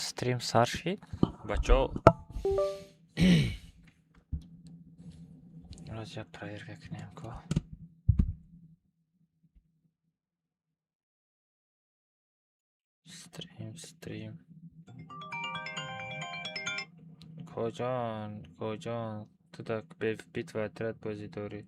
Стрим сар шид, бачаҳо. Роз як проверка кунем ко. Стрим, стрим. Коҷон, коҷон, ту дар битва отряд бозӣ дорӣ?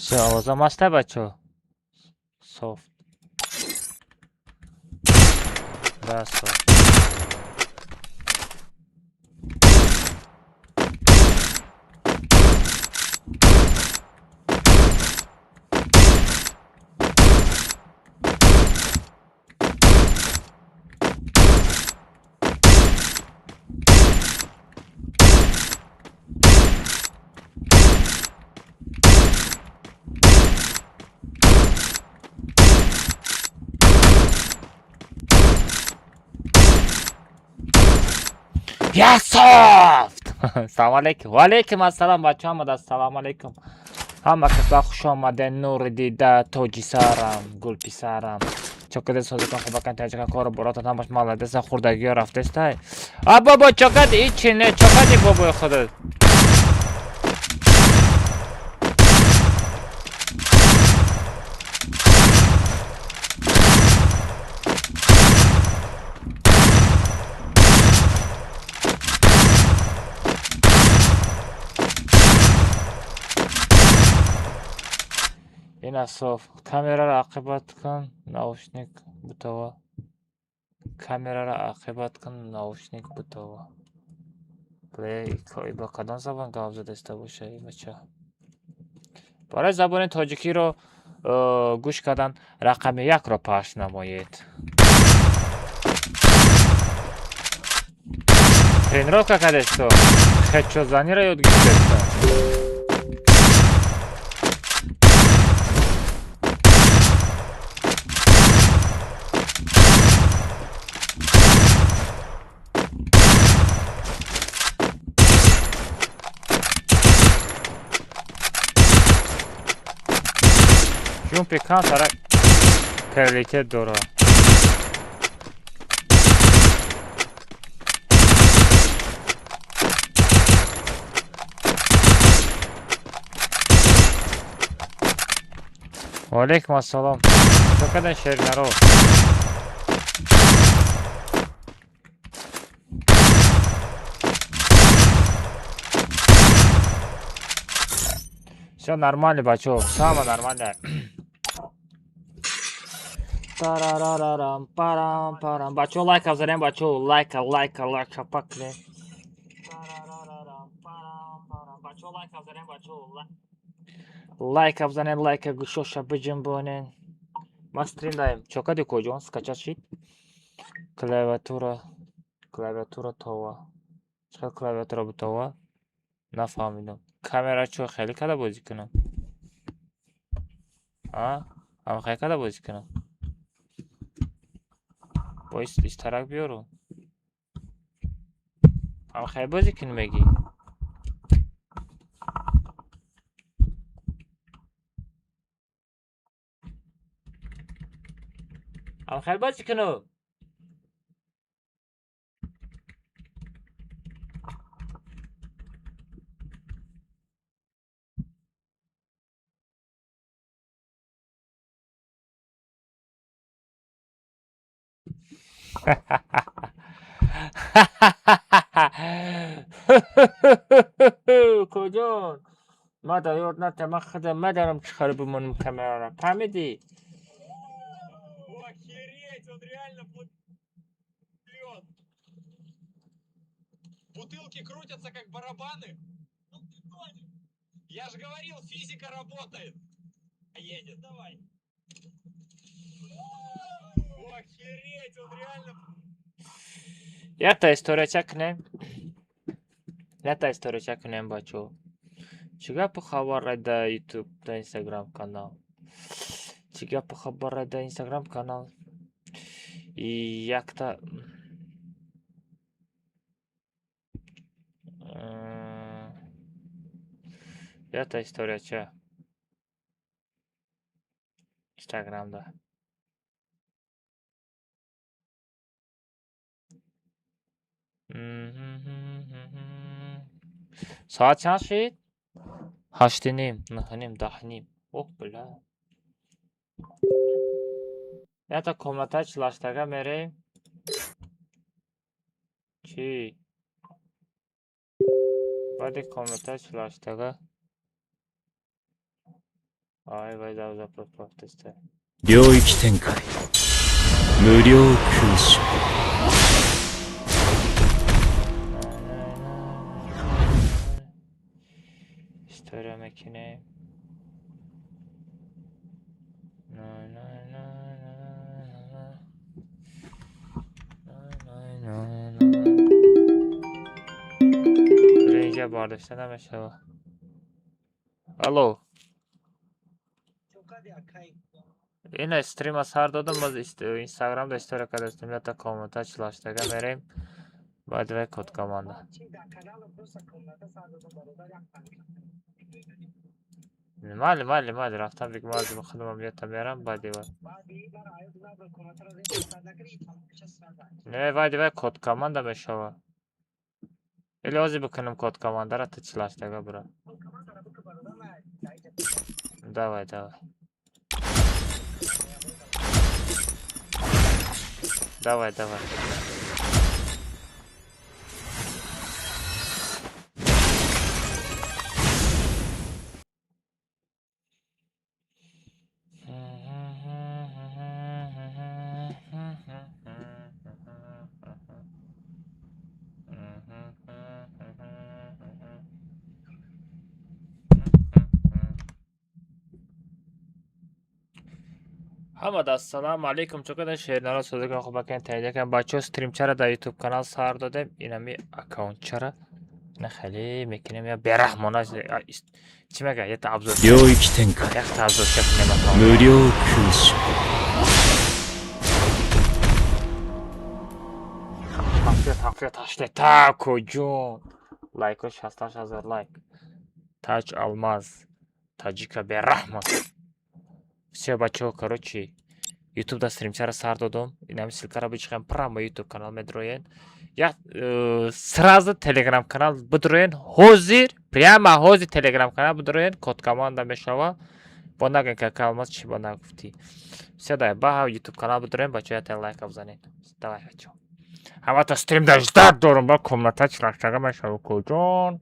Всё, овозам ҳаста, бачаҳо? Соф. Да, соф. Я софт! Салом алейкум. Ва алейкум ассалом, бачаҳо, ҳамада ассалому алейкум. Ҳама каса хуш омадед, нури дида, тоҷи сарам, гулписарам. Чокаде созикон хубакан таҷика кору боротон ҳамаш маладеса хурдагиё рафтестай. А бобо чокади ичи не чокади бобои худат. Ина соф. Камераро ақибат кун, наушник бутова. Камераро ақибат кун, наушник бутова. Бле, ба кадом забон гап задаиста боша ин бача? Барои забони тоҷикиро гӯш кардан рақами якро пахш намоед. Тренировка кардесто? Хедшотзаниро ёд гирифтесто? Ҷумпи камтара приоритет дорад. Ва алейкум ассалом. Чо кадан, шернаро? Всё нормально, бачаҳо, самое нормально. Тарарарарам, парам, парам. Бачаҳо, лайка бзанем, бачаҳо, лайка, лайка, лайка пакне. Тарарарарам, парам, парам. Бачаҳо, лайка бзанем, бачаҳо, лайка бзанем, лайка гӯшоша биҷунбонен. Ман стрим даем. Чо кади, коҷон? Скачать шид? Клавиатура, клавиатура това. Чӣ хел клавиатура бутова? Нафаҳмидам. Камера чо хеле када бозӣ кунам? А? Ҳам хеле када бозӣ кунам? Бо истарак биёру. Ҳам хеле бозӣ кунӣ мегӣ? Ҳам хеле бозӣ кунам? Коҷон? Ма да ёд натам, ман худам медонам чӣ хел бимонам камерара. Фаҳмидӣ? Охереть, он реально плывет. Бутылки крутятся, как барабаны. Ну ты гонишь. Я же говорил, физика работает. Едет, давай. Охереть, он реально. Якта историяча кунем. Якта историяча кунем, бачаҳо. Чӣ гапу хабар да YouTube, да Instagram канал? Чӣ гапу хабар да Instagram канал? И якта якта историяча Instagramда. Соат чанд шид? 8:30, 9:30, 10:30. Ох, бля. Якта комнатаи чилаштага мерем. Чӣ? Баъди комнатаи чилаштага. Ай, вай, запрос профтеста. 領域展開無料空所 История мекунем. На, на, на, на, на, на, на, на, на. Инҷа бардошта намешава. Алло. Ина стрима сар додам, боз инстаграмда история кардастем. Ята комната чилаштага мерем. Баъд вай код команда. Майли, майли, майли, рафтам биг майли, худам ята мерам, баъди вай. Не, баъди вай код команда мешава. Или ҳозир бикунем код командара, ту чилаштага бира. Давай, давай. Давай, давай. Ҳамада ассалому алайкум. Чӣ қадар шернара созаган хубакан таҳия бачаҳо стримчара дар YouTube канал сар додем. Инами аккаунтчара. Ина хеле мекунем я бераҳмона чӣ мега? Якта обзор. 領域展開 Якта обзорча кунем аккаунт. 無料空所 Ҳафтод ҳафтод ҳаштод тако ҷон. Лайко 68 000 лайк. Таҷ Алмаз. Таҷика бераҳма. Все, бачаҳо, короче, YouTube да стримчара сар додум. Инами ссылкара бичиқем, прямо YouTube канал медроен. Я сразу Telegram канал бидроен. Ҳозир, прямо ҳозир Telegram канал бидроен, код команда мешава. Бо нагӯен ки ака Алмаз чӣ бо нагуфтӣ. Все, дай, ба YouTube канал бидроен, бачаҳо, якта лайка бизанед. Давай, бачаҳо. Ҳамата стрим да ждать дорум, ба комната чилаштага мешава куҷон.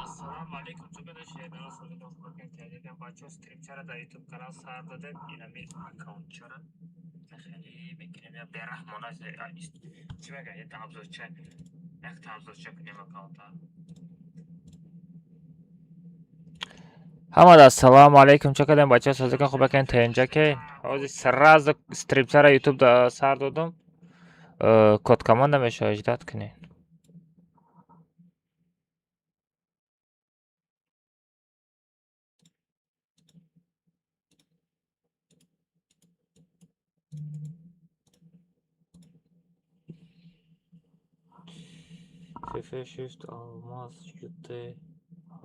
Ассалому алайкум. Чӣ қадар шернара созаган хубакан таҳия бачаҳо стримчара дар YouTube канал сар додем. Инами аккаунтчара. Хеле мекунем я бераҳмона чӣ мега? Якта обзорча. Якта обзорча кунем аккаунта. Ҳамада ассалому алайкум. Чӣ кардем бачаҳо созаган хубакан таҳия ки ҳозир сразу стримчара YouTube да сар додум. Код команда мешава, ждать кунед. FF Shift Алмаз UT H.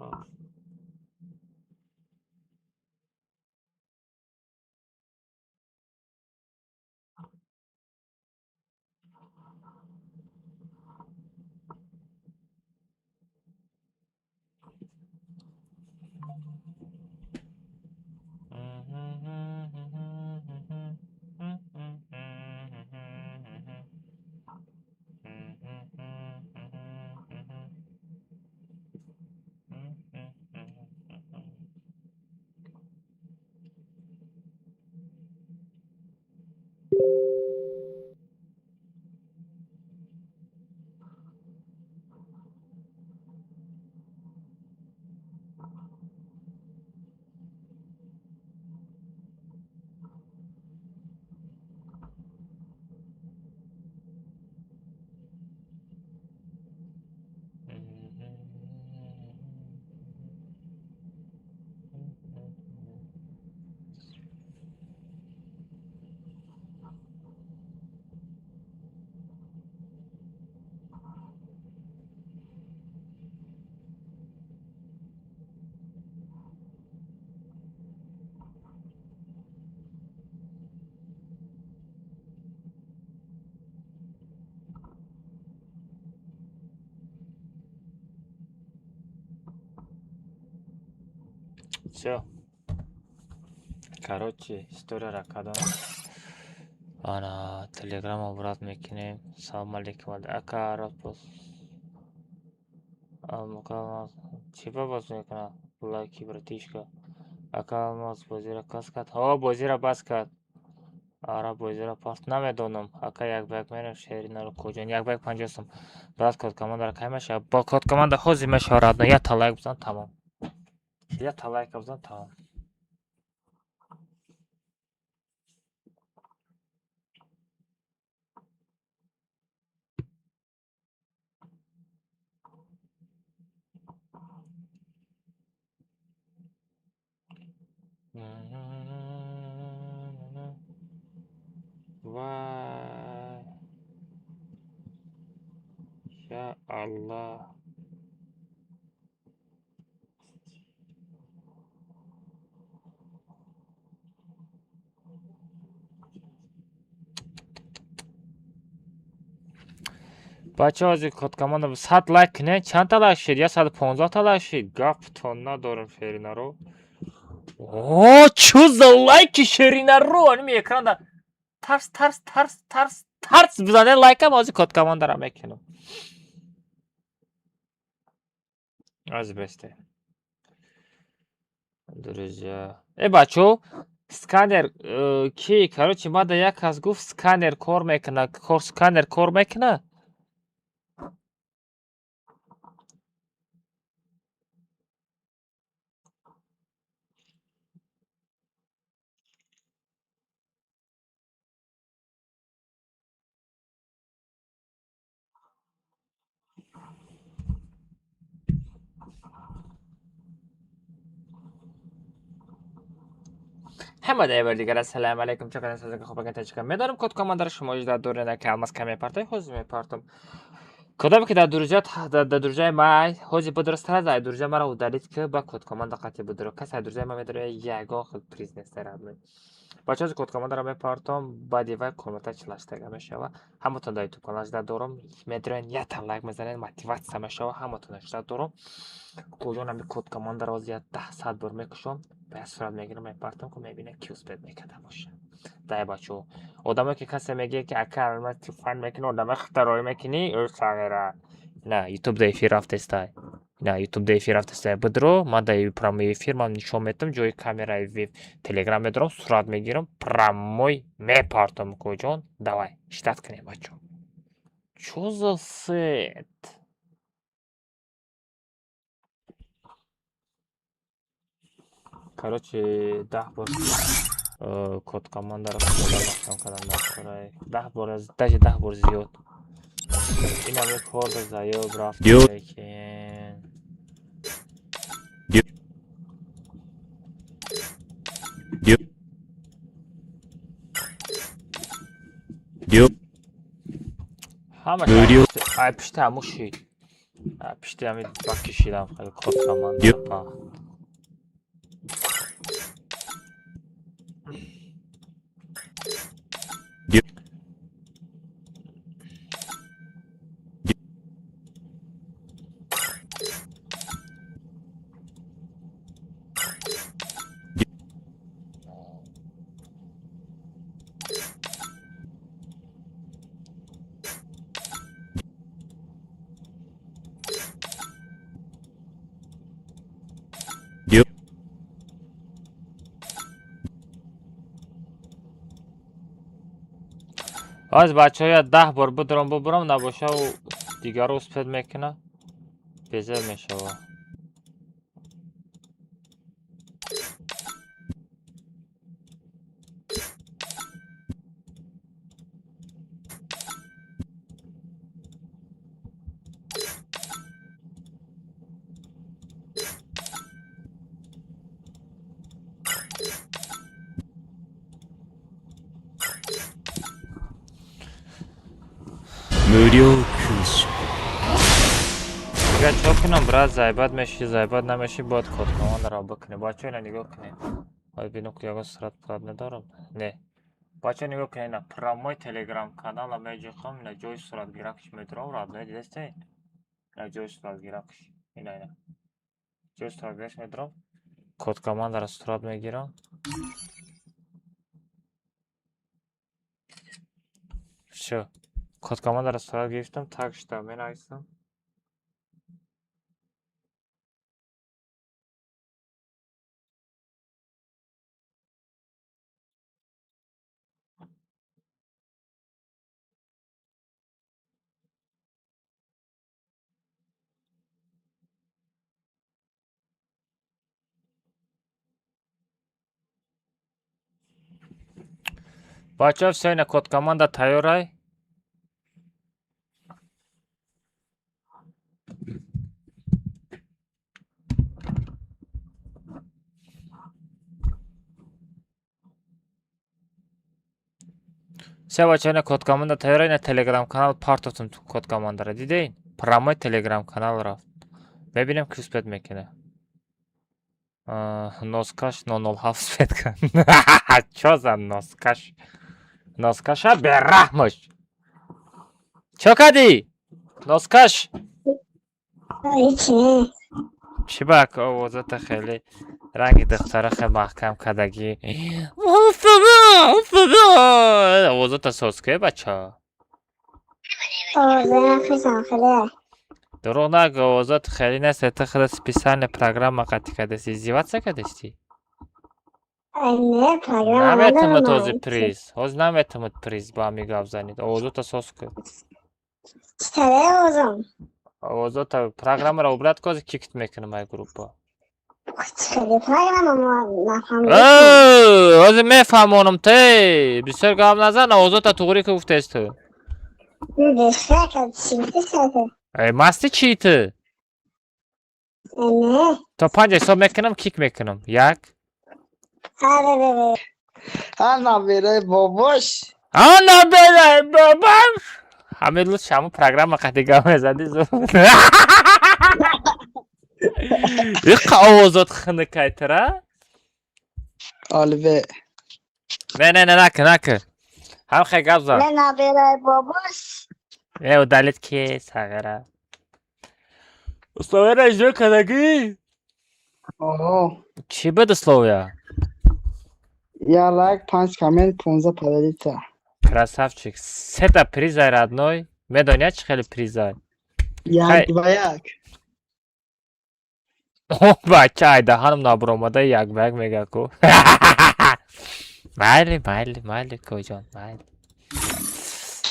Всё. Короче, историяро кардам. Ана телеграм обрат мекунем. Салом алейкум. Ака рапос. Чӣ ба боз мекунад? Лайки, братишка. Ака Алмаз бозиро кас кард. Ҳо, бозиро бас кард. Ара, бозиро паст намедонам. Ака, як ба як мерем шеринаро куҷон? Як ба як 50 сум. Брат, код командаро кай мешавад? Бо код команда ҳозир мешавад, родной. Якта лайк бизан, тамом. Якта лайк бизан, тамом. Вай. Я Аллах. Бачаҳо, ҳозир код команда 100 лайк кунед. Чандта лайк шид? 115 та лайк шид. Гаптон надорам, шеринаро. О, чё за лайки, шеринаро? Аними экранда тарс тарс тарс тарс тарс бизанед лайкам, ҳозир код командаро мекунам. Аз бесте. Друзья. Э, бачаҳо, сканер ки, короче, мада як кас гуфт, сканер кор мекунад. Кор сканер кор мекунад? Ҳама дар дигар, ассалому алайкум. Чӣ қадар созака хуб тачка медорам. Код командаро шумо дар дорена, ки Алмаз каме мепартай, ҳозир мепартам. Кодаме ки дар друзья, дар друзьяи май ҳозир бидурустара, дар друзья маро удалить ки ба код команда қатъи бидуро. Касе друзьяи ма медора, ягон хел приз нест, родной. Бачаҳо, код командаро мепартом, баъди вай комната чилаштага мешава. Ҳаматон дар ютуб канал жда дорам. Медорен, якта лайк мезанед, мотиватсия мешава. Ҳаматон жда дорам. Куҷон ҳами код командаро ҳозир як 10 сад бор мекушом, ба як сурат мегирам, мепартам, ки мебинам, ки успеть мекарда боша. Дай, бачаҳо, одамое ки касе мегӯяд, ки ака Алмаз телефон мекунӣ, одама хитароӣ мекунӣ, ӯ сағира. На ютуб да эфир рафтестай. На ютуб да эфир рафтестай. Бидро, ман дар прямой эфир ман нишон метам ҷои камераи веб телеграм медорам, сурат мегирам, прямой мепартам куҷон. Давай, ждать кунем, бачаҳо. Чё за сет? Короче, 10 бор код командаро маҳкам кардам дар кораи. 10 бор, даже 10 бор зиёд. Ин ҳами кор да заёб рафт, лекин. Ё. Ё. Ҳамаш Мурё. ай пишти ҳаму шид. Ай пишти ҳами ба кишидам хеле код команда па. Ё. Ё. Аз бачаҳо, я 10 бор бидурам, бубурам, набошаву дигаро успеть мекуна. Безеб мешава. 無料空襲。 Дигар чо кунам, брат, зайбат меши, зайбат намеши, бояд код командаро бикунем. Бачаҳо, ина нигоҳ кунед. Бояд бинам, ки ягон сурат пурат надорам. Не. Бачаҳо, нигоҳ кунед, ина прямой телеграм канала меҷиқам, ина ҷои суратгиракш медорам, родной, дидастед? Ина ҷои суратгиракш. Ина ина. Ҷои суратгиракш медорам. Код командаро сурат мегирам. Всё. Код командаро сурат гирифтам, так шуда менависам. Бачаҳо, всё, ина код команда тайёрай. Всё, бачаҳо, ина код команда тайёрай, ина телеграм канал партофтум код командаро. Дидед? Прямой телеграм канал рафт. Мебинем, ки успеть мекунад. Носкаш 007 успеть кард. Чо за носкаш? Носкаша бераҳмош. Чо кардӣ? Носкаш? Ҳеҷ не. Чӣ ба овозата хеле ранги духтара хеле маҳкам кардагӣ? Овозата соз ке, бача. Овозаям хисам хеле. Дурӯғ нагӯ, овозат хеле нест, ту худа специально программа қатӣ кардасти, издеваться кардасти? Ай, не, программа Наметавонад надорам. ҳозир приз. Ҳозир наметавонад приз ба ҳами гап занед. Овозата соз кун. Чӣ таре овозам? Овозата программаро убрать ку, ҳозир кикт мекунам ай группа. Чӣ хеле программа, мо нафаҳмидем. Ҳозир мефаҳмонам, те бисёр гап назан, овозата туғрӣ ку гуфтест ту. Бешка чӣ гуфтест? Э, масти чӣ ту? Не. То панҷ ҳисоб мекунам, кик мекунам. Як. Аре, бе. Ана бераи бобош. Ана бераи бобош. Ҳамин лутф ҳамун программа қати гап мезадӣ зуд. Иқа овозот хунукайтара? Олибе. Не, не, не, накун, накун. Ҳам хел гап зан. Не, набераи бобош. Э, удалить ки сағира. Условияро иҷро кардагӣ? Оҳо. Чӣ буд условия? Як лайк, панҷ коммент, 15 поделиться. Красавчик. Сета призай, родной. Медонӣ, чӣ хеле призай? Як ба як. Бача, айдаҳанам набуромада, як ба як мега ку. Майли, майли, майли, коҷон, майли.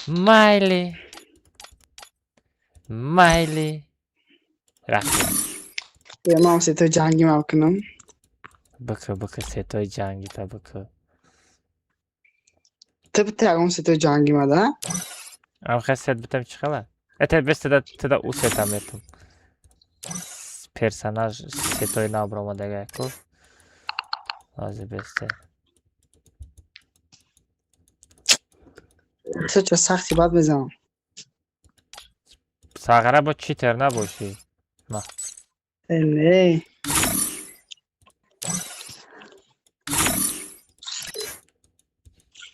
Майли. Майли. Рафт. Ман сетои ҷангӣ мам кунам. Бикы, бикы, сетои ҷангита бикы. Ту бите ягон сетои ҷангӣ мада? Амхе сет битам чӣ хела? Это без теда теда у сета метум. Персонаж сетои набуромадага ку. Ҳозир бесте. Ту чо сахти бад мезанам. Сағара бо читер набошӣ. Э, не.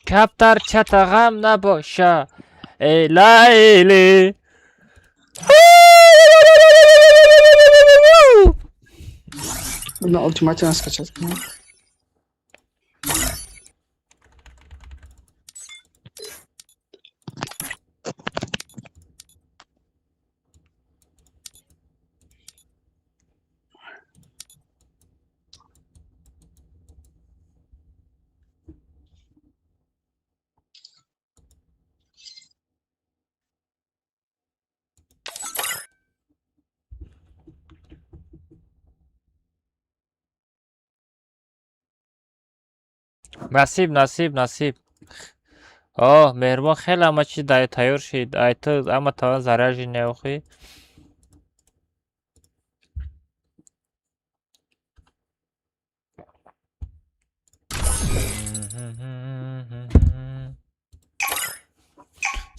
Каптар чатағам набоша. Эй Лайли. На ультимативно скачать кунам. Насиб, насиб, насиб. О, меҳрубон, хеле ҳама чиз тайёр шид. Ай ту ама тавон заражи неохӣ.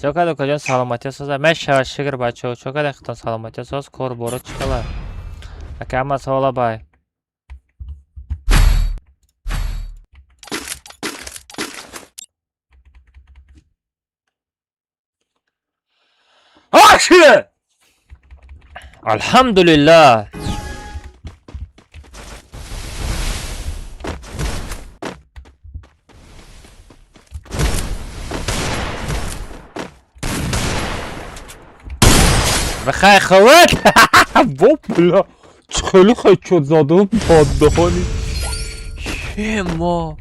Чо кард, укаҷон, саломатиё соза? Мешавад, шукр, бачаҳо. Чо кард, хитон, саломатиё соз, кор боро чӣ хела? Ака, ҳама савола бай. Аши! Алҳамдулиллаҳ. Бихай хават. Во бля. Хеле хечот задум поддони. Ема.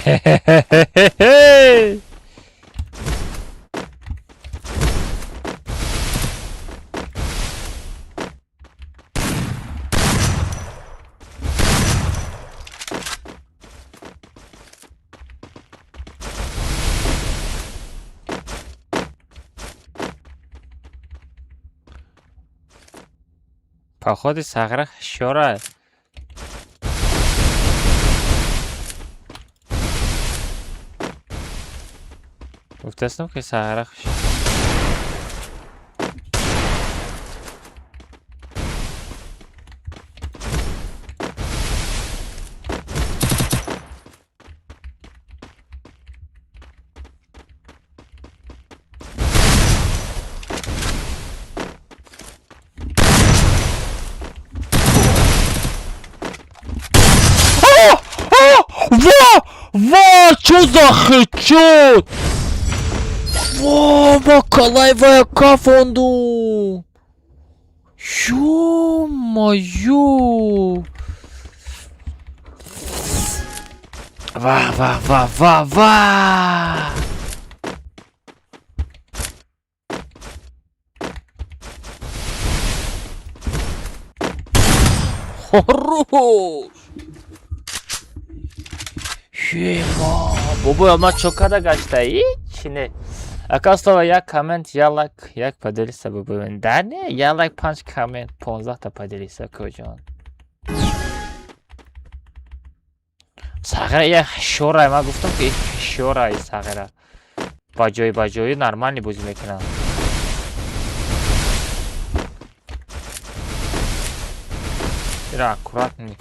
Хе-хе-хе-хе-хе! Походу сағра шора. Гуфтастам ки сағра Ва! Ва! Чё за хечот? Ва! Ма калайвая кафонду! Ё-моё! Ва, ва, ва, ва, ва! Хорош! Ема! Бобоя ма чо када гашта? Ҳичи не. Ака слова як коммент, як лайк, як поделиться бобоя. Да не, як лайк, панҷ коммент, 15 та поделиться куҷон. Сағира як шорай, ман гуфтам ки шорай сағира. Ба ҷои ба ҷои нормальный бозӣ мекунам. Ира аккуратный.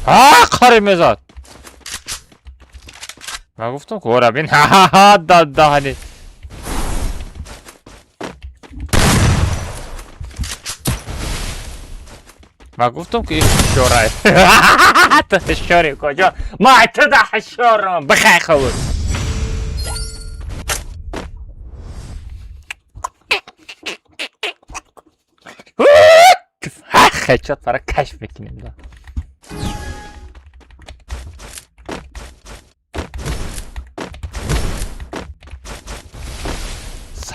А, қари мезад. Ман гуфтам ки ора бин. Ха-ха-ха, да даҳани. Ман гуфтам ки шорай. Ту ҳушёрӣ куҷо? Ман ту да ҳушёрам. Бихай хавуд. Хечот фара кашф мекунем да.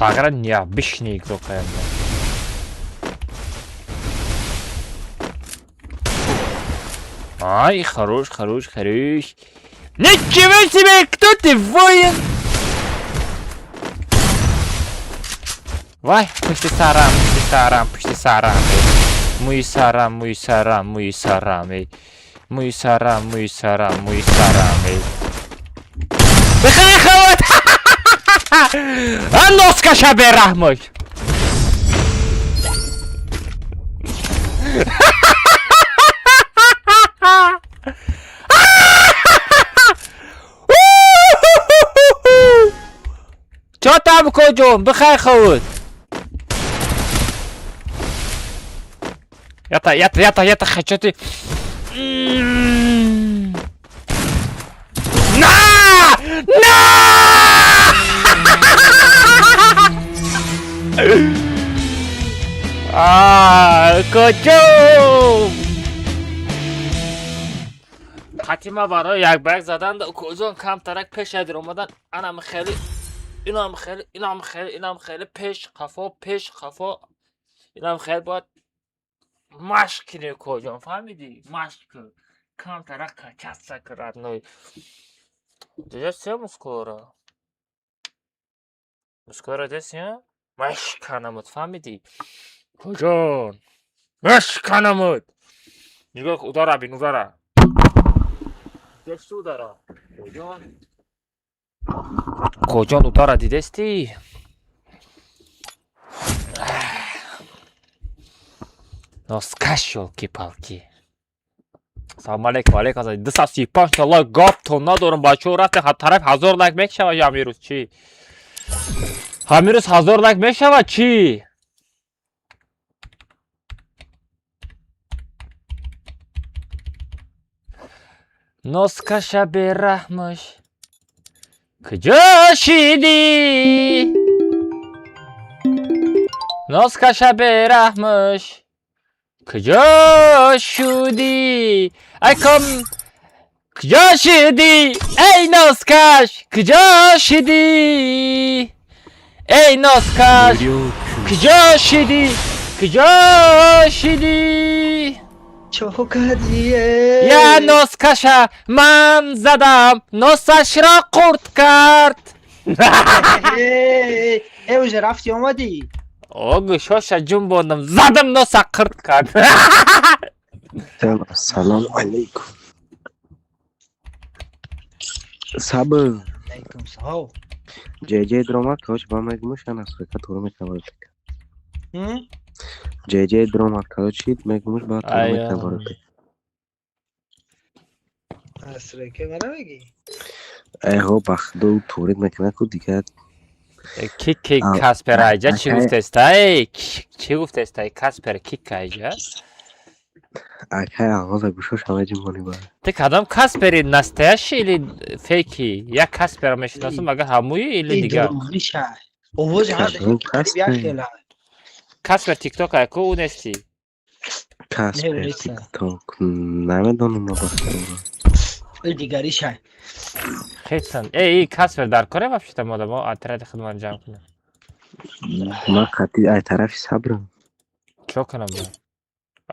Сағира необычный игрок аянда. Ай, хорош, хорош, хорош. Ничего себе, кто ты, воин? Вай, пушти сарам, пушти сарам, пушти сарам. Муи сарам, муи сарам, муи сарам. Муи сарам, муи сарам, муи сарам. Бихай хават! Носкаша бераҳмош! Чо там куҷон? Бихай хавуд! Ята, ята, ята, ята, хачоти. На! На! А, куҷо? Қатима барои як ба як задан куҷон камтарак пеш ядир омадан, анам хеле, инам хеле, инам хеле, инам хеле пеш қафо, пеш қафо, инам хеле бояд машқ кунӣ куҷон, фаҳмидӣ? Машқ кун. Камтарак качаться кун, родной. Дидя все мускулро? Мускулро дидя? Машқ канамуд, фаҳмидӣ? Куҷон? Мешканамуд. Нигоҳ, удара бин, удара. Десту удара. Коҷон? Коҷон, удара дидестӣ? Носкаш, ёлки-палки. Салом алейкум, алейкум ассалом. 235 та лайк, гаптон надорам, бачаҳо, рафтем тараф 1000 лайк мешавад ҳамин рӯз чӣ? Ҳамин рӯз 1000 лайк мешавад чӣ? Носкаша бераҳмаш куҷо шидӣ? Носкаша бераҳмаш куҷо шудӣ? Ай ком, куҷо шудӣ? Эй носкаш, куҷо шудӣ? Эй носкаш, 無料 куҷо шудӣ? Куҷо шудӣ? Чокадие. Я носкаша ман задам, носашро қурт кард. Э, уже рафти омадӣ? О, гӯшоша ҷунбондам, задам, носа қирт кард. Салом алейкум. Сабр. Алейкум салом. ҷеҷе дромад, короче, ба мегумуш анасфака туро мекабарад. М? Ҷеҷе дромад, короче, мегумуш ба туро Ая. мекабарад. Асреке мара мегӣ? Эҳо, бахдо турид мекунад ку дигар. Ки ки? А, Каспер айҷа чӣ акай. гуфтестай? Чӣ гуфтестай Каспер, ки кайҷа? Акай алғоза гӯшош ҳама ҷимбонӣ ба. Ты кадом Каспери, настоящий или фейки? Як Каспера мешиносам, агар ҳамуи или Эй, дигар? дурӯғиша. Овози ҳар Кадом як Каспер? хела. Каспер Тикток ай ку, ӯ нестӣ? Каспер Неста. Тикток намедонам ма бахдо. Эй, дигариша. Хетсан, эй, Каспер дар коре вообще-то, модамо отряди хидмат ҷамъ кунем. Ма қати ай тарафи сабрам. Чо кунам бо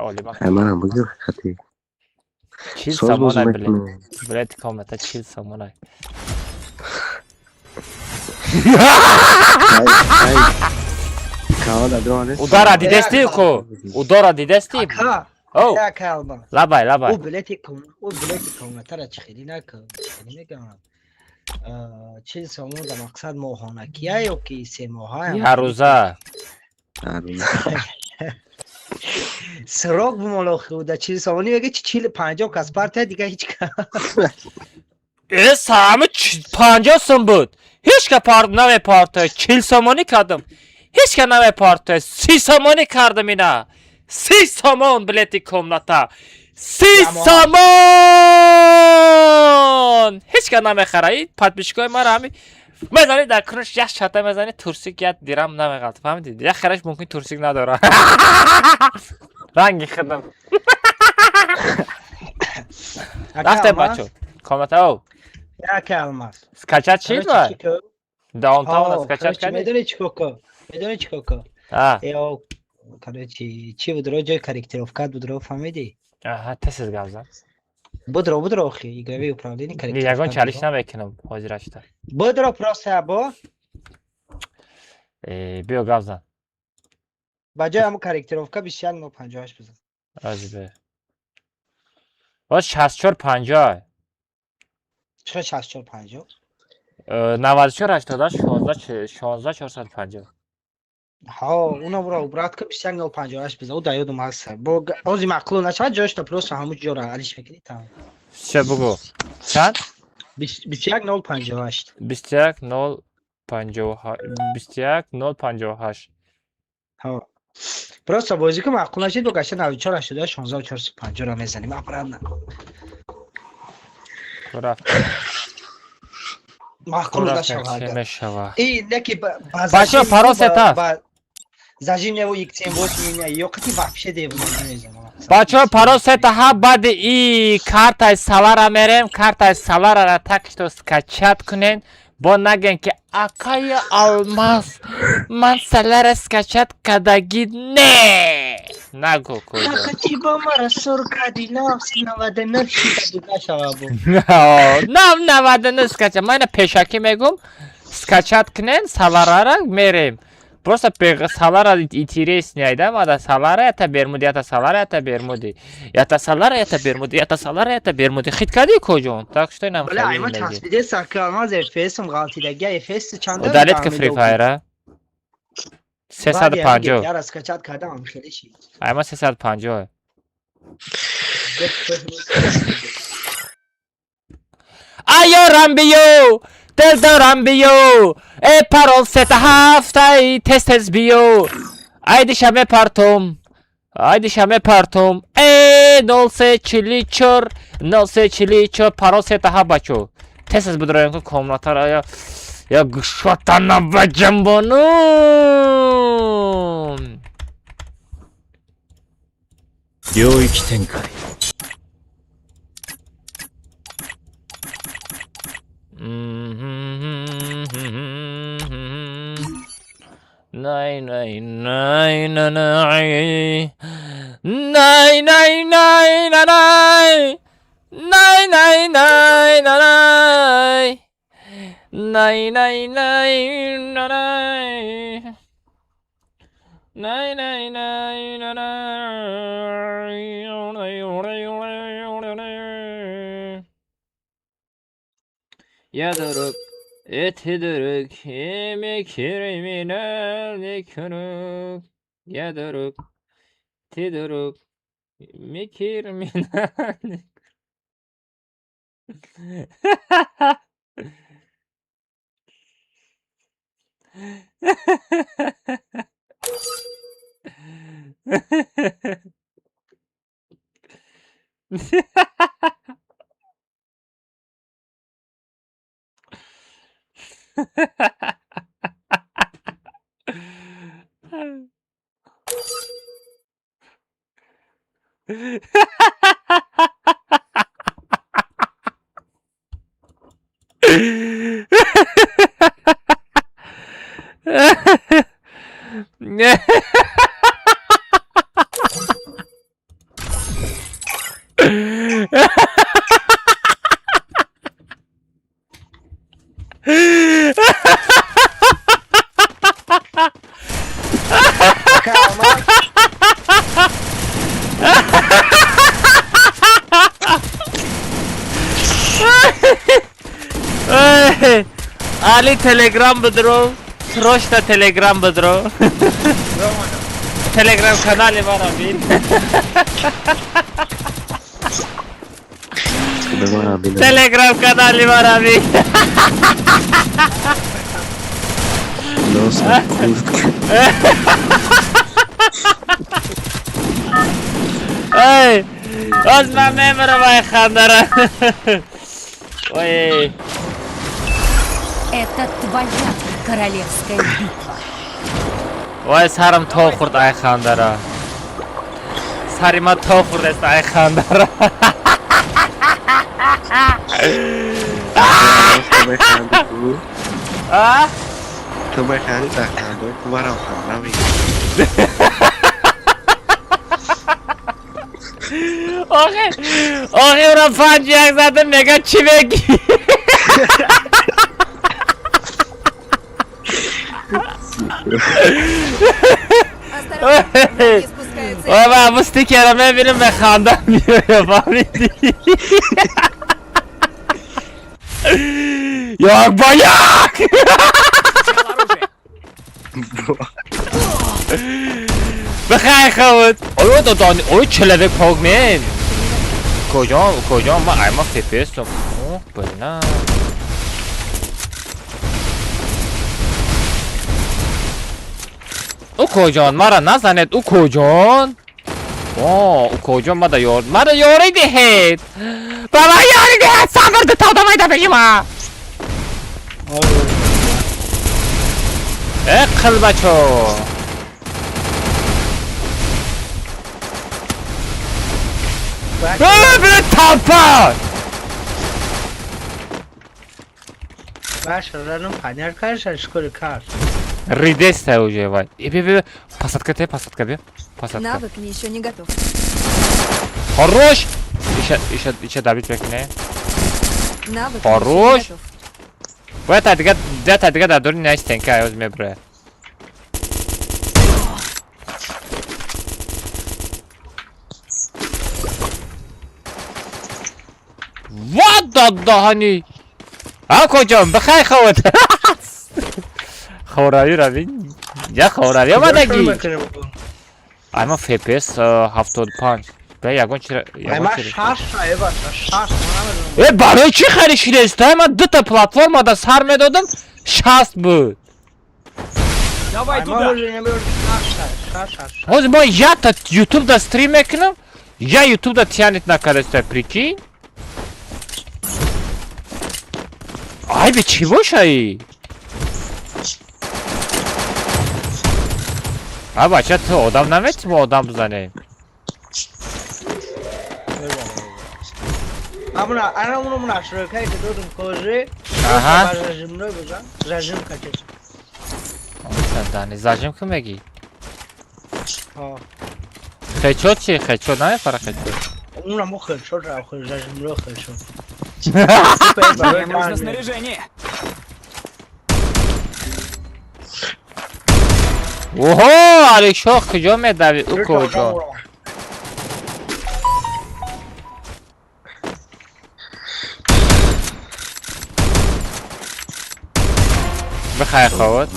олима? Ай манам бигир қати. 40 Соз боз сомон ай билет. мекунем. Билети комната 40 сомон ай. Ай, ай. Кавада дрома нест. Удара дидестӣ ку? Удара дидестӣ? Ака, О, ака Алма. Лабай, лабай. Ӯ билети комнатара чӣ хелӣ накун. Чӣ хелӣ мегӯям. 40 сомон да мақсад моҳонакия ё ки 3 моҳа? Ярӯза. Арӯза. Срок бумолохи да 40 сомонӣ меги, чи чил панҷоҳ кас партия, дига ҳеҷ кас. Э, сами 50 сум буд, ҳеҷ ка пар намепартояд. 40 сомонӣ кардам, ҳеҷ ка намепартояд. 30 сомонӣ кардам, ина 30 сомон билети комната, 30 Ямон. сомон. Ҳеҷ ка намехара. И подписчикои мара ҳами мезани дар кунаш як шата мезани, турсик як дирам намеғалт, фаҳмидӣ? Як хараш мумкин турсик надора, ранги хидам. Рафтем, бачо, комната о. Яка Алмаз. Скачать шид Короче, ва чӣ кун? даунтауна Ҳо, скачать короче, кардӣ? Медонӣ чӣ кор кун? Медонӣ чӣ кор кун? А. Ё, короче, чӣ будро, ҷои корректировка будро, фаҳмидӣ? Аҳа, тез гап зан. Будро, будро, охи, игровые управление, корректировка. Ягон чалиш Будро. намекунам ҳозирашта. Будро просто бо Э, биё, гап зан. Ба ҷои ҳамун корректировка 21,058 бизан. Азбе боз 64,50. Чӣ 64,50? 94 88 16 16 450. Ҳо, уна буро убрать ка, 21,058 бизан. Ӯ да ёдум ҳаст. Бо ози маъқул нашавад, ҷояшта просто ҳамун ҷора алиш мекунӣ, тамом. Ча, бугӯ, чанд? 21,058. 21 0 58, 21 0 58. Ҳо. Просто бозӣ ки маъқул нашид, бо гашта 94 88 16 450 ро мезанем обратно. Рафт. Маъқул Рафт, нашавад чӣ агар. мешава? И неки ба Бачо, парол сета. Зажим нево XM8 меня ё қати вообще девона мезанам. Бачо, парол сета ҳа. Баъди и картаи салара мерем, картаи саларара так что скачать кунен, бо наген ки акаи Алмаз, ман салара скачать кардагӣ не, нагӯ куҷо. Ака, чӣ ба мара сур кардӣ, нафс 99 шида буд нашава бу. Нав 99 скачать. Ман ина пешакӣ мегум, скачать кунен саларара, мерем. Просто Салара интереснее, да, мада Салара это Бермуди, это Салара это Бермуди. Это Салара это Бермуди, это Салара это Бермуди. Хит кади коҷон. Так что нам Бля, айма часпиде сакалмаз FPS-м ғалтидаги, FPS чанд? Удалить ка Free Fire-а? 350. Яра скачать кардам, хеле ши. Айма 350. Айо рамбиё! Дил дорам биё! Э парол сета ҳафтаи тез тез биё! Айдиша мепартом! Айдиша мепартом! Э 0344 0344 парол сета ҳафт бачо! Тез тез бидроем ку комнатара я гушотана баҷамбонум! 領域展開。 най най най на най най най най на най най най най на най най най най на най най най най на най. Yadırık etidirük imi kriminal kürük yadırık tidırık mi kriminal. Али Телеграм бидро, срочно Телеграм бидро. Телеграм канали мара бин. Телеграм канали мара бин. Nossa, куртка. Эй, оз ман мемирам ай хандара. Ой. Это твоя королевская битва. Вай сарам то хурд ай хандара. Сари ма то хурд аст ай хандара. А? Ту механди дар хандои ту марам ханда мегирӣ. Охе, охе ура 5-1 задам мега чӣ мегӣ? Ой, ва стикера мебинем ба ханда меояд, фаҳмидӣ? Як ба як! Бихайр хавд! Ой, додани, ой, человек паук мен! Куҷо, куҷо, ма айма фепесом. О, блин. Укоҷон, мара назанед, укоҷон! О, укоҷон, мада ёр, мара ёрӣ диҳед! Ба ман ёрӣ диҳед! Сабр дитода майда бегима! Э, қилбачо! Э, бля, толпа! Ваша рану панер каша школе каш. Ридеста уже, вай. И, бе, бе, посадка те, посадка, бе. Посадка. Навык еще не готов. Хорош! Еще, еще, еще добить векне. Навык Хорош! еще не готов. Бета, дига, бета, дига, да, дурни на стенка, я возьму, бре. Ва дадаҳани! А куҷон бихай ховат. Хорави рави. Я хорави омадагӣ. Ай ма FPS 75. Бе ягон чира Ай ма 6 ай бача 6 намедонам. Э барои чӣ хари шидеста? Ман дута платформада сар медодам 60 буд. Давай туда. Ҳозир ман якта YouTube да стрим мекунам, я YouTube да тянет накардаста, прикинь? Ай бе чӣ бошаи? А бача ту одам намети мо одам бизанем. Амуна, ана уну муна шрокай ки додум коже. Аҳа. Зажимной бозан, зажим катес. Дани зажим ку мегӣ? Ҳа. Хечот чи? Хечот намефара хечот. Уна мо хечот ра хе зажимной хечот. Мне нужно снаряжение. Оҳо, Алишоҳ куҷо медави? Ӯ куҷо? Бихай ховот.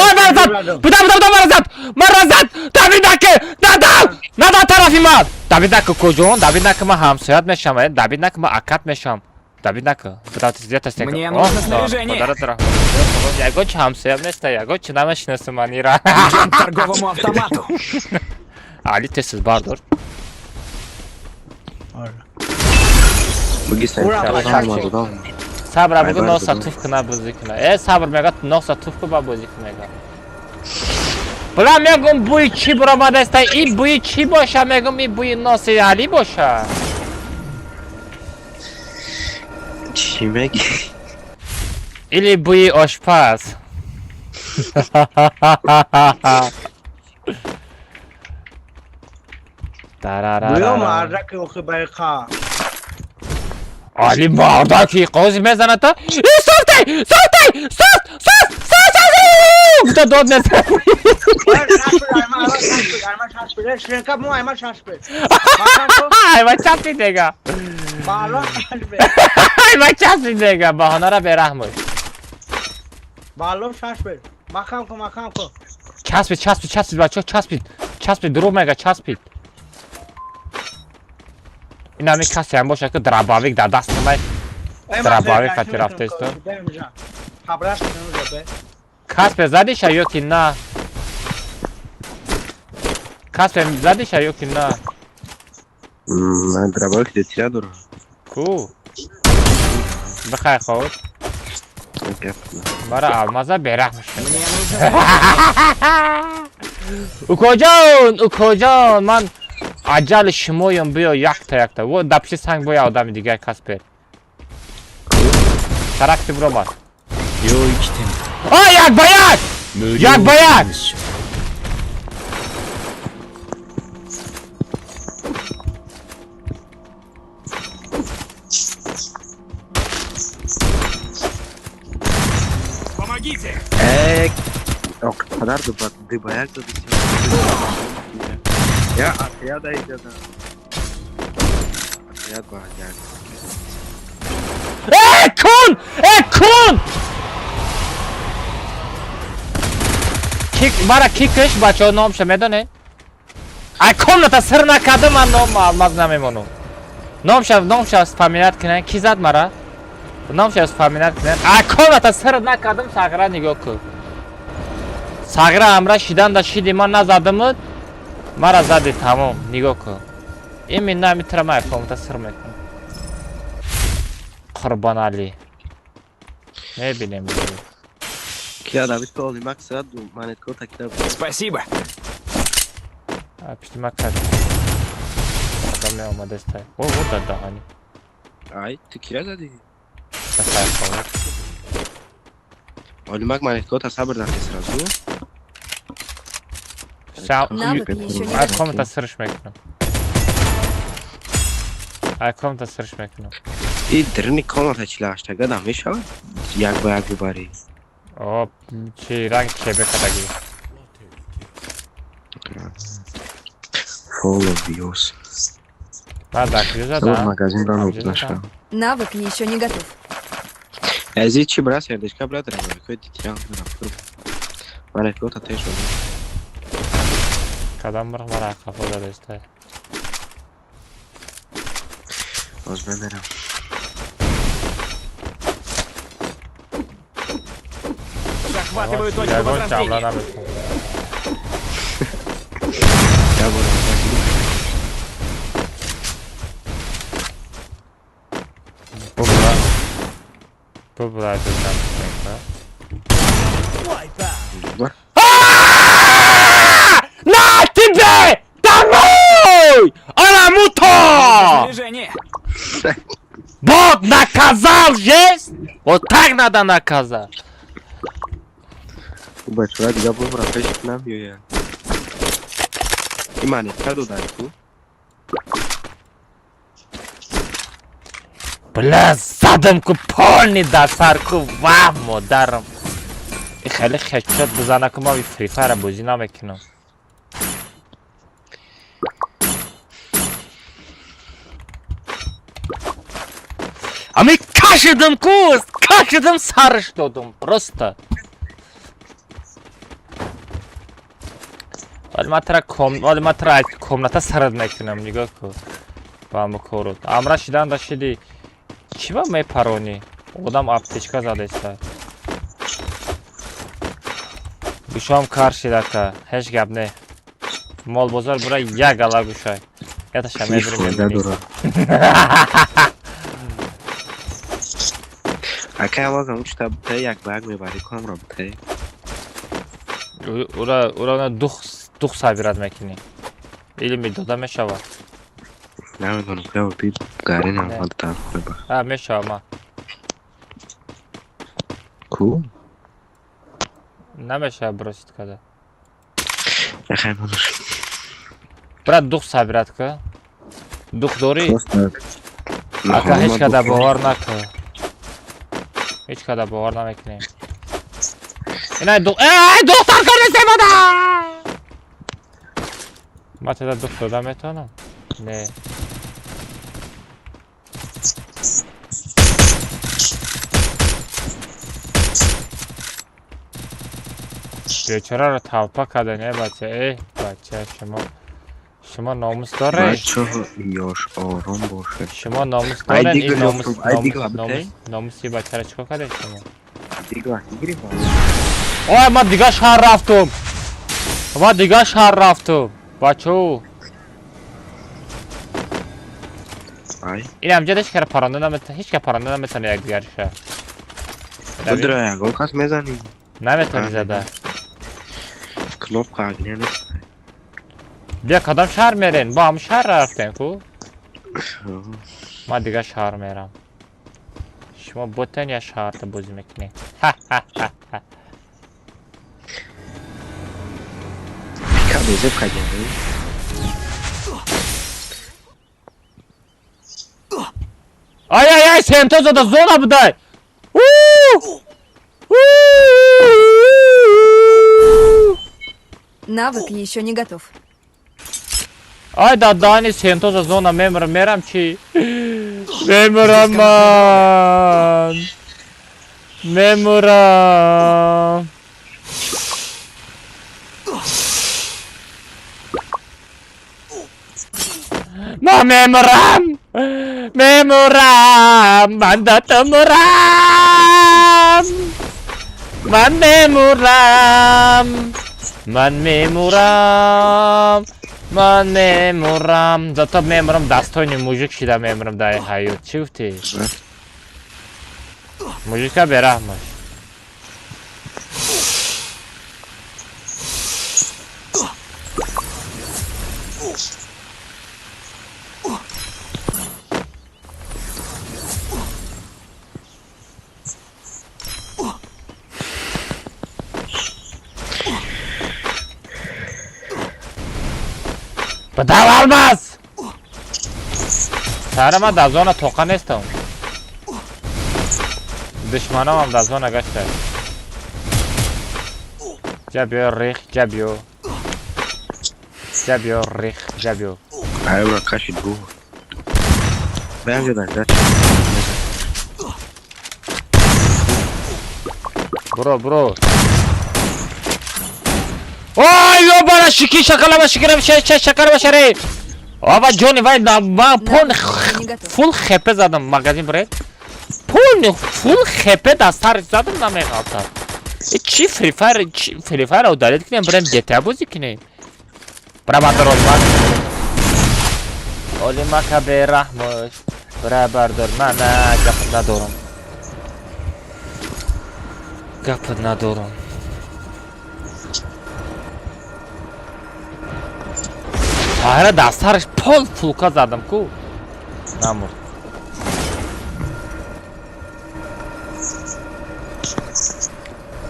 Ой, мара зад! Буда, буда, буда, мара зад! Мара зад! Давид наке! Надав! Надав тарафи ман! Давид наке куҷон? Давид наке ман ҳамсоят мешам, Давид наке ман акат мешам. Давид наке. Буда, тез Мне нужно снаряжение. Ягон чи ҳамсоят неста, ягон чи намешинасам ман ира. Идем к торговому автомату. Али тез бардор. Сабр бугу носа туф куна бозӣ куна. Э сабр мега носа туф ку ба бозӣ куна мега. Була мегум бӯи чӣ буромадаста? И бӯи чӣ боша? Мегум и бӯи носи Али боша. Чӣ мегӣ? Или бӯи ошпаз. Буё мардаки охи байқа. Али мардаки қози мезаната. И софтай! Софтай! Софт! Софт! Софт! Софт! Гуфта дод мезанад. Ай, часпи дега. Ай, ма часпи дега. Баҳонара бераҳмуд. Балом часпид. Махам ку, махам ку. Часпид, часпид, часпид, бачо, часпид. Часпид, дурӯғ мега, часпид. Ин ҳами касе ҳам боша ки дробовик дар дасти май. Дробовик хати рафтаисто. Каспе задиша ё ки на? Каспе задиша ё ки на? Ман дробовик детира дорам. Ку? Бихай хоб. Мара алмаза бераҳм шуд. Укоҷон, укоҷон, ман аҷали шумоём биё якта якта. Во да пиши санг боя одами дигар Каспер. Таракти буромад. А як ба як! Як ба як! Помогите! Падар ду ба як зади. Я отряда идет. Отряд ба як. Э, кун! Э, кун! Кик, мара кикш бачо номша медоне? Ай комната сир накардам ман ном алмаз намемонам. Номша, номша вспоминать кунен, ки зад мара? Номша вспоминать кунен. Ай комната сир накардам, сағира нигоҳ кун. Сағира ҳамра шидан да шиди ман назадамуд. Мара зади тамом, нигоҳ кун. Именно ҳами тира ман комната сир мекунам. Қурбоналӣ. Мебинем. Кия Давид ко Олимак сад манетко такида. Спасибо. Пишти ма кард. Одам меомадеста. О, о, дадаҳани. Ай, ту кира зади? Бахайр ховад. Олимак манетко та сабр нафис сразу. Навык еще не Ай готов. комната сирш мекунам. Ай комната сирш мекунам. И дрни комната 48 гадам мешавад? Як ба як бибарӣ. О, чи ранг чебе кадаги. Follow views. Ман дар куҷо задам? Магазин брам Ҳамҷо наша. задам. Навык еще не готов. Аз чи бра сердечка бра драмавикои дитян рафтур. Ман рафиқота теш шудам. Кадам мурғ мара қафо задаистай? Боз мемерам. Захватываю точку Ягон ҷамла возрождения. наметавонам. Я бора. Бубра. Бубра додам. Бар. На тебе! Домой! Аламуто! Снаряжение. Вот наказал есть! Вот так надо наказать! У бачора дига бубра пеш намеояд. И монетка додай ку. Бля, задам ку полный дар сар ку ва модарам. И хеле хедшот бизана ку ма Фри Файра бозӣ намекунам. Ами кашидам ку, кашидам сараш додум просто. Вале ман тара ком, вале ман тара комната сарат мекунам, нигоҳ ку. Ба ҳама корот. Амра шидан да шиди. Чӣ ба мепаронӣ? Одам аптечка задаиста. Гӯшам кар шидака, ҳеҷ гап не. Молбозор бура як гала гӯшай. Яташа мебирем Фоида мебинӣ. дорад. Акай авазам учта бутае як ба як мебарӣ комро бутае. Ура на дух сабират мекунӣ. Или медода мешавад. Намедонам кая би гарин Не. омад дар меба. А, мешавад ма. Ку? Намешавад бросить када. Нахай манаш. Брат дух сабират ка. Дух дорӣ? Просто. Ака ҳеҷ када бовар накун. Ҳеҷ када бовар намекунем. Инай дух. Эй, дух таркор истифода! Ма теда дух дода метавонам? Не. Бечораро талпа карда не бача. Эй, бача, шумо номус доред? Бачаҳо ёш ором бошед. Шумо номус Ай, доред? дигар Ин номус ёфтум, ай, дигар номус битей? номус номуси бачаро чикор кардед шумо? Дигар гирифт. Ой, ман дигар шаҳр рафтум. Ман дигар шаҳр рафтум. Бачо, Ай. ин ҳамҷа ҳеҷ кара паронда наметавон, ҳеҷ кара паронда наметавона якдигарша. Будра ягон кас мезанӣ. Наметавонӣ зада. Кнопка огня нест. Бия кадом шаҳр мерен? Бо ҳамн шаҳр рафтем ку? Ман дигар шаҳр мерам. Шумо ботен я шаҳрта бозӣ мекунед. Ха-ха-ха. Пика безеб кадем. Ай ай ай, сенто зада зона будай. У! У! Навык еще не готов. Ай да дани сенто за зона мемрам, мерам чи? Мемурам ман. Мемурам. Ман мемурам. Мемурам. Ман датамурам. Ман мемурам. Ман мемурам. Ман мемурам. Зато мемурам достойный мужик шида мемурам дар ҳаёт. Чӣ гуфтӣ? Мужика бераҳмаш. Бадав алмаз! Сара ман дар зона тоқа нестам. Душманамам дар зона гашта. Ҷа биё рих, ҷа биё. Ҷа биё рих, ҷа биё. Ай ура кашид бу. Бро, бро. Ой, ёбара шики шакалама шикарам шакарама шаре. Ава ҷони вай ман пон фул хепе задам магазин бред. Пон фул хепе дар сар задам намеғалтад. Чи Фри Файр, Фри Файр удалить кунем, брем GTA бозӣ кунем. Бра бардор олимак. Олимака бераҳмош. Бра бардор мана гап надорам. Гап надорам. Ара дар сараш пол фулка задам ку. Намурд.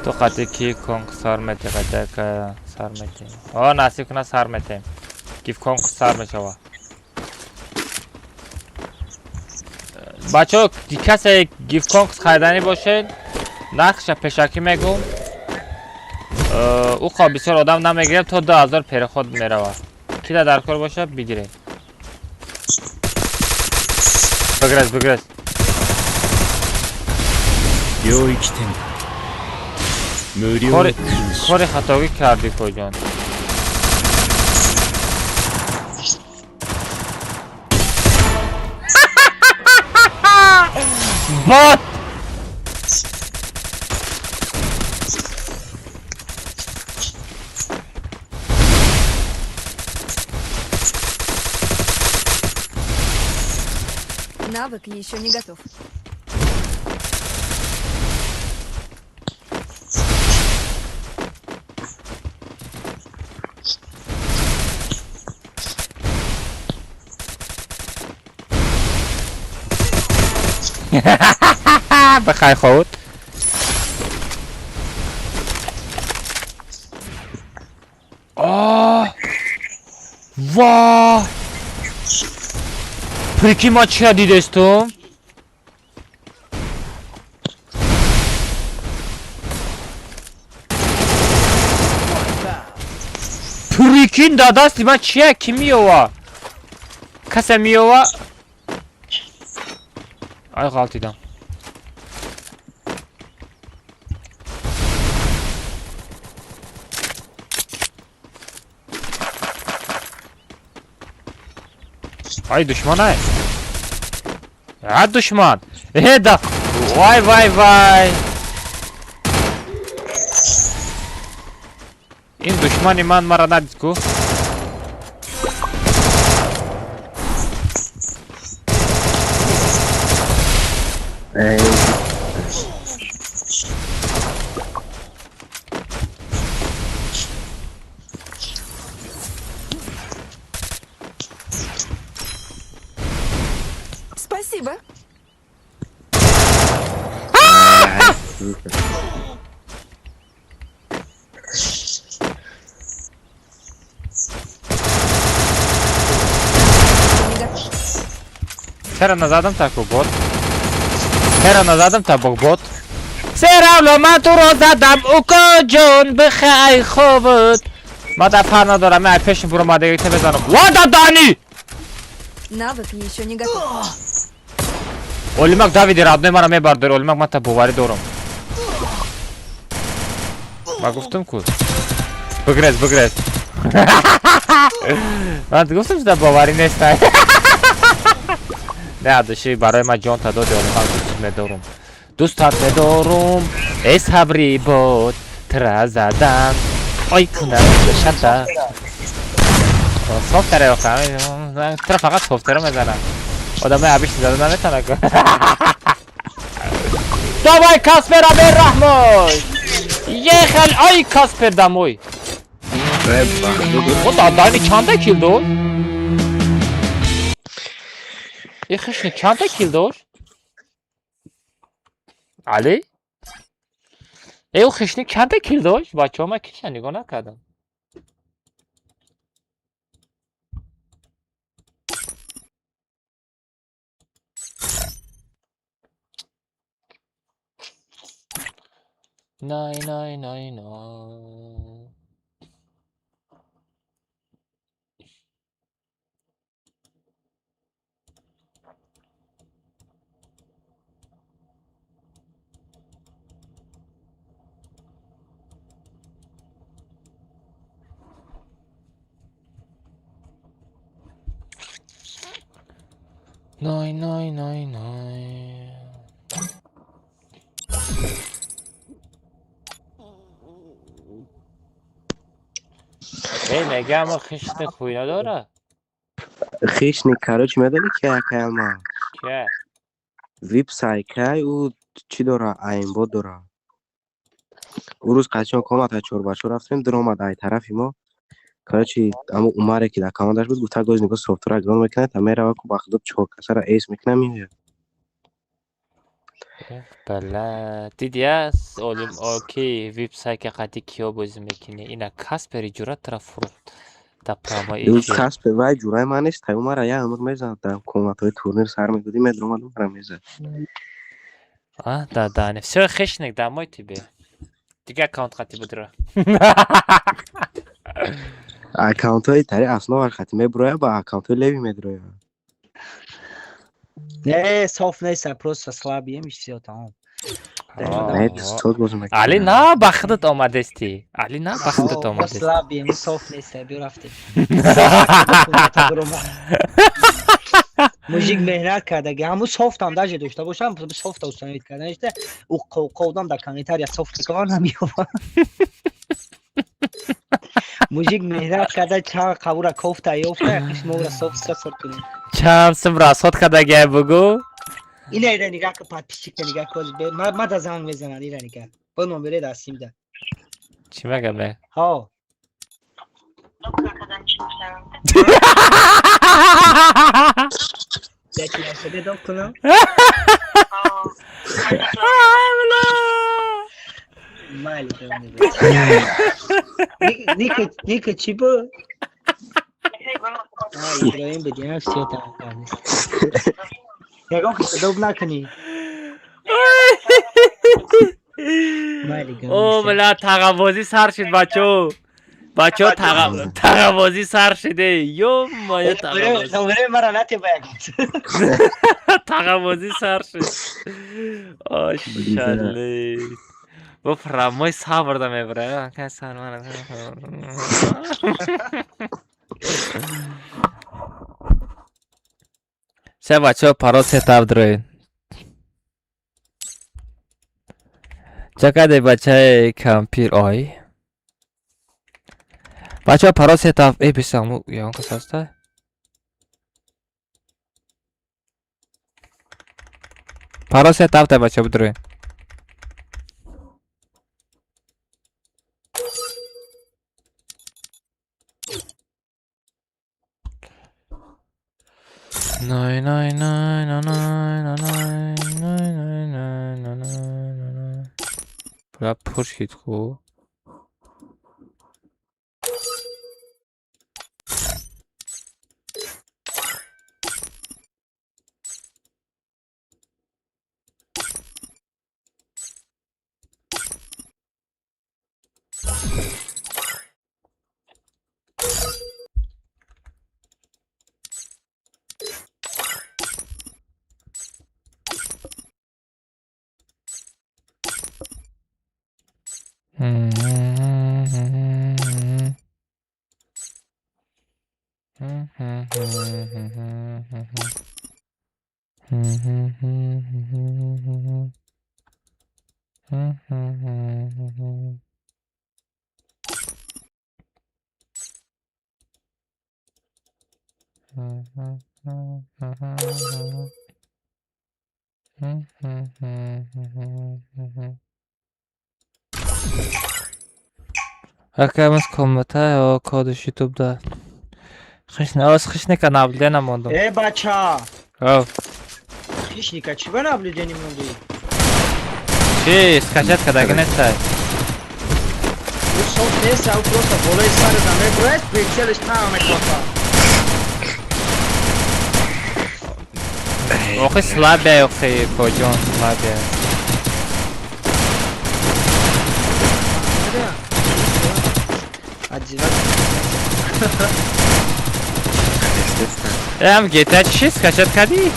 То қати ки конк сар мете қатака сар мете. О насиб куна сар мете. Гиф конк сар мешава. Бачо касе гиф конк хариданӣ бошед, нархша пешакӣ мегум. Ӯ хо бисёр одам намегирем то 2000 переход меравад. Ки дар кор бошад бигиред. Бигрез, бигрез. Кори хатогӣ кардӣ коҷон. Бот! Навык еще не готов. Бахай хоуд. О! Ва! Прикинь, ма чия дидестум? Прикинь, да дасти ма чия ки миёва? Касе миёва? Ай ғалтидам. Ай душман ай. А душман. Э да. Вай вай вай. Ин душмани ман мара надид ку. Спасибо. Чаро назадам таку бот? Чаро назадам та бот? Серавло ман туро задам уко ҷон бихай хобут. Ма дар пар надорам, ман пеши буромадагӣ те бизанам. Ва дадани! Навык еще не готов. Олимак Давиди родной мара мебардор, Олимак ман та боварӣ дорам. Ма гуфтам ку. Бигрез, бигрез. Ман гуфтам ки боварӣ нест. Не, души барои ман ҷон та доди Олимак дӯст медорам. Дӯстат медорам, эй сабри бод, тра задам. Ой кунам шата. Софтера охам. Тра фақат софтера мезанам. Одамои абиш зада наметавонад. Давай Каспера бераҳмой! Ехал ай Каспер домой. О дадани чанда кил дошт? Э хишни чанда кил дошт? Али? Э ӯ хишни чанда кил дошт? Бачаҳо ман киша нигоҳ накардам. Най най най най. Ной, ной, ной, ной. Эй, мегам хишник хуй надора? Хишник, короче, медони ки акайма? Ке? Вип сайкай ӯ чӣ дора? Аймбо дора. Ӯ рӯз қачон комата чорбачо рафтем, дуромад ай тарафи мо. Короче, амо Умаре ки дар командаш буд, гуфта гоз нигоҳ софтура гирон мекунад, та мерава ку ба худо чор касара эс мекунад, меояд. Бала, дидия олим окей, вип сайка қати киё бозӣ мекунӣ? Ина Каспери ҷурат тара фурӯхт дар прямой Ӯ эфир. Каспер вай ҷураи ман нест, тай Умара як умр мезад, дар комнатаҳои турнир сар медодӣ, медуромад, Умара мезад. А, да, да, не. Всё, хишник, домой тебе. Дига аккаунт қати будра. Аккаунтҳои тари основар хати мебурояд, ба аккаунтҳои леви медурояд. Не, софт нест, просто слабый, и всё тамом. Не, соз бозӣ мекунад. Али на ба худат омадести. Али на ба худат омадести. Слабый, софт нест, биё рафтем. Мужик меҳнат кардаги, ҳамун софтам даже дошта бошам, софта установить карда нешта, ӯ қовдам дар комментария софт мекунам, намеёбам. Мужик меҳнат карда, чанд қабура кофта ёфта, қисморо софт сасор кунем. Чанд сум расход кардаги бугу? Ина ира нигаҳ ку, подписчика нигаҳ ку, ма да занг мезанад, ира нигаҳ. Бо номере дастим да. Чӣ мегам? Ҳо. Яки нашуда доб кунам? Майли, Ника, Ника, чӣ буд? Иброҳим буд, я всё там. Ягон каса доб накунӣ. О, бля, тағабозӣ сар шуд, бачо. Бачо, тағабозӣ сар шуде. Ё-моё, тағабозӣ. Номере мара нате ба ягон. Тағабозӣ сар шуд. Ошале. Бо прямой сабрда мебара. Се бачо парол сетап дроин. Чакаде бачаи кампир ой. Бачо парол сетап э бисаму ягон кас ҳаста? Парол сетап та бачо бидроин. Най най най най най най най най най най най най. Бля, пур шид ху. Акамас комната ё кодиш ютуб да. Хишна, ос хишника наблюдение мондум. Э, бача! Ов. Хишника чӣ ба наблюдение мондӣ? Чӣ, скачать кардаги нестай? Ӯ софт нест, ӯ просто болои сари да мебурад, прицелиш тама мекофа. Охи слабия, охи, коҷон, слабия. Эм GTA чӣ скачать кардӣ?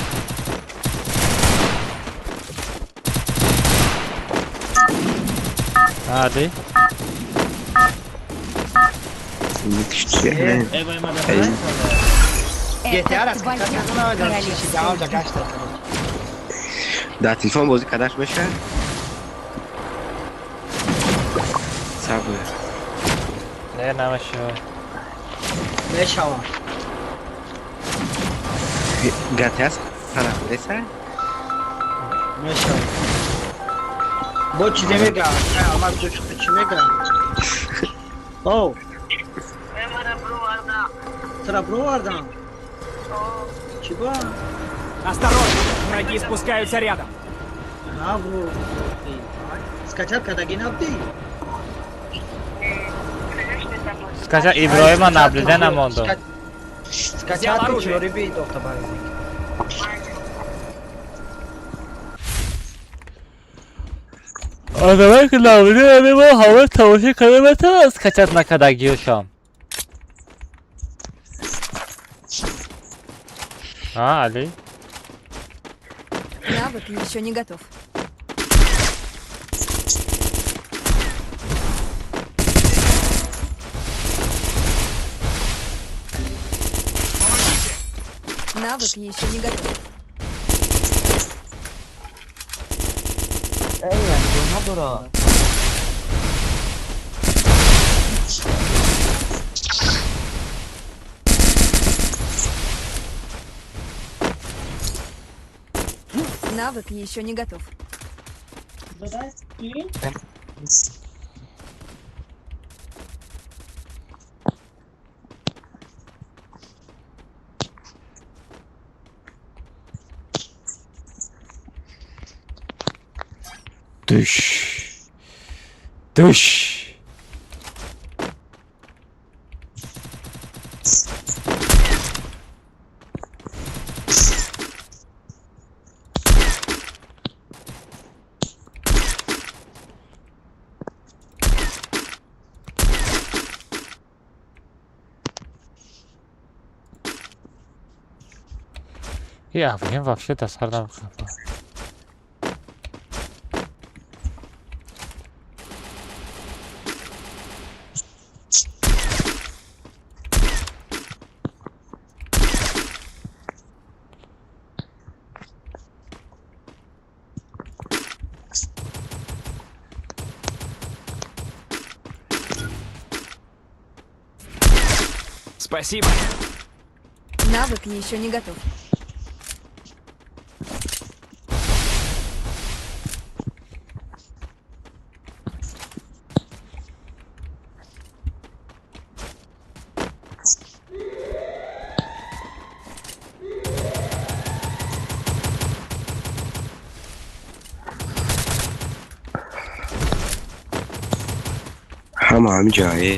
Ади. Это GTA-ра твоя скачать карда намедонам чи чи королевская даҳонҷа битва. гашта, короче. Дар телефон бозӣ кардаш мешавад? Сабр. Не, намешавад. Мешавад. GTA Сан Андреса? Мешавад. Бо чизе мега, алмаз ҷо чӣ мега? Оу. Тура бировардам. Чӣ ба? Осторожно! Враги спускаются рядом. Набро. Скачать кардагӣ набудӣ? Скача Иброҳима наблюда намондо. Скачать Взял оружие. ҷориби дохтабаризик. Одамое ки наблюда мемо ҳама тамошо карда метавонад скачать накардагиёшам. А, Али? Навык еще не готов. Навык еще не готов. Эй, надора. Навык еще не готов. Дыш. Дыш. Я, блин, вообще досадно. Спасибо. Навык еще не готов. Ҳама ҳамин ҷое.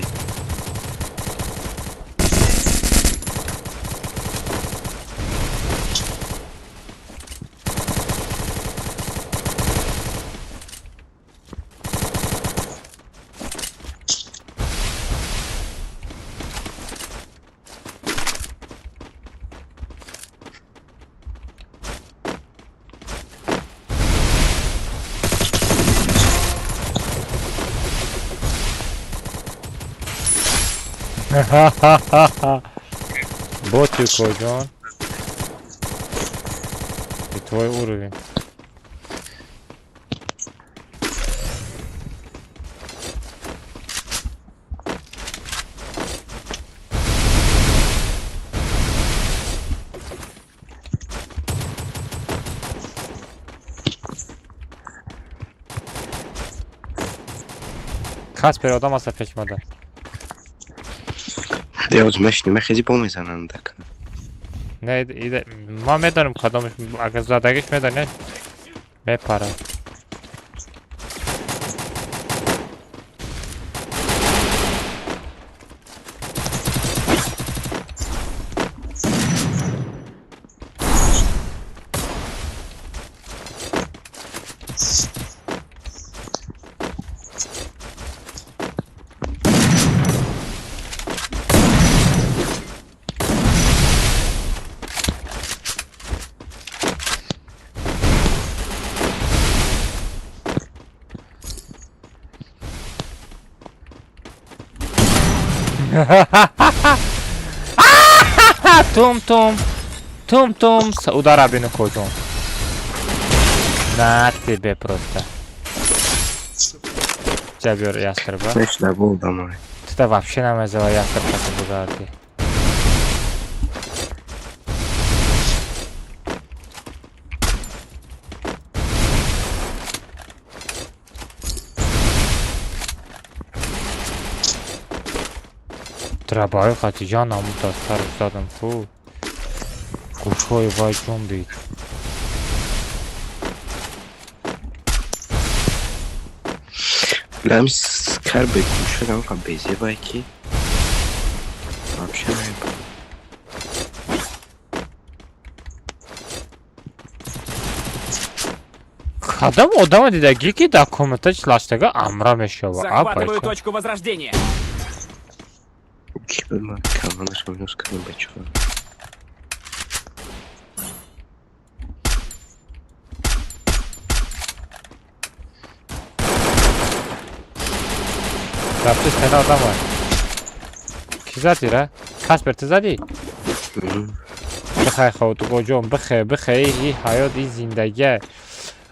Боти кожон. И твой уровень. Каспер одам аста пешмада. Деоз мешни мехези бо мезананд дака. Не, иде, ман медонам кадомаш, агар задагиш медонӣ, мепарад. Тум-тум. Тум-тум. Удара бину кожум. На тебе просто. Ҷабёр ястраба. Нешда был домой. Туда вообще намезава ястраб каса бугарди. Трабаи хатиҷан амута сар задам ку. Гӯшҳои вай ҷунбид. Бля, скар бе гӯша гам безебай ки. Вообще наебал. Кадом одама дидагӣ ки дар комната члаштага амра мешава? Захватываю точку возрождения. Ки бы ман командашо минус кардам бачаҳо. Рафти стена одама. Ки задӣ ра? Каспер ту задӣ? Бихай хавтугоҷон, бихе, бихе, и ҳаёт, и зиндагия.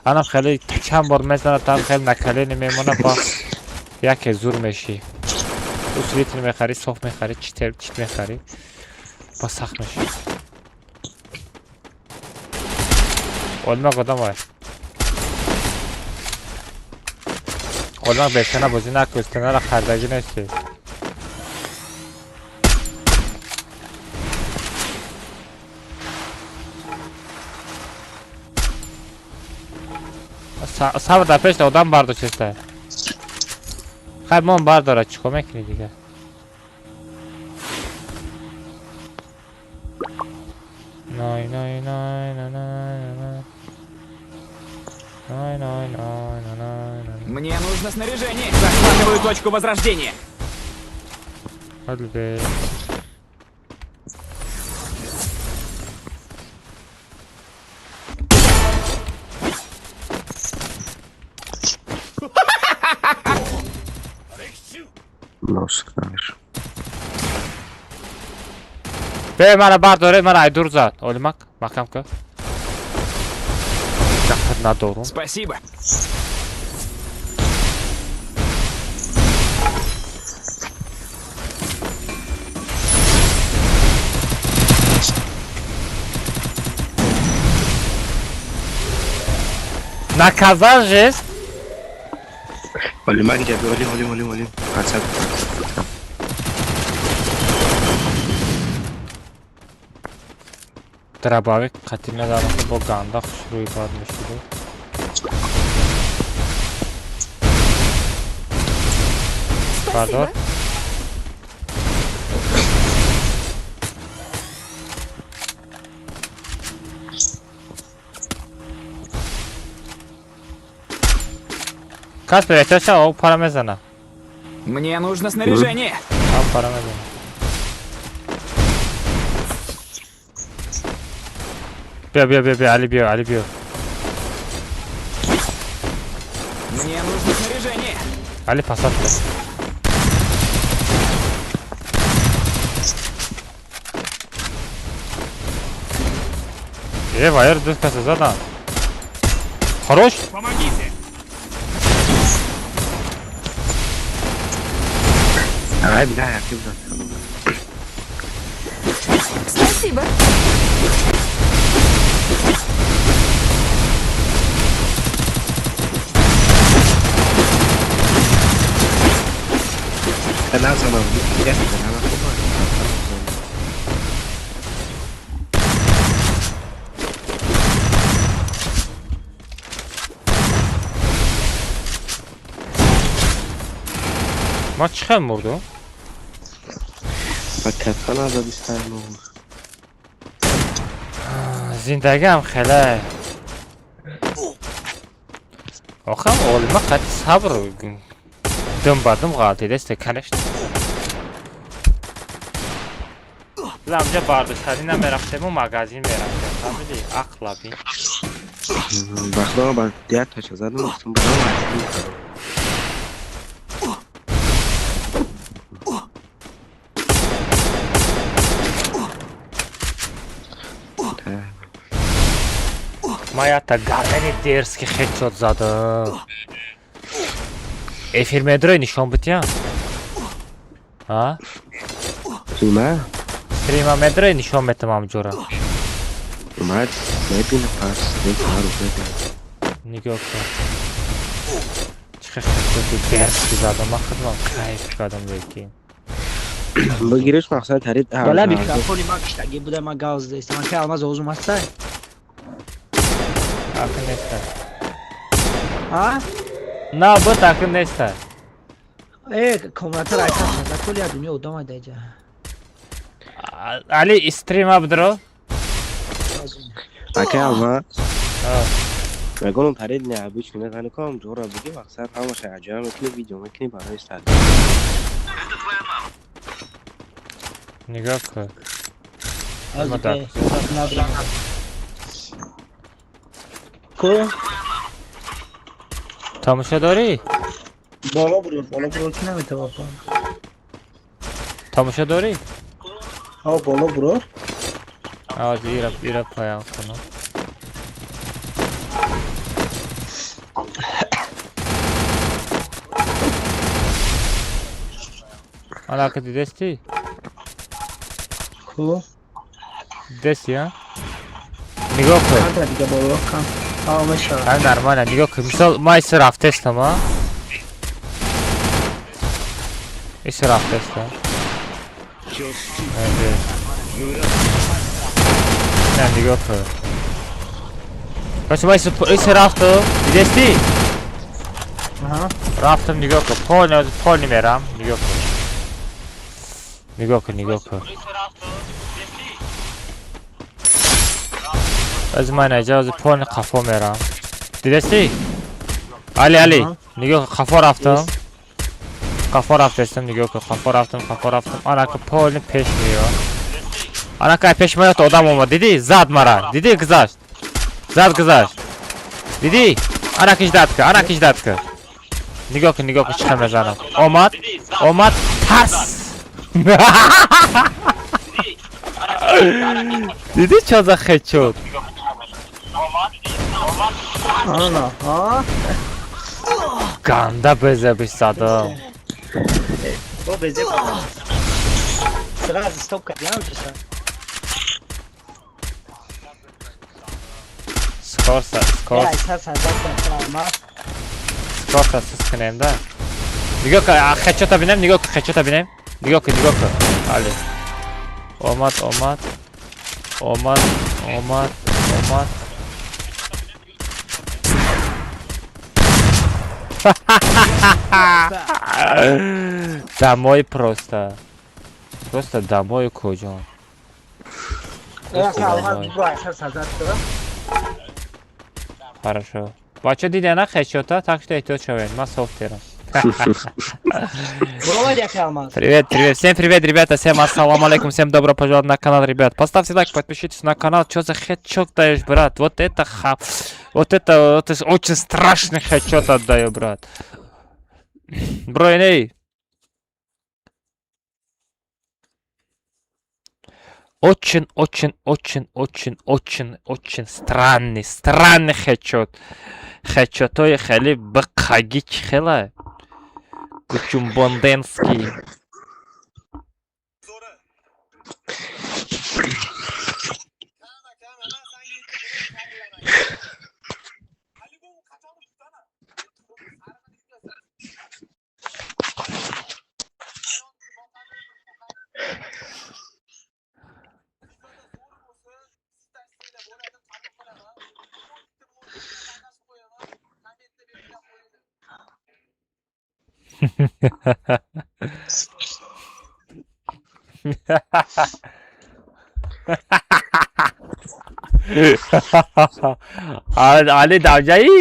Анам хеле чанд бор мезанад, там хеле на колени мемонад, ба яке зур мешӣ. Усилитель мехарӣ, соф мехарӣ, чит мехарӣ. Ба сахт мешӣ. Олмак одам вай. Олмак бестена бозӣ накун, стенара хардагӣ нестӣ. Сабр дар пешта одам бардоштеста. Хай мон бардорад, чӣ кор мекунӣ дигар? Най най най най най най. Най най най най най най. Мне нужно снаряжение. Захватываю точку возрождения. Hadi. Носкар. Бе мара бардоре, мара айдур зад. Олимак, макам ка. Дахат надорум. Спасибо. Наказал жест. Олимак ҷаби, олим, олим, олим, олим. Қасаб. Дробовик қатил надорам, бо ганда хушрӯи бад мешуду. Бардор. Каспер, эҳтиёт шав, об пара мезана. Мне нужно снаряжение. Об пара мезана. Биё, биё, биё, биё, Али, биё, Али, биё. Мне нужно снаряжение. Али, пасат. Вайер ду каса задан. Хорош. Помогите. Ай, бля, я кидаю. Спасибо. Назанам, я назанам. Ма чӣ хел мурду? Ба катка назадистам. Зиндагиам хеле. Охам олима қати сабр дум ба дум ғалтидесте, конечно. Ламҷа бардоштанӣ намерафтему магазин мерафтем. Фаҳмидӣ? Ақла бин. Бахтама ба як тача задам, гуфтам будам. Ман якта гардани дерзкий хедшот задам. Эфир медрои, нишон битиям? А? Стрима? Стрима медрои, нишон метам ҳамҷора. Омад, мебинам, пас стрим ҳар рӯз мебинам. Нигоҳ кун. Чӣ хел хедшоти дерзкий задам, ман худам кайф кардам лекин. Бигириш, мақсад тарид. Бала, микрофони ма киштагӣ буда, ма газ дестам. Ака Алмаз, овозум ҳастай? Акн неста. А? На, бут, акн неста. Э, комната райса шада, коли я дунё одам даҷа. Али, стрима бидро. Ака Алмаз. Мегонам, тарид необычный мезани ком ҷора буги, мақсад ҳамаша аҷоя мекунӣ, видео мекунӣ барои стат. Нигоҳ кун. Аз Ма так. Ку? Тамошо дорӣ? Боло бур, боло бур, ки наметавонам. Тамошо дорӣ? Ҳа, боло бур. Ҳозир ира поям кунам. Анака, дидести? Ку? Дидести, а? Нигоҳ кун. Камтар дига боло, кам. Ҳа, мешавад. Ҳа, нормально, нигоҳ кун. Мисол, ма иси рафтестам, а? Иси рафтестам. Не, нигоҳ кун. Короче, ма иси рафтам, дидести? Аҳа. Рафтам, нигоҳ кун. Полный, полный мерам, нигоҳ кун. Нигоҳ кун, нигоҳ кун. Аз ман аҷа ҳозир полный қафо мерам. Дидести? Али, Али, Аҳа. нигоҳ кун, қафо рафтам. Қафо рафтестам, нигоҳ кун, қафо рафтам, қафо рафтам. Анака полный пеш меё. Анака пеш меёд, одам омад, дидӣ? Зад мара. Дидӣ, гузашт. Зад, гузашт. Дидӣ? Анаки ждать ка, анаки ждать ка. Нигоҳ кун, нигоҳ кун, чӣ хел мезанам. Омад, омад, тарс. Дидӣ, чо за хедшот? Ана, ҳа? Ганда безебиш задам. Бо безеб. Сразу стоп кардям, чиса. Скорса, скорс, Ай, са са за Алмаз. Скорса сис кунем да. Нигоҳ кун, хедшота бинем, нигоҳ кун, хедшота бинем. Нигоҳ кун, нигоҳ кун. Али. Омад, омад. Омад, омад, омад. Домой просто. Просто домой, куҷон. Просто Ака Алмаз, домой. бур, ай са са за. Хорошо. Бача, дида на хедшота, так что эҳтиёт шавед. Ман софтерам. Буровад, ака Алмаз. Привет, привет. Всем привет, ребята. Всем ассаламу алейкум. Всем добро пожаловать на канал, ребят. Поставьте лайк, подпишитесь на канал. Что за хедшот даешь, брат? Вот это ха... Вот это, вот это очень страшный хедшот отдаю, брат. Бро, эй. Очень, очень, очень, очень, очень, очень странный, странный хедшот. Хедшотои хеле быққаги чӣ хела? Кучумбонденский. Али, давҷаӣ?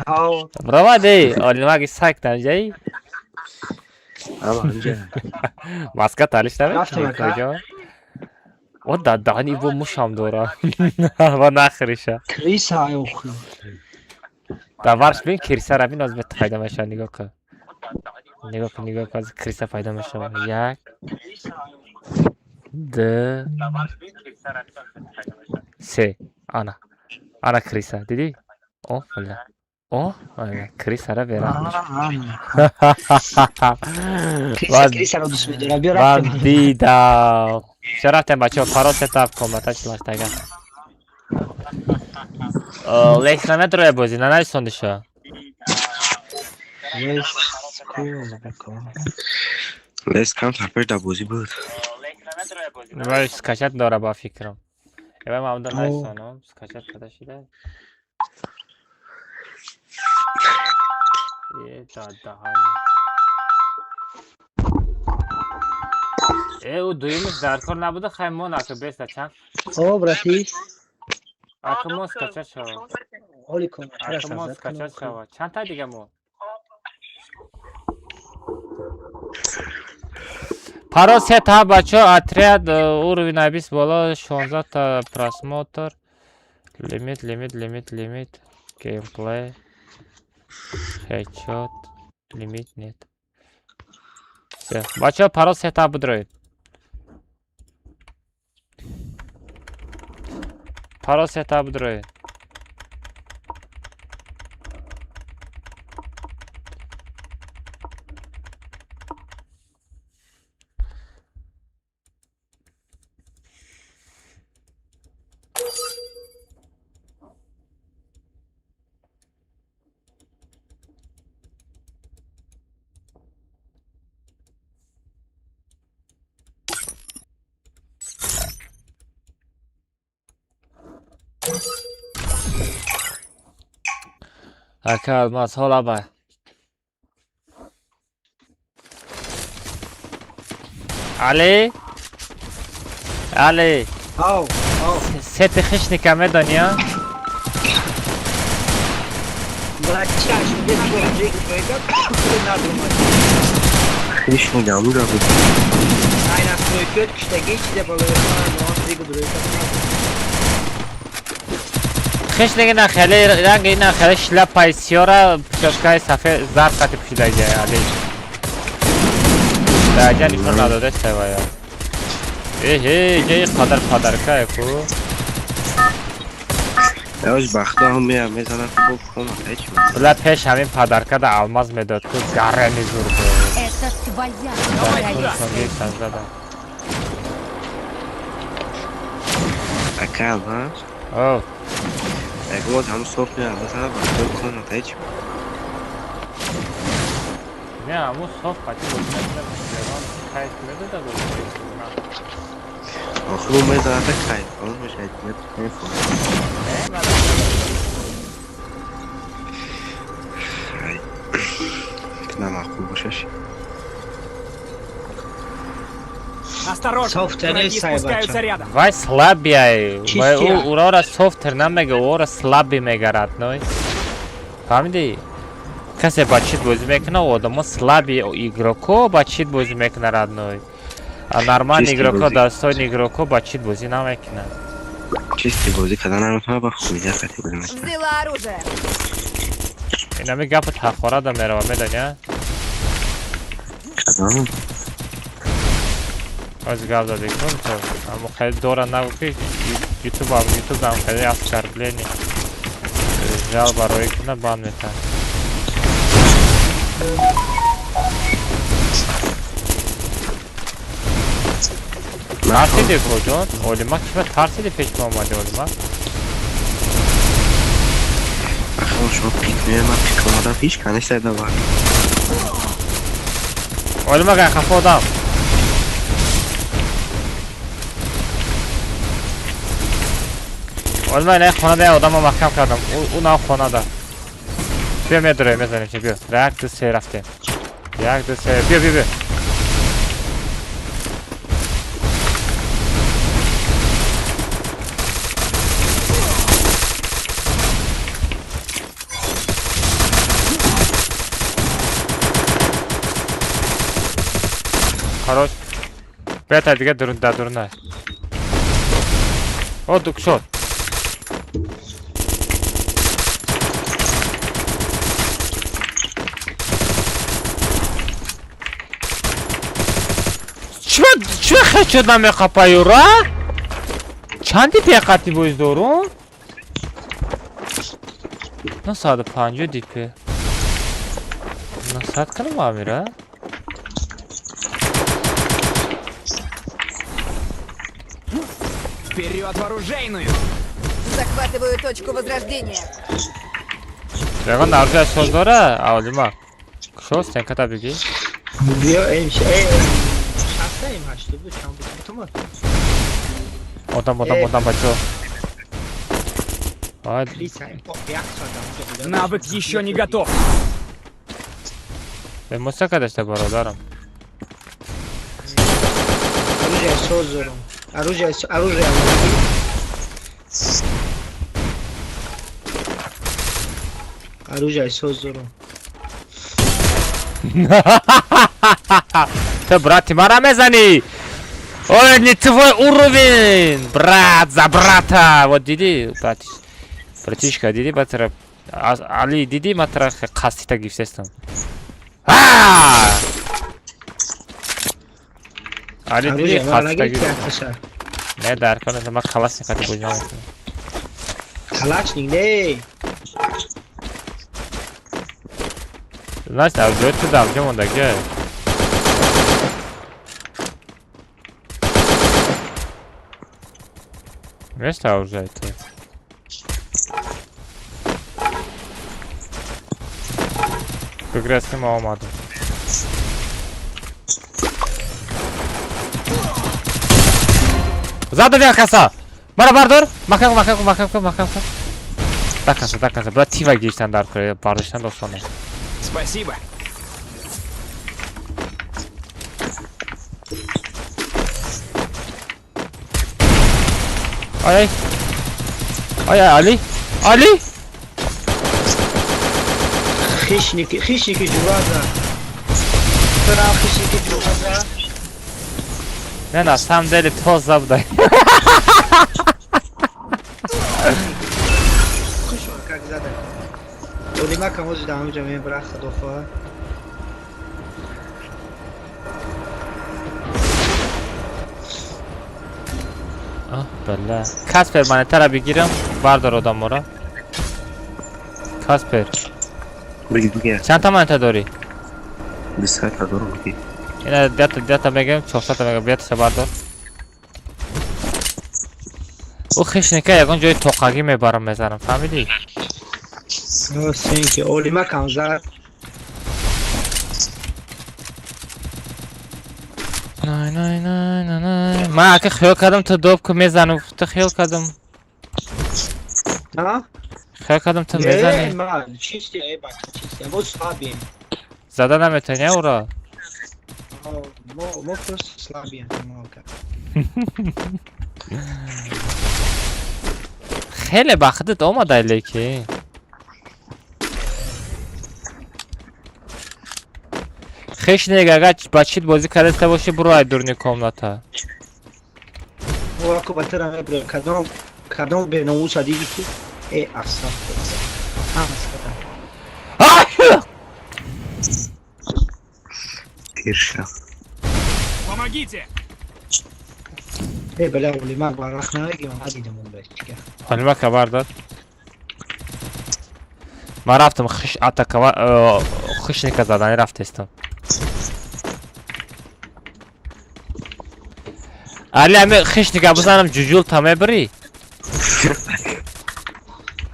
Ҳав. Бировади, Олимаги сак давҷаӣ? Ама ҳамҷа. Маска талиш Рафтем, намекунӣ, ака. куҷо? О, дар даҳани бо мушам дора. Ва нахӯриша. Криса охи. Дар варш бин, кирсара бин, оз пайдо мешавад, нигоҳ кун. Нигоҳ кун, нигоҳ кун, криса пайдо мешавад. Як, ду, се. Ана. Ана крыса, дидӣ? О, бля. О, ана крысара бераҳм. Криса, крисаро дӯст медорам. Биё, Ман рафтем. дидам. Всё, рафтем, бачаҳо, парол сетап, комната чилаштага. Лекс наметроя бозӣ, нанависондиша. Лес, ку, ку. Лес камтар пеш дар бозӣ буд. Вай скачать дора ба фикрам. Эва мамда О. нависонам, скачать када шида. Е, да, да. Э, ӯ дуюмиш дар кор набуда, хай мон ака беста чанд. О, брати, Ака мон скачать шава. ҳоли комнатара Ака мон сазад скачать кунам. шава. Чанд та дига мо? Парол се та, бачо, отряд уровень абис боло 16 та просмотр. Лимит, лимит, лимит, лимит. Геймплей. Хедшот. Лимит нет. Всё. Бачо, парол се та будроид. Парол се та будроид. Ака Алмаз, ҳола бай. Али? Али, Ав, ав. сети хишника медонӣ, а? Бачаш, бес тройка, надумад. Хишника амура буд. Ай, настройкиот киштаги чизе болои мо тройка. Хишники на хеле ранги на хеле шляпаи сиёра, пӯшокаи сафед зард қати пӯшидаги, Али. Даҷа нишон надода севая. Эҳе, ҷаи қадар падаркае ку. Яваш бахто ҳам мея мезанад ку бо комната ҳеч. Бла пеш ҳамин падарка да алмаз медод ку гарами зур буд. Это твоя Давай королевская сюда. Сон зада. Ака Алмаз. О, Ягон ҳам соф мея мезанад бахто комната ҳеч. Не, ҳамун соф қати бозӣ накунад, кайф медода бозӣ. Охир ӯ мезанад та кайф. Он мешавад мефурад. Ай. Намаъқул бошаш. Осторожно! Софтер Враги нест, сай, спускаются бача. рядом. Вай слабиай. Чистия. Вай ӯ ӯрора софтер намега, ӯро слабый мегарад, ной. Фаҳмидӣ? Касе ба чит бозӣ мекунад, одамо слабый игроко ба чит бозӣ мекунад, родной. А нормальный Чистый игроко, бозӣ. достойный игроко ба чит бозӣ намекунад. Чисти бозӣ кардан наметавонад ба хуйня қати бозӣ мекунад. Взяла оружие. Инами гапи ҳақорада мерава, медонӣ, а? Кадом? Оз гап задӣ кун то. Аммо хеле дора нагу ки ютуб ютуб ам хеле оскорбление. Жалоба роӣ куна бан метавад. Тарсиди куҷон? Олима кима тарсиди пеш ма омади Олима? Ахо шумо пик меояд, ман пик омадам, ҳеч ка нест айда бар. Олима гай хафа одам. Олима ина хонада як одамро маҳкам кардам. Ӯ нав хонада. Биё медуроем, мезанем чи биё. Як ду се рафтем. Як ду се биё биё биё. Хорош. Бета дига дурун да дуруна. О, дукшот. Чува хечот намеқапа юра? Чанди пеқати боз дорум? 950 дипе. 900 кунам амира? Вперед в оружейную! Захватываю точку возрождения. Ягон оружие соз дора, Алима. Шо стенката бигӣ? Биё М 60 М 82 чанд буд? Одам, одам, одам, бачо. Ай, Навык еще не готов. Муса кадашта бародарам. Оружие соз дорам. Оружие, оружие. Оружие соз дорам. Ты, брат, мара мезани! Ой, не твой уровень! Брат, за брата! Вот диди, братиш. Братишка, диди, батра. Али, диди, матра, қастита гифтестам. Али, диди, қастита гифтестам. Не, дар кон, ма калашник қати бозӣ мекунам. Калашник, не! Значит, а ҷои ту дар ҷо мондагӣ. Место оружие ту. Бигрез ки ма омадам. Задам як каса! Мара бардор! Маҳкам, маҳкам, маҳкам, маҳкам. Да каса, да каса. Брат, тива гирифтан дар кор, бардоштан достона. Спасибо. Ай, ай. Ай, Али. Али! Хищники, хищники ҷураза. Тура хищники ҷураза. Не, на самом деле то забдай. Как зада. Олима камози да ҳамҷа мебра худо хоҳад. Аҳ, бала. Каспер монетара бигирам, бардор одамора. Каспер. Бигир, бигир. Чанд та монета дорӣ? 20 та дорам, бигир. Ина дята мегем, 400 та мегем, биятша бардор. Ӯ хишника ягон ҷои тоқагӣ мебарам мезанам, фаҳмидӣ? Сенки, Олима кам зад. Най, най, най, най, най. Ман ака хиёл кардам ту доб ку мезанам, ту хиёл кардам. А? Хиёл кардам ту мезанӣ. Ма, чисти, эй бача, чисти. Мо слабием. Зада наметавонӣ ӯро? Мо просто слабием. Хеле ба худат омадай лекин. Хишник агар ба чит бозӣ кардаста бошӣ, буро ай дурни комната. Ораку батара мебро, кадом кадом беномуса диди ки э астағфируллоҳ. Ҳама Тирша. Помогите! Э бля, Олима барах намегим, надидам он бачка. Олима хабар дод. Ман рафтам хиш атакова хишника задани рафтестам. Али, ами хишника бизанам ҷуҷул та мебирӣ?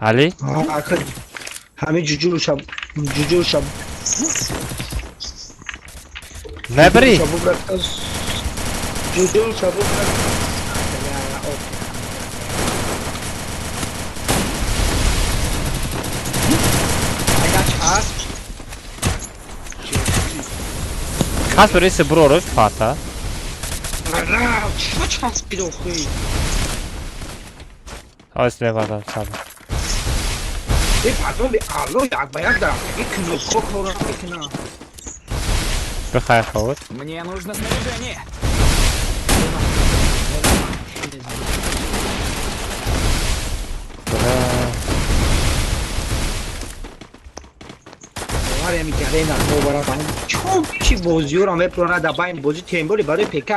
Али? Ҳами ҷуҷулша ҷуҷулша мебирӣ? Ҷуҷулша бубра. Каспер исе буро рӯз пата. Чё часпид охи? Ҳост мебардам сабр. Э пардон, бе алло як ба як дарам. Ин кнопка кора мекунам. Бихай ховуд. Мне нужно снаряжение. Боварем ки арена бовара ба чон чи бозиёро мепрона да байн бозӣ темболи барои ПК.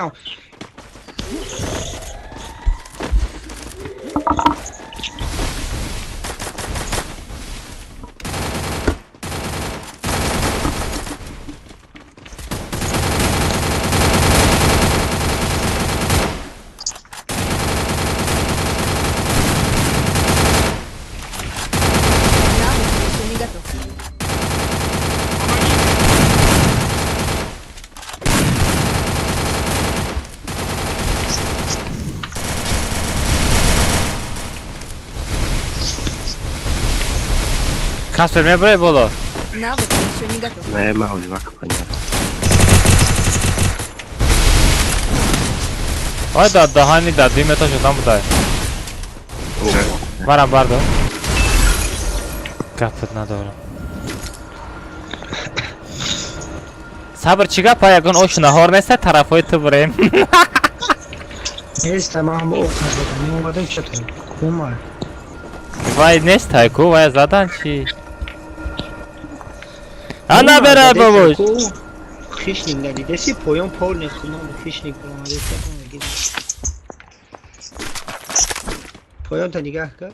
Каспер мебарӣ боло? Навык еще не готов. Не, ман ҳоли вақт понятно. Ой, да даҳани да 2 метр шудан будай. Марам бардор. Гапат надорам. Сабр, чӣ гап, ягон ошу наҳор неста, тарафҳои ту бурем? Нест, ман ҳам оқ назадам. Меомадам чато. Кума. Вай нестай ку, вай задан чӣ? Ана бера бабош. Хищник надидеси, поён полный хунон хищник баромадеси. Поён та нигаҳ кар.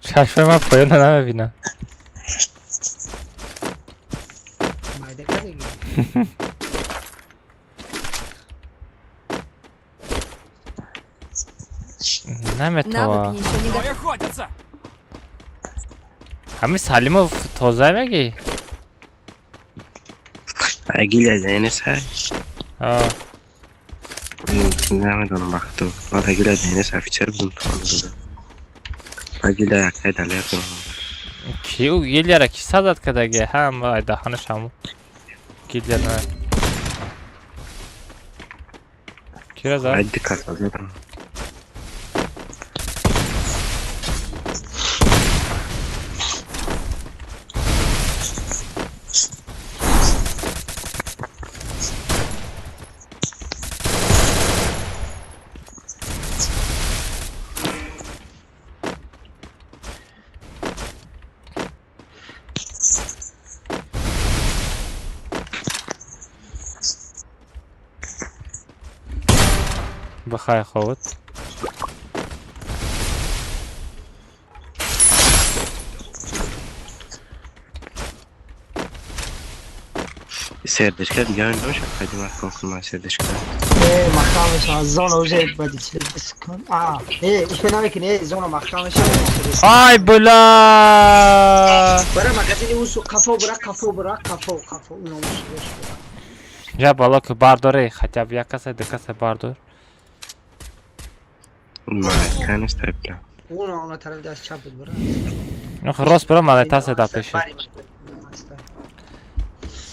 Чашмаи ман поёна намебинам. Майда кардагӣ. Наметова. Навык еще не Мной готов. охотятся! Ҳамин Салимов тоза мегӣ? Гилия ДНС ҳай? А, Намедонам вақту. Ман да гилия ДНС офицер будам то он додам. Ба гилия якай далер дорам. Ки ӯ гилияра ки садат кардаги? Ҳам ай даҳанаш ҳаму. Гилия на. Кира зад? Ай дикат задам. Бахай ховат. Сердечка дига набошад, қадима кор кунам сердечка. Э, маҳкам мешавад. Зона уже баъди 40 секунд. А, э, успе намекунӣ, э, зона маҳкам мешавад. Ай була! Бара магазини усу қафо бира, қафо бира, қафо, қафо. Уно усу. Я бало ки бардоре, хотя бы як каса, ду каса бардор. Малайка нест бля. Уно она тараф даст чап буд бира. Ох, рост бира малайтаса да пеши.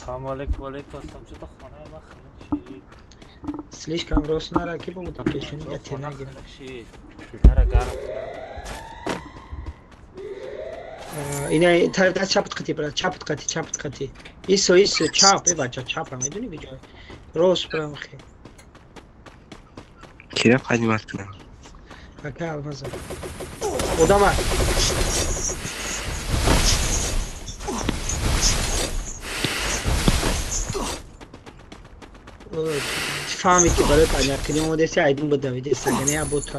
Салом алейкум, алейкум ассалом. Чё-то хонаи ман хунук шид. Слишком рост нара, ки бо да пешони я тена гирам. Хунук шид. Филтра гарм. Ина тараф даст чапт қати бира, чапт қати, чапт қати. Исо, исо, чап, э бача, чапа медуни биҷой. Рост бирам хе. Кира қадимат кунам. Ака алмаза. Одама. Фаҳмид ки барои падаркунӣ омадаси, айдин ба давида сагане абота.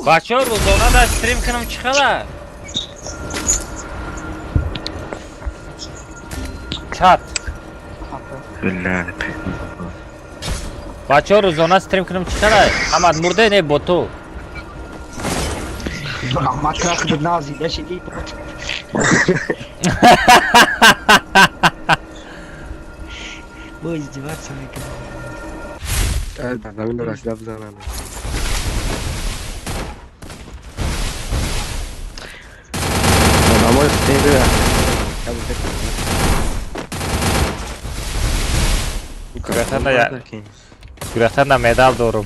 Бачаҳо, рӯзона дар стрим кунам чӣ хела? Чат. Бля. Бачаҳо, рӯзона стрим кунам чӣ хела? Ҳамад мурде не бо ту. Макрах назида шиди. Бо издеваться мекунам. Ай, замин расида бизанам. Одамои хеле Гурехтан медал дорум.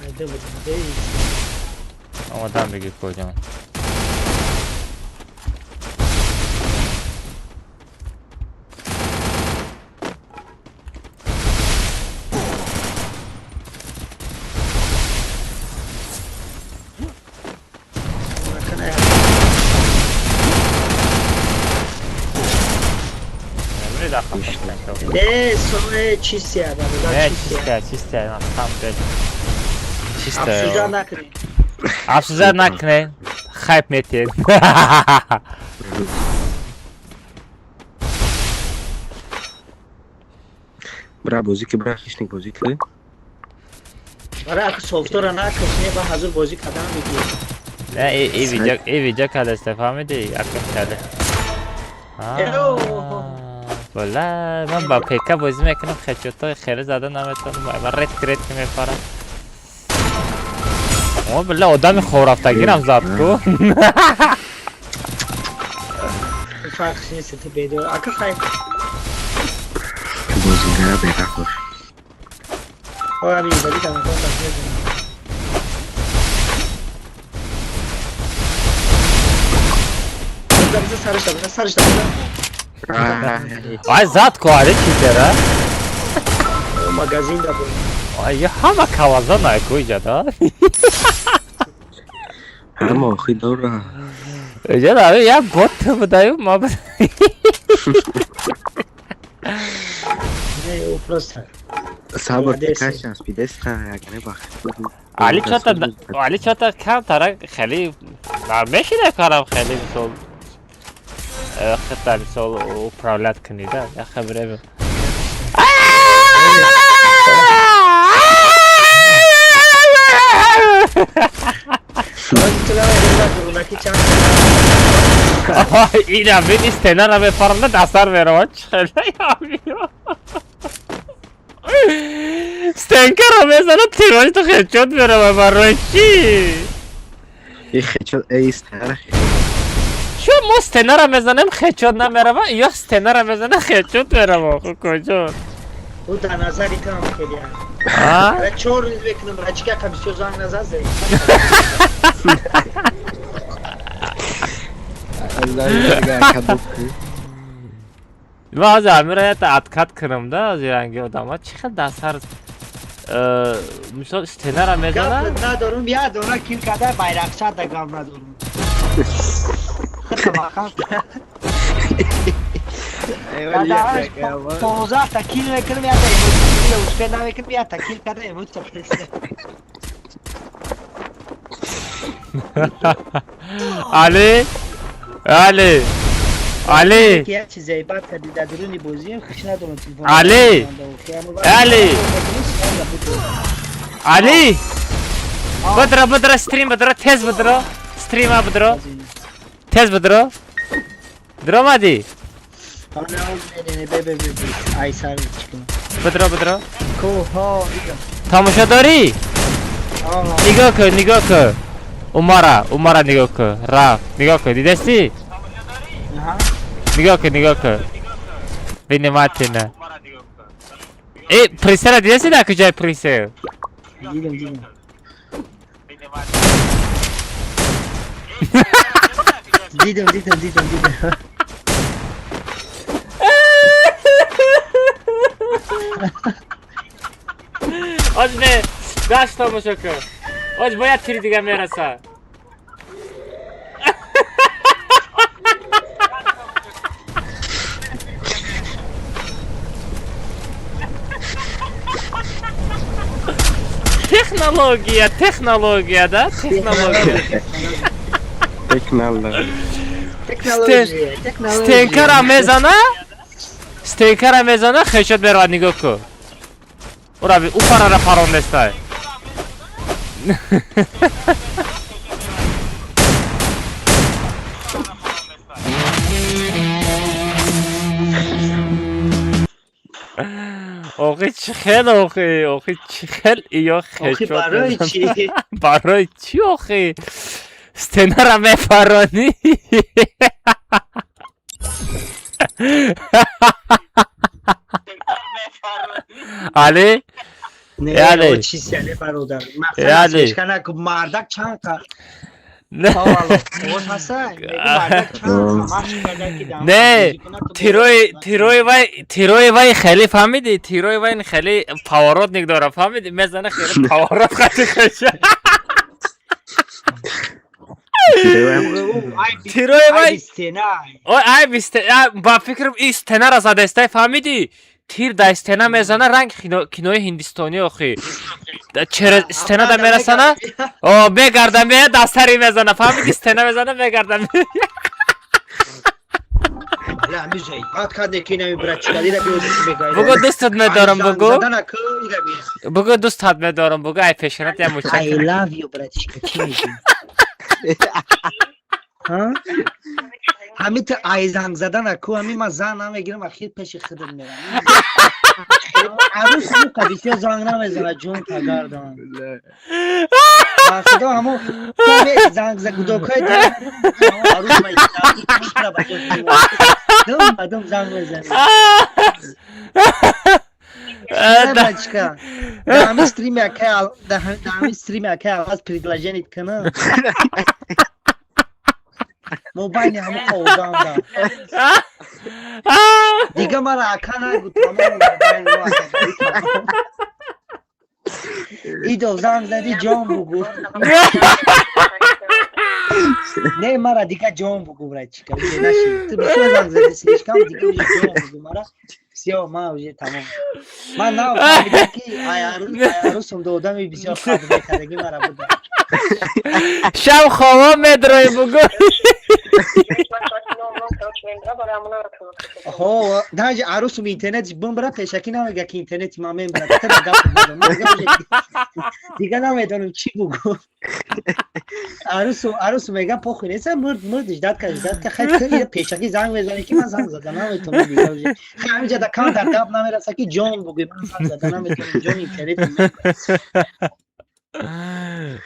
Айда будам, дей. Омадам бигир коҷон. Макана. Намри да хафа. Э, со, чистия, бародар, Не, чистия. чистая, чистая, на самом деле. Чистая. Обсуждать накунем. Обсуждать накунем. Хайп метед. Бра бозӣ ки, бра хищник бозӣ ки. Барои аку софтора накаш, не ба ҳазур бозӣ кардан мегӣ. Не, и видео кадаста, фаҳмидӣ? Ака када. Бала, ман ба ПК бозӣ мекунам, хедшотҳои хеле зада наметавонам. Ман редко редко мепарам. О, била, одами хобрафтагирам зад ку. Фарқ нест, ту бедор. Ака хай. Бозингара берақош. Ами бали тамошо мекунам. Биза сараш да, сараш да. Ай зад ку, аре чизера? Магазин да буд. Ай, ҳама каваза найку иҷада. Ҳама охи дора. Иҷада, аре як бот будаю, ма Не, ӯ просто. Сабр каш часпидест, ягане бахт. Али чота, али чота камтара хеле мешида карам хеле мисол. Хита мисол управлять кунида, я хабре. Ина бин стенара мепарам, дастар меравад. Хеле стенкаро мезанад, тирош ту хедшот мерава. Барои чӣ? И хедшот эй стенара. Чо мо стенара мезанем, хедшот намерава, ё стенара мезана, хедшот мерава? Куҷо? Ӯ дар назари ту ҳам хеле. Чор рӯз мекунам, рачка ка бисёр занг назад. Ман ҳозир амира ята откат кунам да, ҳозир ранги одама чӣ хел дастар мисол стенара мезана. Гап надорум, я дона кил када байрақча да гап надорум. Понздаҳта кил мекунам, ята эмоция успе намекунам, ята кил када эмоция. Али, Али, Али, як чизе бад кардӣ дар дуруни бозиам, хуш надорам телефон. Али, Али, Али, бидро, бидро, стрим бидро, тез бидро, стрима бидро, тез бидро, диромадӣ? Бидро, бидро. Тамошо дорӣ? Нигоҳ кун, нигоҳ кун. Умара, Умара нигоҳ кун. Рафт, нигоҳ кун, дидастӣ? Нигоҳ кун, нигоҳ кун. Внимательно. Э, прицела дидастӣ дар куҷои прицел? Дидам, дидам. Дидам, дидам, дидам, дидам. Оз не, дашт тамошо кун. Оз бояд тири дига мераса. Технология, технология, да? Технология. Технология. Стенкара мезана? Стенкара мезана, хедшот меравад, нигоҳ кун. Ура, ӯ парара парондестай. Охи чӣ хел, охи, охи чӣ хел иё Охи хедшот. Барои чӣ? Барои чӣ охи? Стенара мепаронӣ? Али? Не, Яли. чиз яли бародар. Яли. Мақсад мардак чанд қа овоз ҳаста? Мардак чанд қа машқ карда ки дар Не, тирои тирои вай, тирои вай хеле фаҳмидӣ? Тирои вай хеле поворотник дора, фаҳмидӣ? Мезана хеле поворот хати хеша. Тирои вай ой ай бисте ба фикрам и стенара задестай, фаҳмидӣ? Тир дар стена мезана, ранг кинои ҳиндистонӣ охи. Через стена да мерасана, о мегарда мея дастари мезана, фаҳмидӣ? Стена мезана, мегарда. Бугу дӯстат медорам, бугу. Бугу дӯстат медорам, бугу ай пешонат я мучак. I love you, братишка, чӣ мегӣ? Ҳа? Ҳамин ту ай занг задана ку, ҳамин ман занг намегирам, ахир пеши худат мерам. Арӯс мука бисёр занг намезана, ҷон тагардон. Ба худо ҳамон занг за гудокҳои арӯс дум занг мезанӣ. Братишка, дар ҳамин стрими акай, дар ҳамин стрими акай аваз предложение кунам. Мо байни ҳамон одам да. Дига мара ака нагу, тамом байни мо ака. Идо занг зади ҷон бугу. Не, мара дига ҷон бугу, братишка, уже наши. Ту бисёр занг зади слишком, дига уже ҷон бугу мара. Всё, ман уже тамом. Ман нафаҳмидам ки ай арӯсум ду одами бисёр қадр мекардаги мара буда. Шаб хобо медрои бугу. Ҳо, даже арӯсум интернетиш бимбара, пешакӣ намега ки интернети ман мембара. Тара гап мезанам. Дига намедонам чӣ бугу. Арӯсум мега похуй нест, мурд мурд ждать ка, ждать ка, хай ту пешакӣ занг мезанӣ ки ман занг зада наметавонам дига уже. Хай ҳаминҷа да камтар гап намераса ки ҷон бугӯй, ман занг зада наметавонам, ҷон интернет.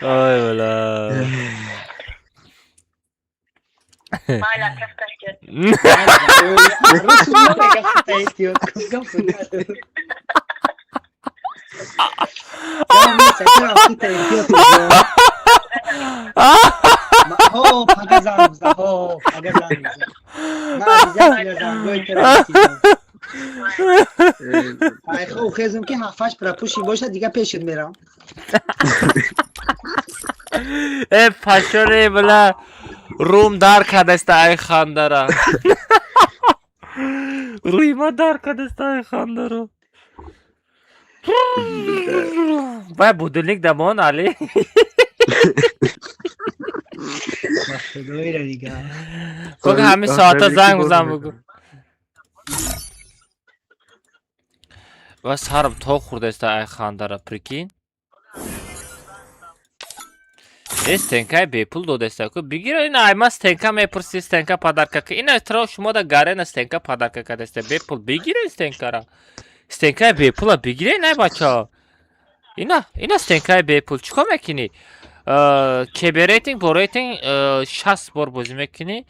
Ой, бла. Арӯсум намега хита эҳтиёт кун, гап ҳо, пага занг бизан, ҳо, пага занг бизан. Ман обязательно зангои туро метизам. Ай хоб хезум ки ҳафташ пропущен бошад, дига пешат мерам. Э, пашоре, бла. Рум дар кадаста ай хандара. Рӯи ма дар кадаста ай хандара. Бай будильник дамон, Али. Ба худоира дига. Бугу ҳамин соата занг бизан бугу. Ва сарам то хӯрдаста ай хандара, прикинь. Э, стенкаи бепул додаста ку. Бигира ин ай ма стенка мепурси, стенка подарка ка. Ина тро шумо да гарена стенка подарка кадаста бепул. Бигира стенкара. Стенкаи бепула бигира ин ай бача. Ина, ина стенкаи бепул. Чӣ кор мекунӣ? КБ рейтинг бо рейтинг 60 бор бозӣ мекунӣ.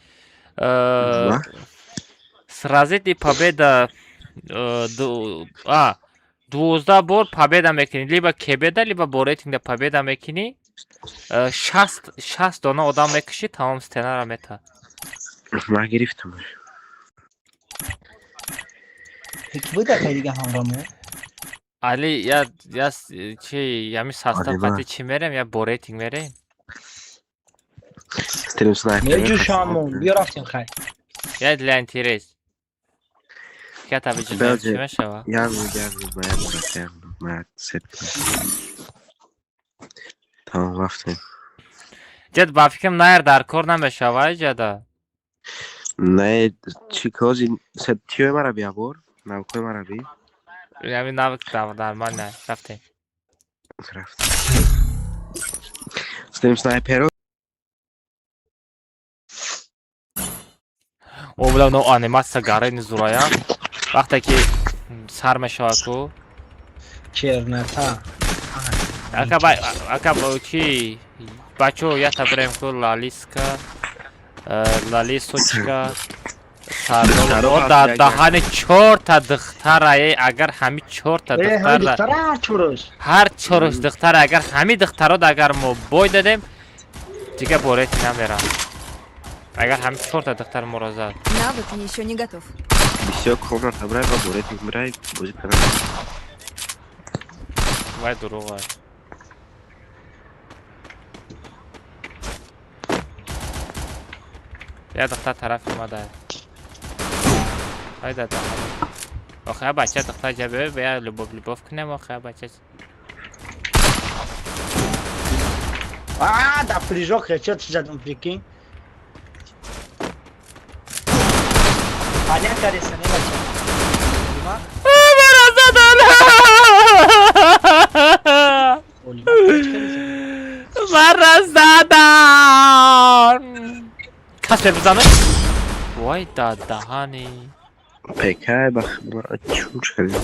Сразить и победа 12 бор победа мекунӣ. Либо КБ-да, либо бо рейтингда победа мекунӣ. 60 дона одам мекушӣ, тамом стенара мета. Ман гирифтам. Ки буда кай дига ҳамроҳ мо? Али, я чи ями состав қати чӣ мерем, я бо рейтинг мерем? Стрим снайпер. Меҷӯшамон, биё рафтем хай. Я для интерес. Ката биҷӯшам чӣ мешава? Як як як як сет. Тамом рафтем. Ҷад ба фикрам найр дар кор намешава ҷада. Не, чӣ кози сет тиёи мара бия бор, навкои мара би. Ями навык нормально, рафтем. Рафтем. Стрим снайперо. О, бла, но аниматсия гарени зурая. Вақте ки сар мешава ку. Чернота. Ака ба ака чи бачо я табрем ку лалиска, лалисочка. Сардор дар даҳани чорта духтарае, агар ҳами чорта духтар ҳар чорш духтар, агар ҳами духтаро агар мо бой дадем, дига борети намерам. Агар ҳами чорта духтар моро зад. Навык ещё не готов. Бисёр комната брай ва борети брай бозӣ кардам. Вай дурӯғ аст. Я духтар тарафи омада. Ай да да. Охе бача духтар ҷабе бия любовь любовь кунем охе бача. А, да прыжок хечет задум, прикинь. кардеса, не бача? Мара задан. Мара задан. Каспер бизанад? Вай да даҳани. Пекай ба чун кардем.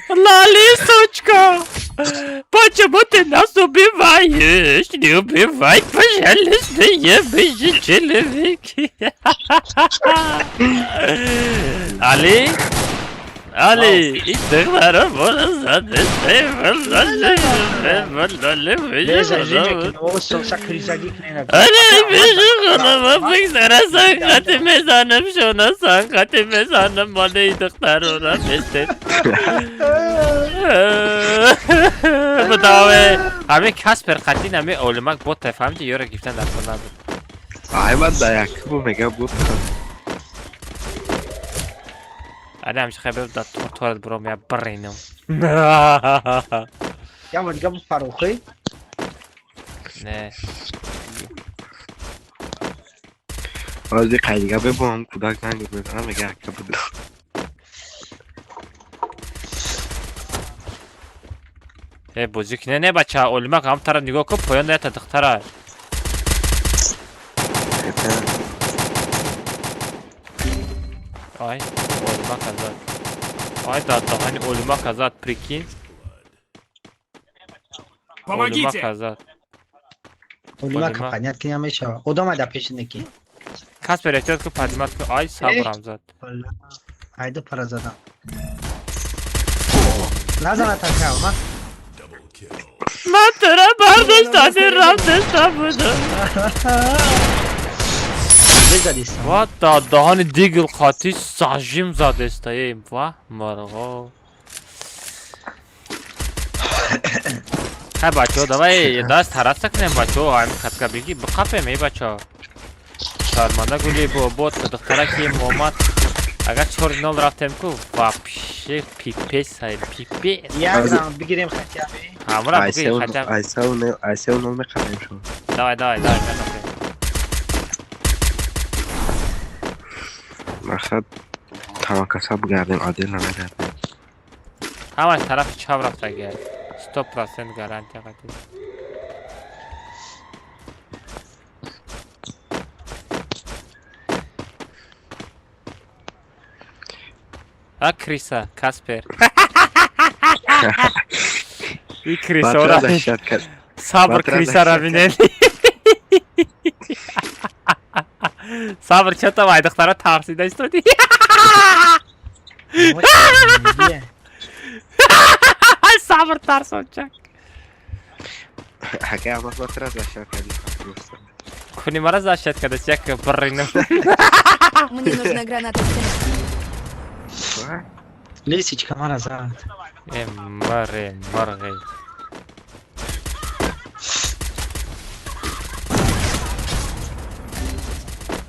Лали, сучка! Почему ты нас убиваешь? Не убивай, пожалуйста, я бы же человек. Али? Али, и духтара мора задесте, ҳамин Каспер қатин ҳамин олимак бот фаҳмиди ёра гирифтан дар кор набуд. Ай ман да якбу мега бот. Али ҳамчи хай да торат буром я биринам. Я бор дига фарухи? Не. Ҳозир қайдига бебоам кӯдак занг мезанам мега ака буд. Э бозӣ кине не бача олимак ҳам тара нигоҳ кун поён ята духтара. Ай олимак азад. Ай да даҳани олимак азад прикинь. Помогите! Олимак азад. Олимак понят ки намешава. Одам ай да пешинеки. Каспер эҳтиёт кун падимат кун. Ай сабрам зад. Айда пара задам. Назана така, ма. Ман тура бардоштани рафтеста будам. Ва да даҳани дигл қатӣ сажим задеста эй ва марғо. Хай бачаҳо давай даст тараста кунем бачаҳо ҳамин хатка бигӣ биқапем эй бачаҳо. Шарманда гули бобот духтара ки омад агар 4-0 рафтем ку вообще пипес ай пипес. Як раунд бигирем хотя бы. Ҳамра бигир хотя бы. Айсеу нол мехарем шумо. Давай давай давай мехарем. Мақсад тамакаса бигардем адил намегардем. Ҳамаш тарафи чап рафтагия. 100% гарантия қатӣ. А Криса, Каспер. И Крисора. Сабр Крисара бинед. Сабр чата вай духтара тарсида истоди. Сабр тарсончак. Ака амак батра защат кардӣ. Куни мара защат кардас як биринам. Мне нужна граната. Лисичка мара зад. Э маре марғи.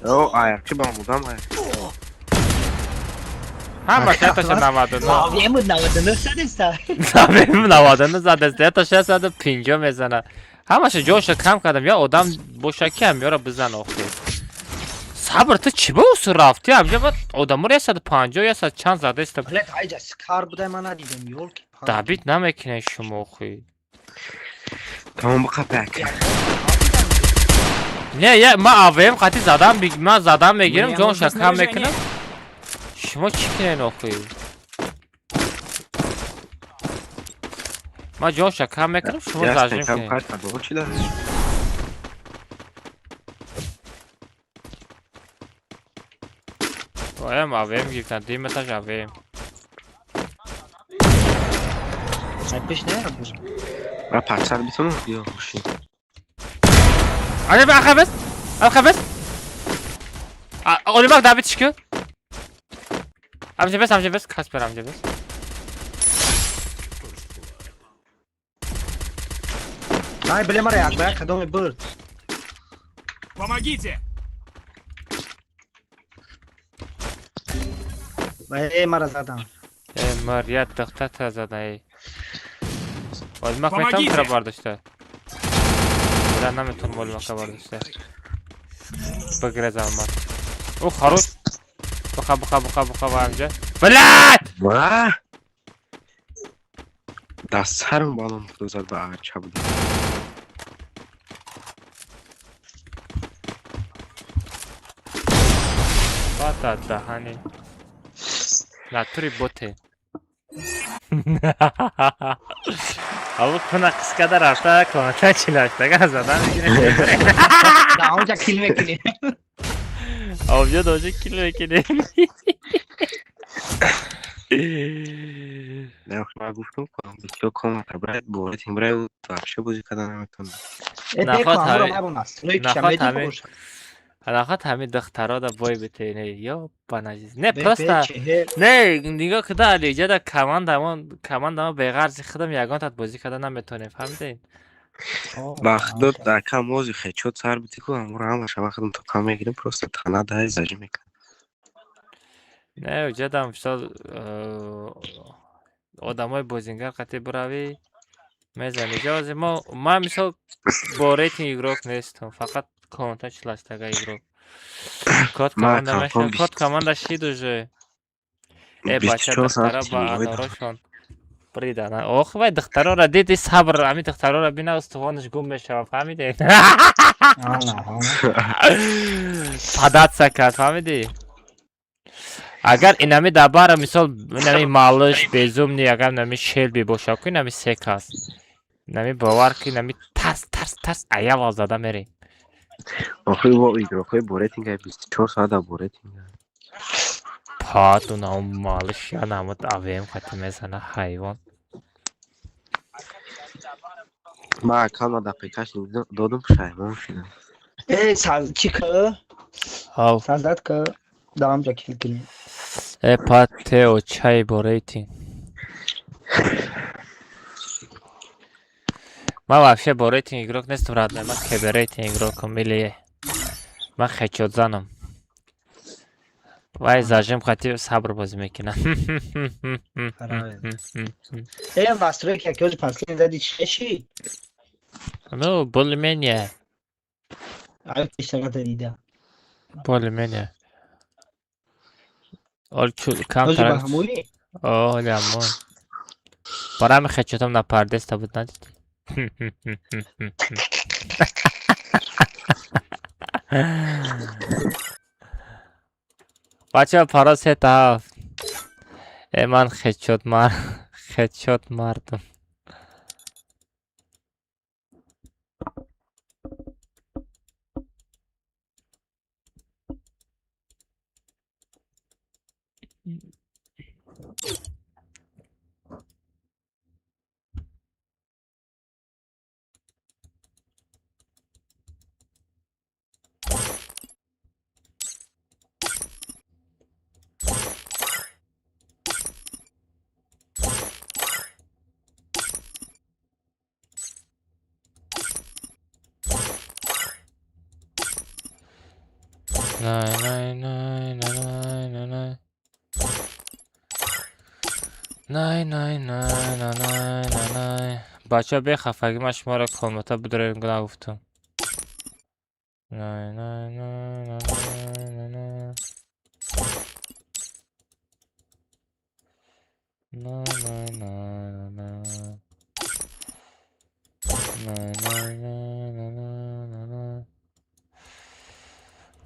О, аяқчи ба мудам ай. Ҳама шаташа 99. Авему 99 задеста. Авему 99 задеста. Ята 650 мезана. Ҳамаша ҷоша кам кардам. Я одам боша кам ёра бизан охир. Сабр ту чӣ ба усу рафтӣ? Ҳамҷа ба одаморо 150 100 чанд задеста. Блядь, айҷа скар будай ман надидам, ёлки. Дабит намекунед шумо охир. Тамом биқапак. Не, я ман АВМ қатӣ задам, ман задам мегирам, ҷонша кам мекунам. Шумо чӣ кунед охир? Ман ҷонша кам мекунам, шумо зажим кунед. Оям АВМ гирифтан, дуюм этаж АВМ. Ай пеш не? Ма парчар битонам ё хуши. Ане ба ахабес? Ахабес? Олимак давид шку. Амҷа бес, Каспер амҷа бес. Ай, бле мара як ба кадоме бурд. Помогите! Эй, мара задам. Эй, мар, я духта та задан, эй. Олимак метавон тура бардошта. Бля, наметавонам олимака бардошта. Бигрезам ман. О, хорош. Буқа, буқа, буқа, буқа, ва ҳамҷа. Блядь! Ва! Дар сарам балон зад, ба арча буд. Бата даҳани. Натури боте. Аву куна қискада рафта комната чилаштага задан мегире. Да онҷа кил мекунӣ. Авҷо дожи кил мекунем. Не, ман гуфтам, бисёр комната брай, бо рейтинг брай, вообще бозӣ кардан наметавонам. Э, Наход беко ҳамро ҳами- мабон аст. Нои наход кишам ҳами- боша. Наход ҳами духтаро да бой бите, не, ё баназиз. Не, Бе просто чеҳел. не, нигоҳ куда, Али, иҷода командамон, командамо беғарзи худам ягон тат бозӣ карда наметавонем, фаҳмидед? Ба худо, дар кам мози хечот сар бити ку, амро ҳамаша ман худам тоқа мегирем, просто тана дай зажи мекунам. Не, иҷодам мисол одамои бозингар қатӣ биравӣ, мезанӣ. Иҷози мо, ман мисол бо рейтинг игрок нестам, фақат комната чиластага игрок. Код Ман команда камком меша, код команда шид уже. Э, бача, 24 соат духтара ба тимои дорам. анорашон бридана. Ох, вай духтарора диди, сабр, ами духтарора бина, устухонаш гум мешава, фаҳмидед? Ана, ана. Падатса кард, фаҳмидӣ? Агар инами дар бара мисол инами малыш безумный, агар инами шелби боша ку, инами се кас. Инами бовар ки инами тарс тарс тарс аяло зада мерем. Охи, во игрокҳои бо рейтинг 24 соат дар бо рейтинг. Пат уна малыш я намуд АВМ қати мезана, ҳайвон. Ман аккаунтма дар ПКш додум, пушаймон шудам. Э, саз чӣ ка? Ҳав. Создать ка. Да ҳамҷа кил кунем. Э, пат тео чай бо рейтинг. Ман вообще бо рейтинг игрок нестам, родной, ман КБ рейтинг игрокам или ман хечотзанам. Вай зажим қати сабр бозӣ мекунам. Правильно. Э, настройки яки ҳози последний зади чӣ ши? Ну, более-менее, Ай, пештарата дида. более-менее. Ол чу Ҳози ба камтар. ҳамони? О, лямон. Барами хечотам на пардеста буд, надидӣ? Бачаҳо, паро сета ҳафт. Э, ман хечот мар хечот мардум. Най най най най най най. Най най най най най най най. Бачаҳо, бехафагӣ, ман шуморо комната бидорем нагуфтам. Най най най най най най. Най най най най. Най най най най най най.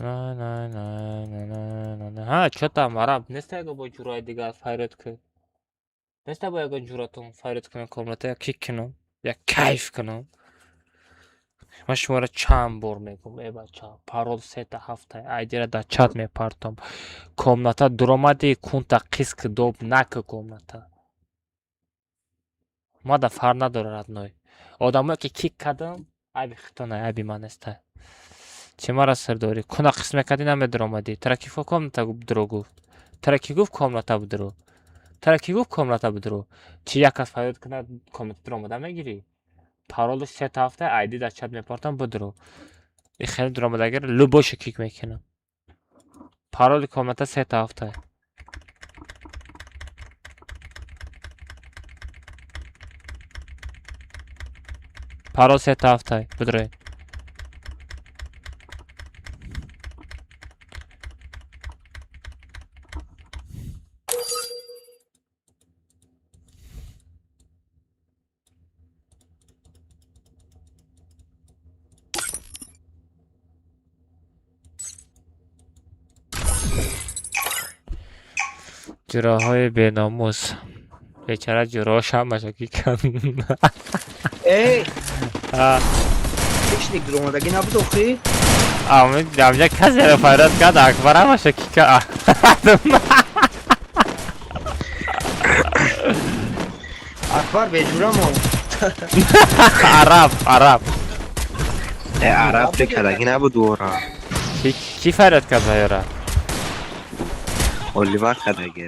Най най най най най най най. Ҳа, чо там араб неста, ягон бо ҷураи дигар файрод кун. Неста бо ягон ҷуратон файрод кунам комната, як кик кунам, як кайф кунам. Ман шуморо чанд бор мегӯм, э бача, парол сета ҳафта, айдира дар чат мепартом. Комната дуромадӣ, кунта қиск доб наку комната. Ма да фарқ надорад, родной. Одамое ки кик кардам, айби хитона, айби ман неста. Чӣ мара сир дорӣ? Куна қисм мекардӣ, намедуромадӣ. Тара ки комната дуро гуфт? Тара ки гуфт комната бидуро? Тара ки гуфт комната бидуро? Чӣ, як кас фарёд кунад, комната дуромада мегирӣ? Паролу сета ҳафта, айди дар чат мепартам, бидуро. И хеле дуромадагиро любойшо кик мекунам. Пароли комната сета ҳафта. Парол сета ҳафта. Бидуроед. Ҷуроҳои беномус. Бечара ҷуроҳош ҳамаша ки кан. Эй, А, хищник дуромадагӣ набуд охи? Амҷа касеро фарёд кард, Акбар ҳамаша ки кард. Акбар беҷура мо. Араб, араб. Э, араб бекадаги набуд ора. Ки фарёд кард ба ёра? Оливар кадаги.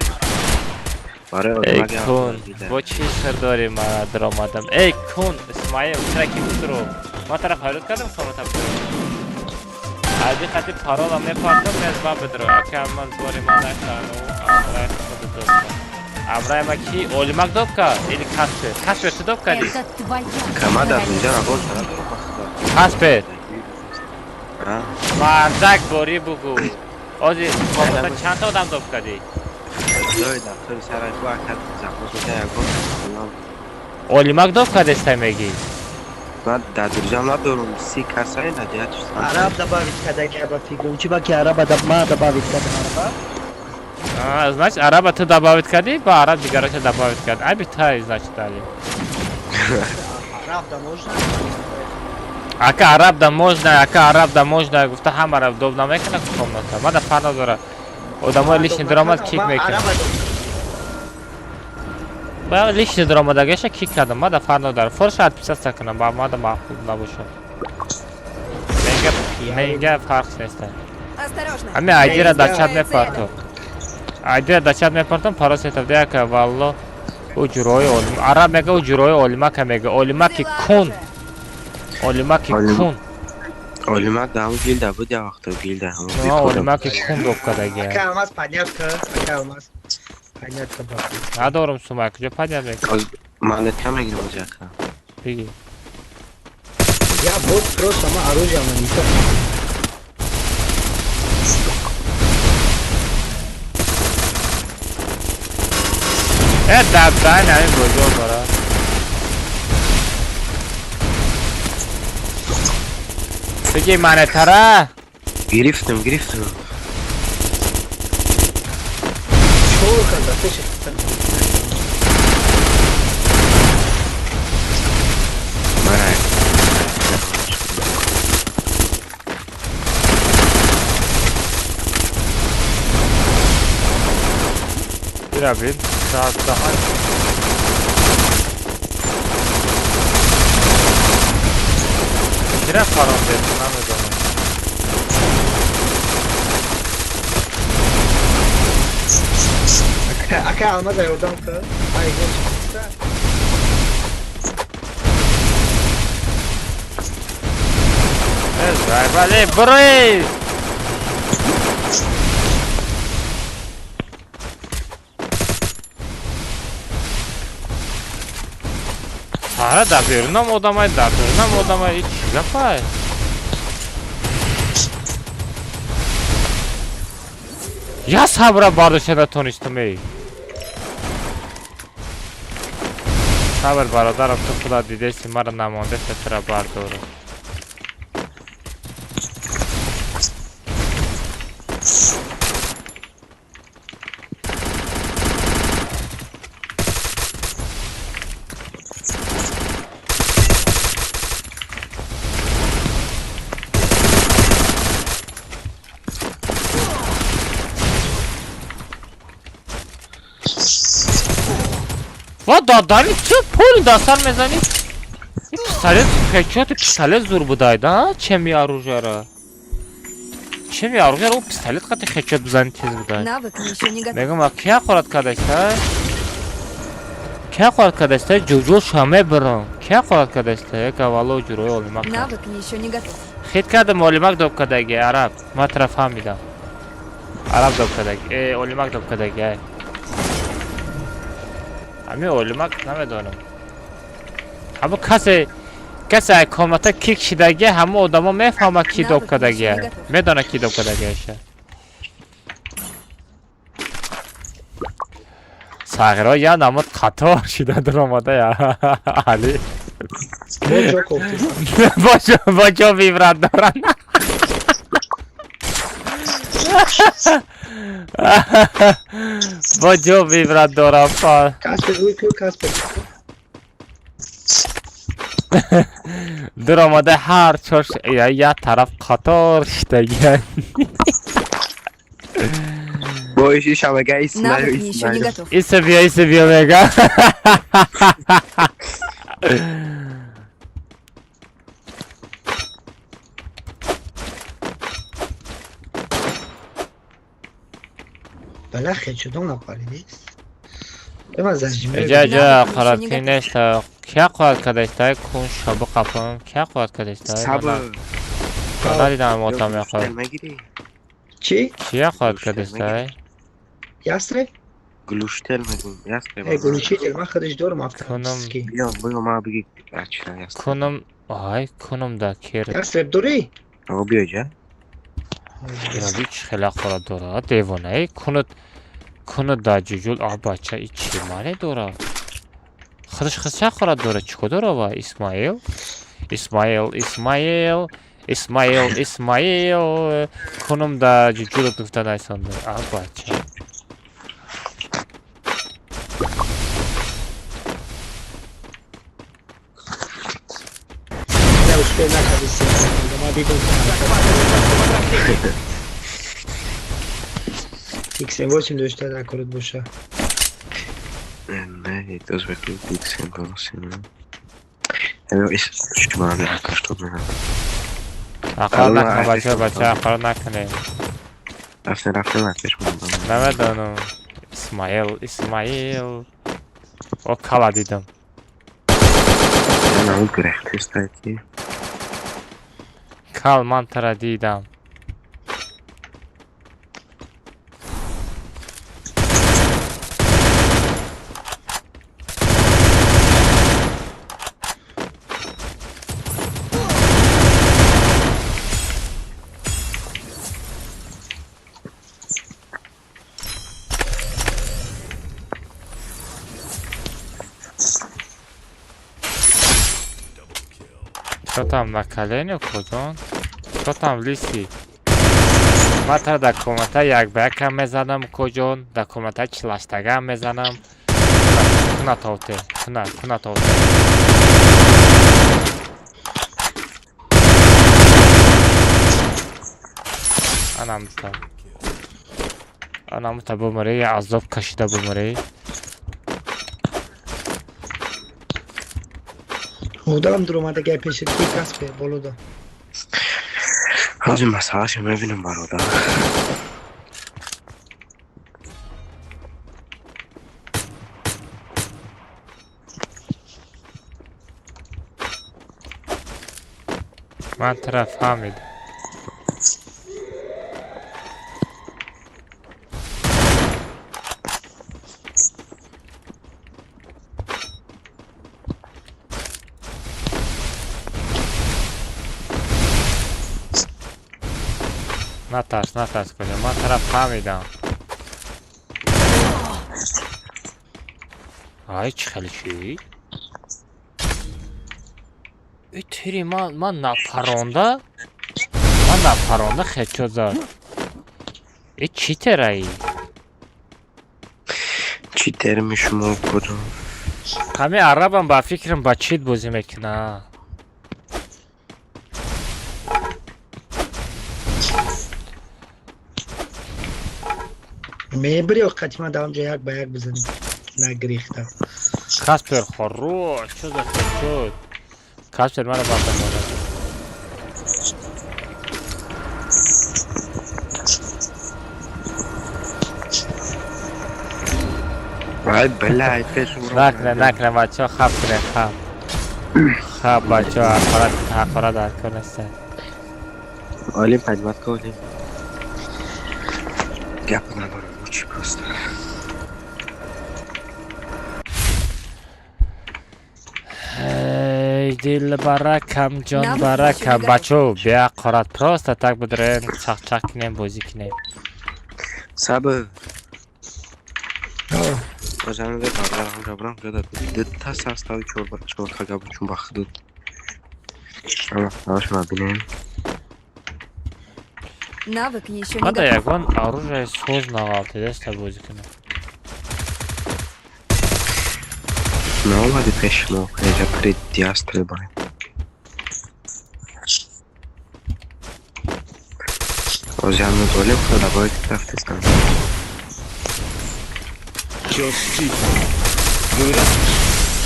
Барои Эй Оливар кун, бо чӣ сир дорӣ мана даромадам? Эй кун, Исмаил, чара ки будро? Ман тара фарёд кардам, комната будро. Ади хати парола мепартам, мезба бидро. Ака ман бори ман накарду, амрай худ дод. Амрай ма ки Олимак доб кард или Каспер? Каспер, ту доб кардӣ? Это твоя Камада королева. инҷа равон шуда дорам ба худо. Каспер, А? мардак борӣ бугу. Ози комната чанд та одам доб кардӣ? Ҷои дафтари сараш бо акад запос мекард ягон. Олимак доб кардестай мегӣ? Ман дар дурҷам надорам, 30 касай надиҳат. Араб добавить кадаги ба фикрам. Чӣ ба ки араба да ма добавить кардам араба? А, значит, араба ту добавить кардӣ, ба араб дигароша добавить кард. Аби тай, значит, али. Араб да можно? Ака араб да можно, ака араб да можно, гуфта ҳамара доб намекунад комната. Мада фарқ надора. Одамои лишний даромад кик мекунад. Араба Ба лишний даромадагаша кик кардам. Мада фарқ надора. Форша отписаться кунам, ба мада маъқул набошад. Менга менга фарқ нест. Осторожно. Ҳами айдира дар чат Твоя мепартом. Айдира дар чат мепартом, парол сетавда яка валло ӯ ҷурои олим. Араб мега ӯ ҷурои олимака мега. Олимаки Взяла кун. оружие. Олимаки Олим. кун. Олимак дар ҳамон гилда буд як вақто гилда ҳамон А, олимаки кун доб кардагия. Ака алмаз понятка, ака алмаз. Понятка ба. Надорум сумай, куҷо падя мекунӣ? Монетка мегирам оҷака. Биги. Я вот просто ма оружие ма не то. Э, дабдан ҳамин бозиҳо бара. Биги манетара. Гирифтам, гирифтам. Чор карда пеши. Мара. Бира бин. Саат даҳан. Кира фарон дед, намедонам. Ака алмаз ёрдам ка. Ай гон чиста. Э, зайбале, бурей! Сара дар берунам одамай, дар берунам одамай, ин чӣ гапай? Я сабра бардошта натонистам, эй. Сабр бародарам, ту худат дидеси, мара намондаста тура бардорам. Ва дадани чӣ пули дастар мезанӣ? Ин пистолет хечоти пистолет зур будай, да? Чем оружиера? Чем оружиера ӯ пистолет қати хечот бизани тез будай. Навык еще не готов. Мегам, а кия хорат кардастай? Кия хорат кардастай? Ҷуҷул ша мебарам. Кия хорат кардастай? Яка валло ҷурои олимак. Навык еще не готов. Хит кардам олимак доб кардаги, араб. Ман тара фаҳмидам. Араб доб кардаги. Э, олимак доб кардаги, ай. Ҳами олимак намедонам. Ҳамо касе ай комната кик шидаги, ҳамо одамо мефаҳмад ки доб кардаги. Медонад ки доб кардагиаша. Сағиро я намуд қатор шида даромада я. Али. Бо ҷо кофти. Бо ҷо вибрат доранд. Бо ҷо вибрат дорам па. Каспер, ӯй ку Каспер. Дуромада ҳар чор як тараф қатор шиштагиан. Боиши шабака Исмаил Навык еще не Исмаил. готов. Иса биё, иса биё мега. Бала хечудон напариди. Ема зажимай. Иҷа иҷа Навык қарор еще не ки готов. неста. Кия қувват кадаистай? Кун шобу қапам. Кия қувват кадаистай? Сабр. Надидам отам яқо. Мегири? Чӣ? Кия қувват кадаистай? Ястреб? Глушитель мегӯм. Ястреб. Э, глушитель, ман худаш дорам автоматически. Биё, биё ма биги. Ачна ястреб. Кунум ай кунум да кер. Ястреб дорӣ? О, биё ҷа. Ираби чӣ хеле қувват дорад? Девонаи кунут кунут да ҷуҷул а бача и чӣ маъне дорад? Худаш худша қувват дорад. Чӣ ко дора ва Исмаил? Исмаил, Исмаил, Исмаил, Исмаил. Кунум да ҷуҷул гуфта найсонда. А бача. Не успел накарди се. Ма дидам. XM8 дошта накорд боша. Не, то звекли пиксел голоси. Шума что Ақал накун бача, бача, ақал накунед. Рафтем, рафтем, артеш мондам. Намедонам. Исмаил, Исмаил. О, кала дидам. Я на грехте ки. Кал ман тара дидам. Что там на колене, куҷон? Что там лиси? Ман тара дар комната як ба якам мезанам, куҷон? Дар комната чилаштагам мезанам. Куна тавте, куна, куна тавте. Анамта. Анамта бумрӣ, я азоб кашида бумрӣ. Одам дуромада гай пешит ки Каспер болода. Ҳозир масъалаша мебинам бародар. Ман тара фаҳмидам. Натарс, натарс, куҷо? Ман тара фаҳмидам. Ай, чӣ хеле чӣ? И тири ман напаронда? Ман напаронда хечо зад. И чӣ тераи? Чӣ терми шумо кудом? Ҳамин арабам ба фикрам ба чит бозӣ мекуна. Мебри оқати ман дар онҷо як ба як бизанем. Нагирихта. Каспер хорош, чё за хечот? Каспер маро бардамонад. Вай, блядь, пешум. Накне, накне, бачаҳо хаб кунед, хаб. Хаб, бачаҳо, ҳақорат, ҳақорат дар кор нестед. Олим падматка олим. Гап надорам, чӣ просто. Эй, дилбаракам, Навык ҷонбаракам. ещё не Бачаҳо, беҳақорат, просто так бидорем, чақчақ кунем, бозӣ кунем. Сабр. Бозам бе бародар ҳамҷа бурам ҷода дта состави чор ба чор тага чун ба худут. Ама ҳамаш ма бинем. Навык еще не Мада готов. ягон оружие соз нағалтидаста бозӣ кунам. Наомади пеши мо, инҷа при диастребай. Озиам долем худа бояд рафтестам.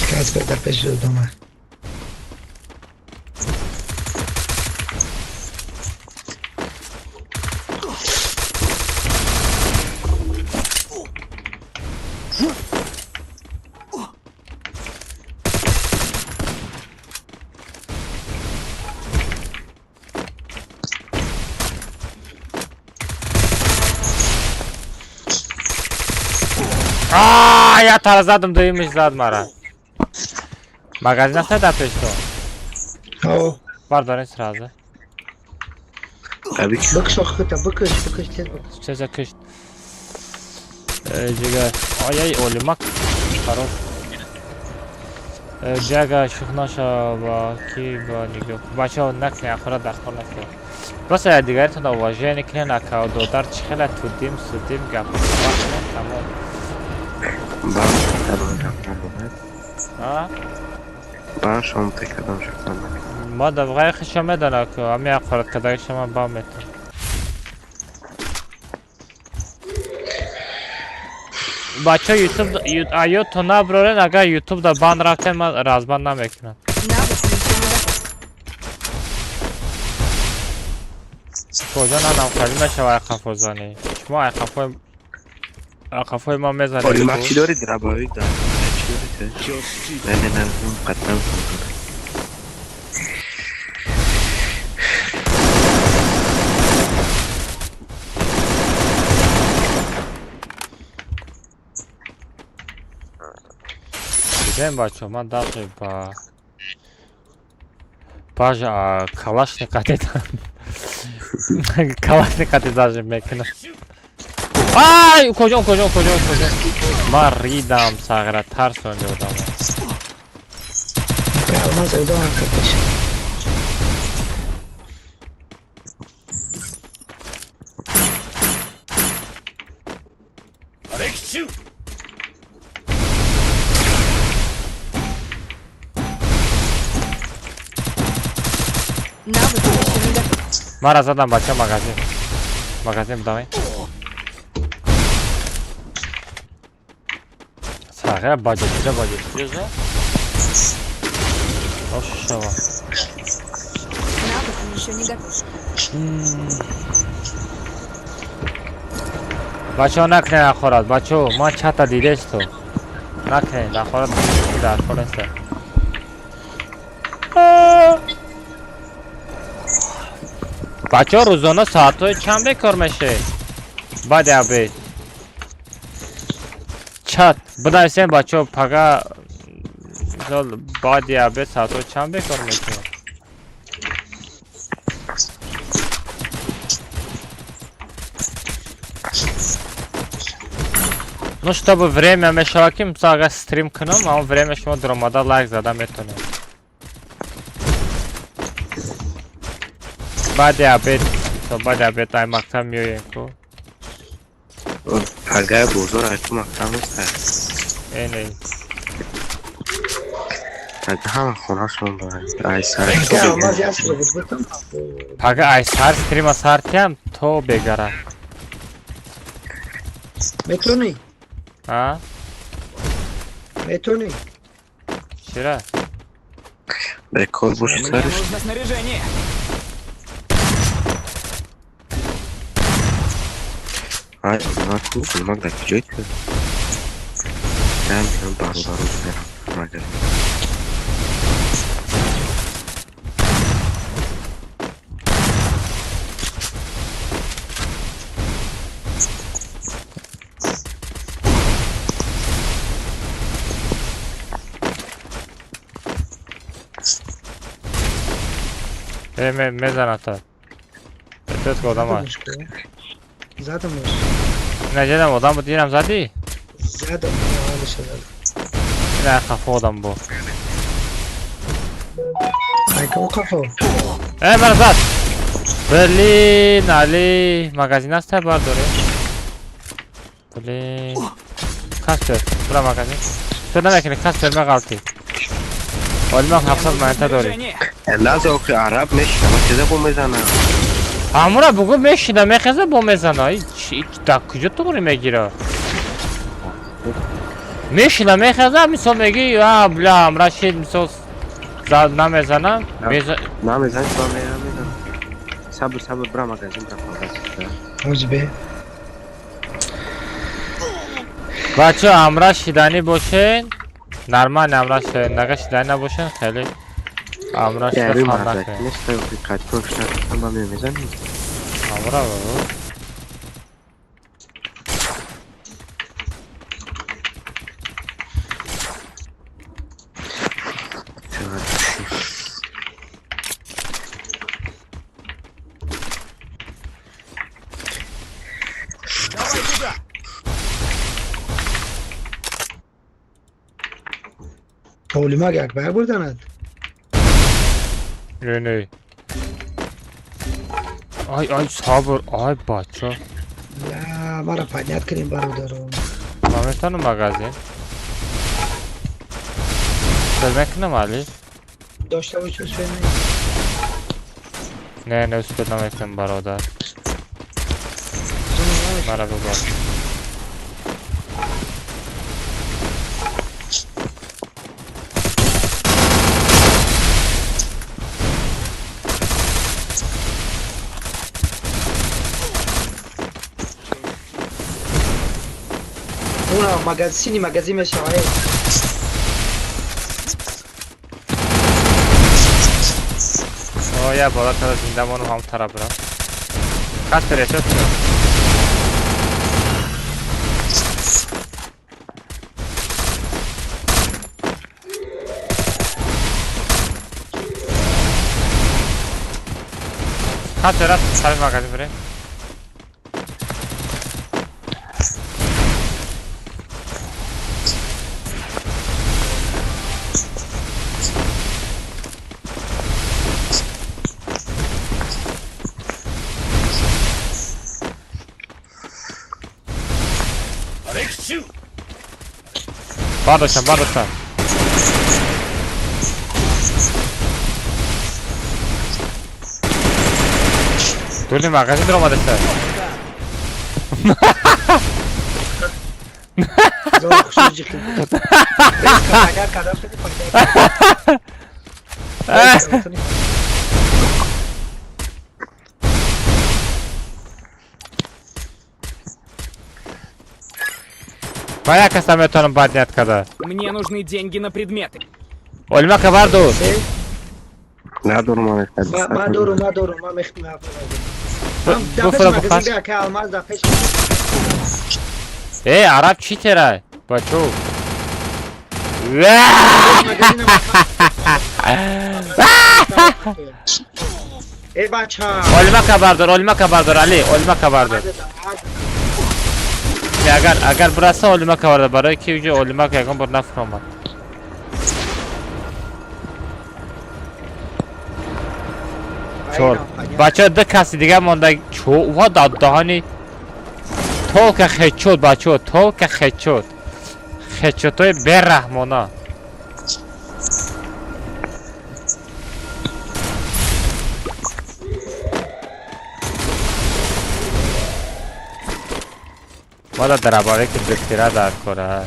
Кас дар пеши дома. А, я тара задам, дуюмиш зад мара. Магазин аста дар пешто. О, Бардорен сразу. Таби ки бикш охита, бикш, бикш, тез бикш. Чеза кишт. Ҷига. Ай, олимак. Хорош. Ҷага шух наша ба ки ба нигоҳ. Бачаҳо накунед, ахират дар кор накунед. Просто я дигаритон уважение кунед, ака додар чӣ хела тудим, судим, гап кунед, тамом. Ба кадом гап набояд. А? Ба шом те кадом шух набояд. Ма да ғайр хиша медона ку ами ақорат кадаги шама ба метон. Бача ютуб аё то наброрен, агар ютуб да бан рафтен, ман разбан намекунам. Навык еще не готов. Кожа нанам хали мешава айқафозанӣ. Шумо айқафои ма мезанед. Олимак чӣ доред рабои да? Чӣ доред? Не, не, не, қатъан. Дидем бачо, ман даже ба бажа калашника дидам. Калашника даже мекунам. Ай, куҷо, куҷо, куҷо, куҷо? Ман ридам сағира тарсонди одамо. Алмаз одам пеш. Навык еще не готов. Мара задам бача магазин. Магазин давай. Сағира баҷа баҷа чиза? Ош шава. Навык еще не готов. Бачаҳо накунед нахорад, бачаҳо, ман чата дидесту. Накунед нахорад, дар кор нест. Бачаҳо рӯзона соатҳои чанд бекор мешед? Баъди обед. Чат бинависем бачаҳо, пага мисол баъди обед соатҳои чанд бекор мешед? Ну, чтобы время мешава ки мисол агар стрим кунам, он время шумо дуромада лайк зада метонед. Баъди обед, мисол баъди обед ай мактаб меоем ку. Пагай бозор ай ту мактаб нест. Э, не. Пага ҳама хонашон дорад. Ай сар. Алмаз ясро буд бутам. Пага ай сар стрима сар тиям то бегара. Метони? А? Метони? Чира? Бекор боши Мне сариш. нужно снаряжение. Ай, Олимак ку, Олимак дар куҷой ту? Ям ям бародаро мерам. Магар. Э, мезаната. Эҳтиёт ки одам аст. Задамаш. Наҷадам одам буд, инам задӣ? Задам, ҳолиша задам. Ина қафо одам бу. Ай, кам қафо? Э, мара зад. Блин, Али, магазин аст бардоре. Блин. Кастер, бра магазин. Ту намекунӣ, кастер меғалтӣ. Олимак 700 монета дорӣ. Лаза охи араб мешинам, чиза бо мезана. Ҳамура бугу мешина, мехеза бо мезана. Дар куҷо туғри мегира? Мешина, мехеза, мисол меги, а, бля, амра шид, мисол намезанам. Намезанам, ба мезанам. Сабр, сабр, бра магазин, бра магазин. Узбе. Бачо, амра шиданӣ бошен, нормал амра шиданӣ, нага шиданӣ набошен, хеле амра шида фарқ накунед. Амра бабо. Олимак Акбар бурданад. Не, не. Ай, ай, сабр, ай, бача. Я, мара поднять кунем бародарон. Ман метавонам магазин. Успел мекунам, Али? Дошта боши успел Не, не успел намекунам, бародар. Мара бибар. Магазини, магазин мешавад. О, я бола када зинда монум ҳам тараф бирам. Кастер эҳтиёт кун. Кастер рафт сари магазин бирем. Бардоштам, бардоштам. Дули магазин даромадаста. Ман як каса метавонам бадният карда. Мне нужны деньги на предметы. Олимака бардор. Надорум, ман дорум, ман дорум, ман мехмам. Буфра буфра. Эй, араб читера, бачо. Эй, бача. Олимака бардор, олимака бардор, Али, олимака бардор. Агар бираса олимака бардор, барои ки уже олимака ягон бор нафромад. Чор. Бача ду каси дига монда. Чо, ва дар даҳани толка хечот, бачо, толка хечот. Хечотои бераҳмона. Мада дарабаре ки бехтира дар кора.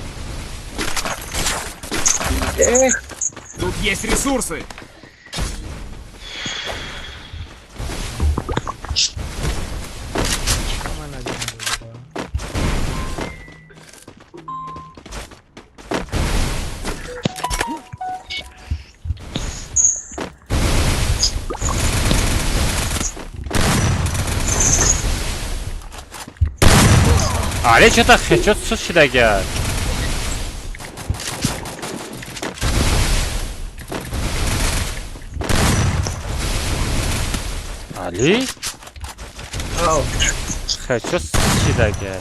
Тут есть ресурсы. Али чё-то хечот сус шидага. Али? Хечот сус шидага.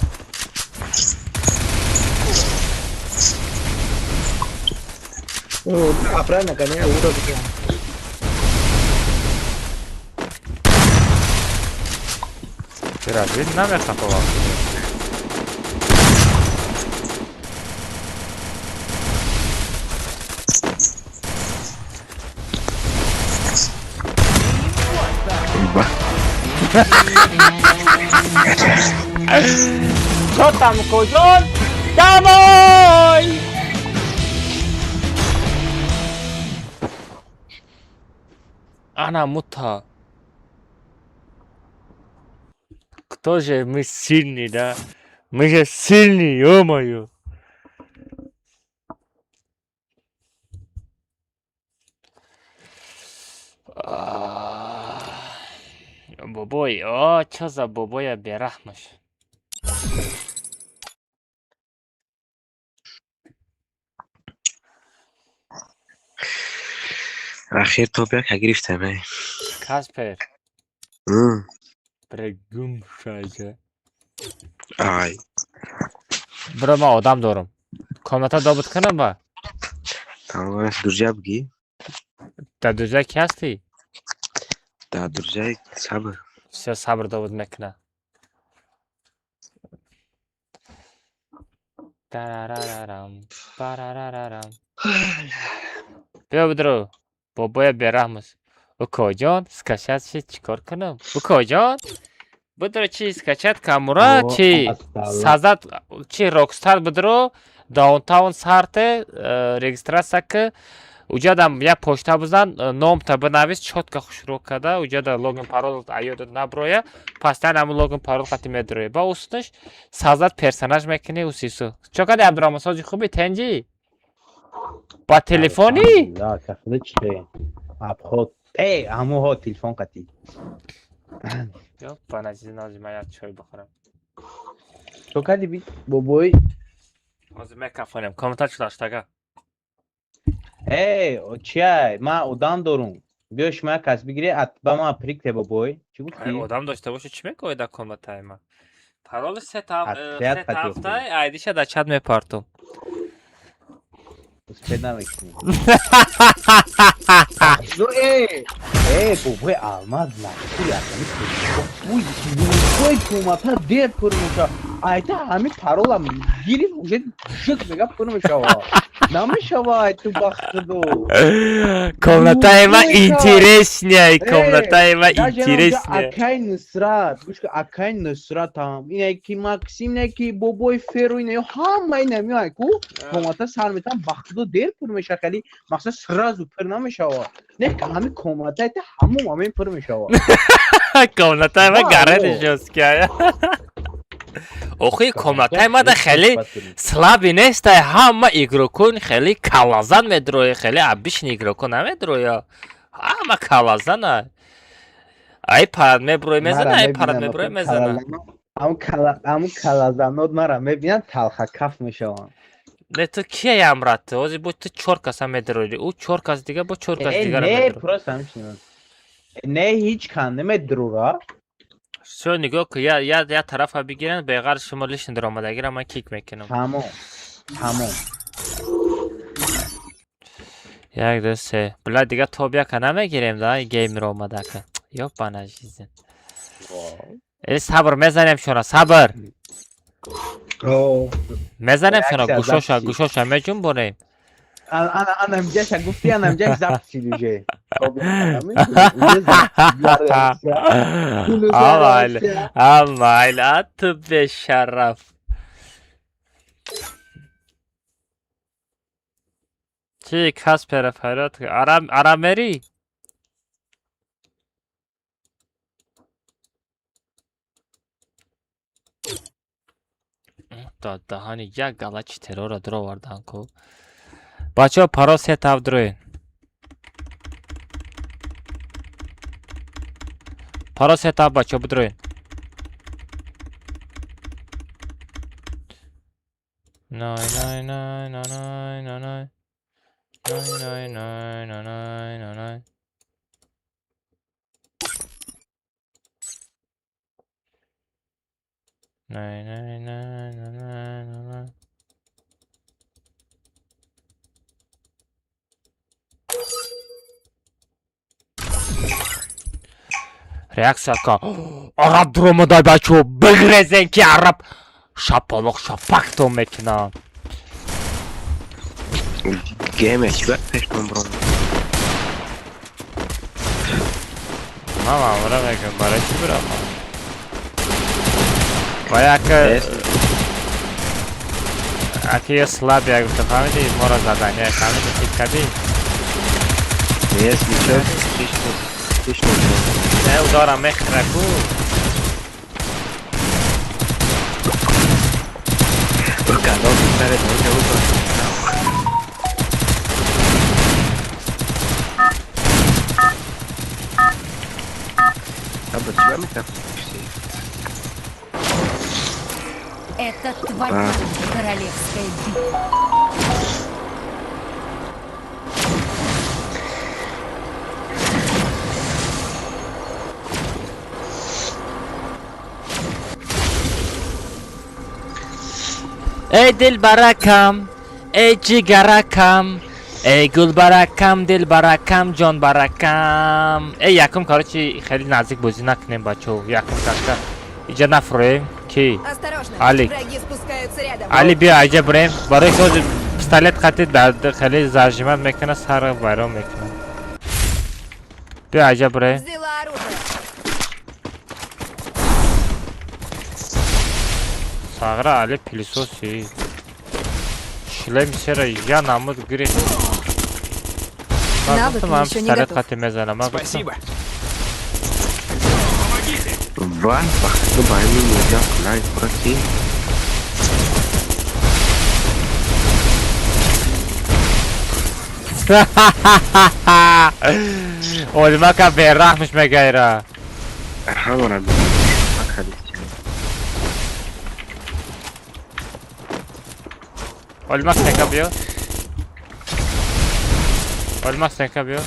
Правильно, гоняю уровень. Разве намехапавал? Чё там, козёл? Домой! Ана мута. Кто же мы сильный, да? Мы же сильный, ё-моё! Бобой, о, чё за бобоя берахмаш? Ахир топ яка гирифтам, эй. Каспер. Бре гум шайҷа. Ай. Бро, ман одам дорам. Комната добут кунам ба? Тамом, друзья бигӣ. Дар друзья ки ҳастӣ? Дар друзья сабр. Всё, сабр добут мекуна. Тарарарарам, парарарарам. Биё бидро. Бобоя бераҳмус. Укоҷон, скачать чи чӣ кор кунам? Укоҷон, бидро чи скачать камура чи сазад чи Rockstar бидро даунтаун сарте регистрация ки уҷадам як почта бизан, номта бинавис, чётко хушрӯ када, уҷада логин парол аёдат наброя, пастан ҳамун логин парол қати медроя. Ба уснаш сазад персонаж мекунӣ усису. Чо кади Абдурахмон сози хуби тенҷи? Ба телефони? Да, кафеда чи обход. Эй, ҳамуҳо телефон қатӣ. Ё, ба назизи нози ман як чой бихӯрам. Чо кади би бобой? Ҳозир мекафонем. Комментар чӣ даштага? Эй, чия, ман одам дорум. Биё шумо як кас бигире, ба ман прикте бобой. Чӣ гуфтӣ? Одам дошта бошӣ чӣ мекоӣ дар комнатаи ман? Пароли се Отряд қатӣ. ҳафта айдиша дар чат мепартум. Успеть намекунӣ. Ну эй, эй, бобой алмаз натури аками уй, бобой комната дер пур меша. Айта ҳами паролам гирифт, уже жик мега пур мешава. Намешава ту бахтидо. Комнатаи ман интересная, комнатаи ман интересная. Акай Нусрат, гӯш кун, акай Нусратам, ине ки Максим, ине ки бобой Феру, ине ҳама ина меоянд ку, комната сар метам бахтидо дер пур меша, хеле мақсад сразу пур намешава. Не ҳами комната айта ҳамон момент пур мешава. Комнатаи ман гарани жёсткая. Охи комнатаи мада хеле слабый нестай, ҳама игрокон хеле калазан медроя, хеле обычный игрокон намедроя. Ҳама калазана. Ай парад меброи мезана, ай парад меброи мезана. Ҳамун калазанот мара мебинанд, талха каф мешаванд. Не ту кия амрат? Ҳозир бо ту чор каса медрои. Ӯ чор кас дига бо чор кас дигара Не, медрои. просто ҳамчунин. Не, ҳеҷ кан намедрора. Всё, нигоҳ кун, я я я тарафа бигиранд, беғарз шумо лишний даромадагиро ман кик мекунам. Тамом. Тамом. Як, ду, се. Бля, дига топ яка намегирем, да, геймер омадака. Ёбана жизнь. Э, сабр мезанем шуна, сабр. Мезанем шуна, Реакция гӯшоша, записи. гӯшоша меҷунбонем. Ана анамҷаша гуфти, анамҷаш запись уже. Амал, амал, а ту бешараф. Чи Каспера файрат, арам арамери? Да даҳани як гала чи террора дуровардан ку. Бачаҳо парол се тав дуроен. Парол се тав бачаҳо бидуроен. Най най най най най най най. Най най най най най най. Най най най най най най най. Реакция ка. Араб дуромадай, бачо, бигрезен ки араб шапалоқ шапактон мекунад. Геме чӣ ба пештон бром? Ман мамура мегӯям, барои чӣ бирам? Ва яка аки я слаб як гуфта, фаҳмиди, моро задания, фаҳмиди, фикр кардӣ? Ес, ничего, хиш. Не, удара мехӯра ку. Кадом саре донка букун. Аба чӣ ба микрофон? Это твоя королевская битва. Эй дилбаракам, эй ҷигаракам, эй гулбаракам, дилбаракам, ҷонбаракам. Эй, якум, короче, хеле наздик бозӣ накунем, бачаҳо. Якум кашка иҷа нафуроем ки. Осторожно, Алик. Враги спускаются рядом. Али, биё, аҷа бирем. Барои ки ҳозир пистолет қати хеле зажимат мекунад, сар вайрон мекунад. Биё, аҷа бирем. Взяла оружие. Сағра Али пилисоси. Шлем сера я намуд гирифт. Ман Навык гуфтам, ман ещё не пистолет готов. қати мезанам. Ман гуфтам. Спасибо. Вай, бахту ба ҳамин меҷа кунай хӯра ки. Олимака бераҳмиш мегайра. Ҳамара акадиси. Олимак сенка биё. Олимак сенка биё.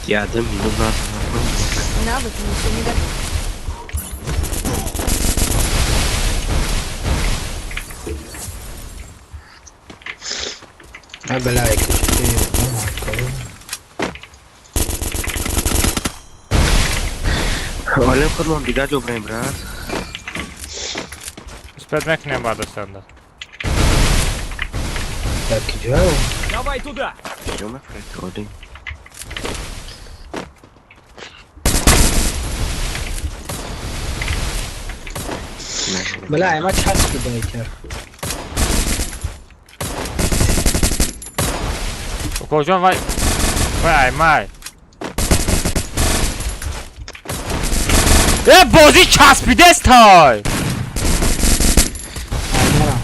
Ядым минут назад. Навык еще не готов. А, бля, Олем худмон дигар ҷо бирем, брат. Успеть мекунем баъд останда. Так, киҷо? Давай туда. Ҷо мефуред, олим. Бля, ама часпида икар. Укоҷон, вай вай аймай. Э, бозӣ часпидест ҳай. Аймара.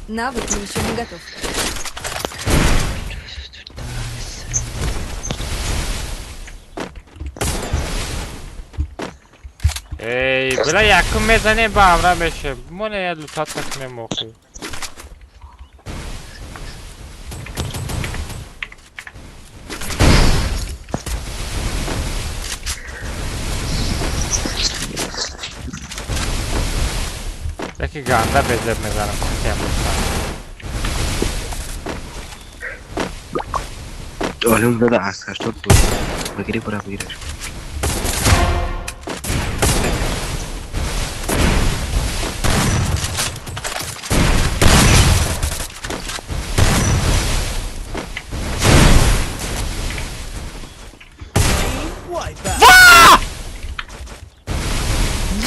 Навык еще не готов. Эй, била якум мезанем, ба ҳамра мешем. Моне я лутат накунем охи. Яки ганда безеб мезанам, кутиям бошам. Олим дада аз 80 буд. Бигирӣ, бура бигираш. Ва!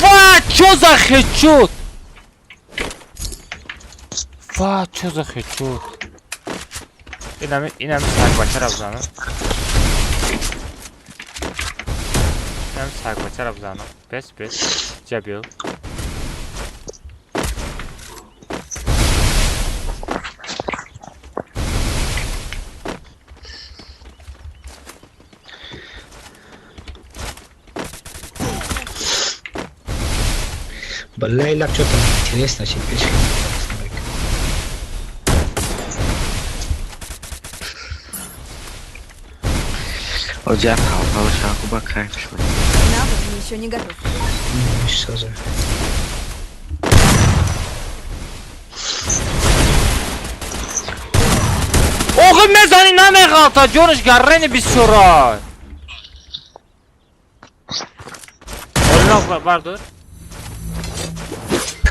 Ва, чё за хедшот? Ва, чё за хедшот? Инами сагбачара бизанам. Инами сагбачара бизанам. Бес, бес. Ҷа биё. Бля, ила что-то интересно, щит пеш. Оҷа халфала шаху ба кайф шуд. Навык еще не готов. Что за... Оғи мезани намеғалта, ҷонаш гаррени бисёра. Оллоҳ бардор.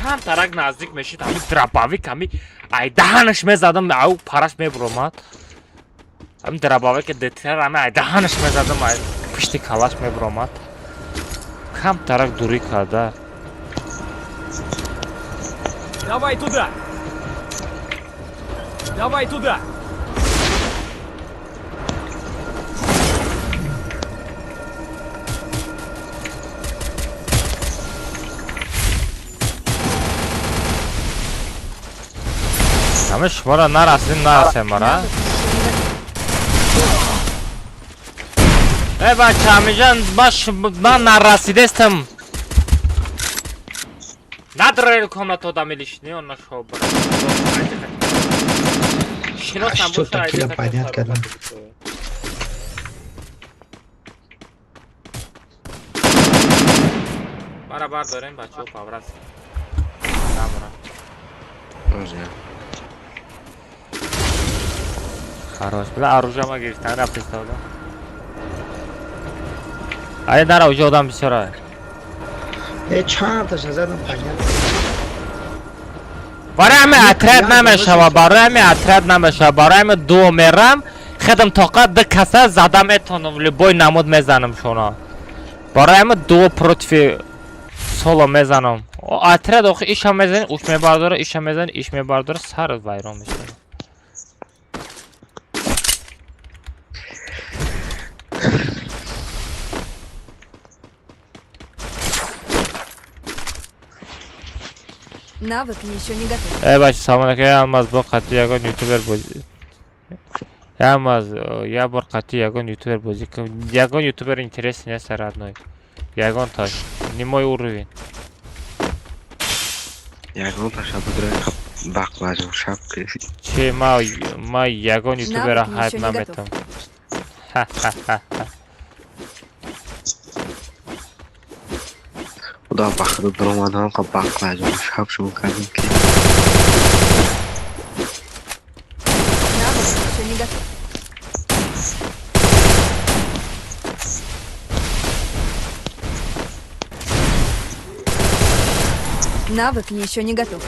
Камтарак наздик мешид, ҳами дробовик, ҳами ай даҳанаш мезадам, ау параш мебуромад. Ҳами дробовик детер, ҳами ай даҳанаш мезадам, ай пушти калаш мебуромад. Камтарак дурӣ карда. Давай туда! Давай туда! Ҳама шуморо нарасидем, нарасем мара. Э бача, ҳамиҷан ман нарасидестам. Надрел комната одами лишний, он нашел брат. А что так понять, когда? Бара дорем бачо паврас. Намра. Хорош. Бля, оружие ма гирифтан рафт истода. Ай дара уже одам бисёра. Э, чанд та задам понять. Барои ҳами отряд намешава, барои ҳами отряд намешава, барои ҳами ду мерам, хедам тоқат ду каса зада метонам, любой намуд мезанам шуно. Барои ҳами ду против соло мезанам. Отряд охи иша мезани, уш мебардора, иша мезани, иш мебардора, сар вайрон мешава. Навык еще не готов. Э, бача, салом алейкум. Алмаз бо қатъи ягон ютубер бозӣ. Алмаз, я бор қатъи ягон ютубер бозӣ кун. Ягон ютубер интересный нест, родной. Ягон таш. Не мой уровень. Ягон таша будра бақлажон шаб ки. Че ма ягон ютубера Навык хайп еще не наметам. Ха-ха-ха. Худо ба худо дуромадам қа бақлажон шаб шумо кардем ки. Навык еще не готов. Навык еще не готов.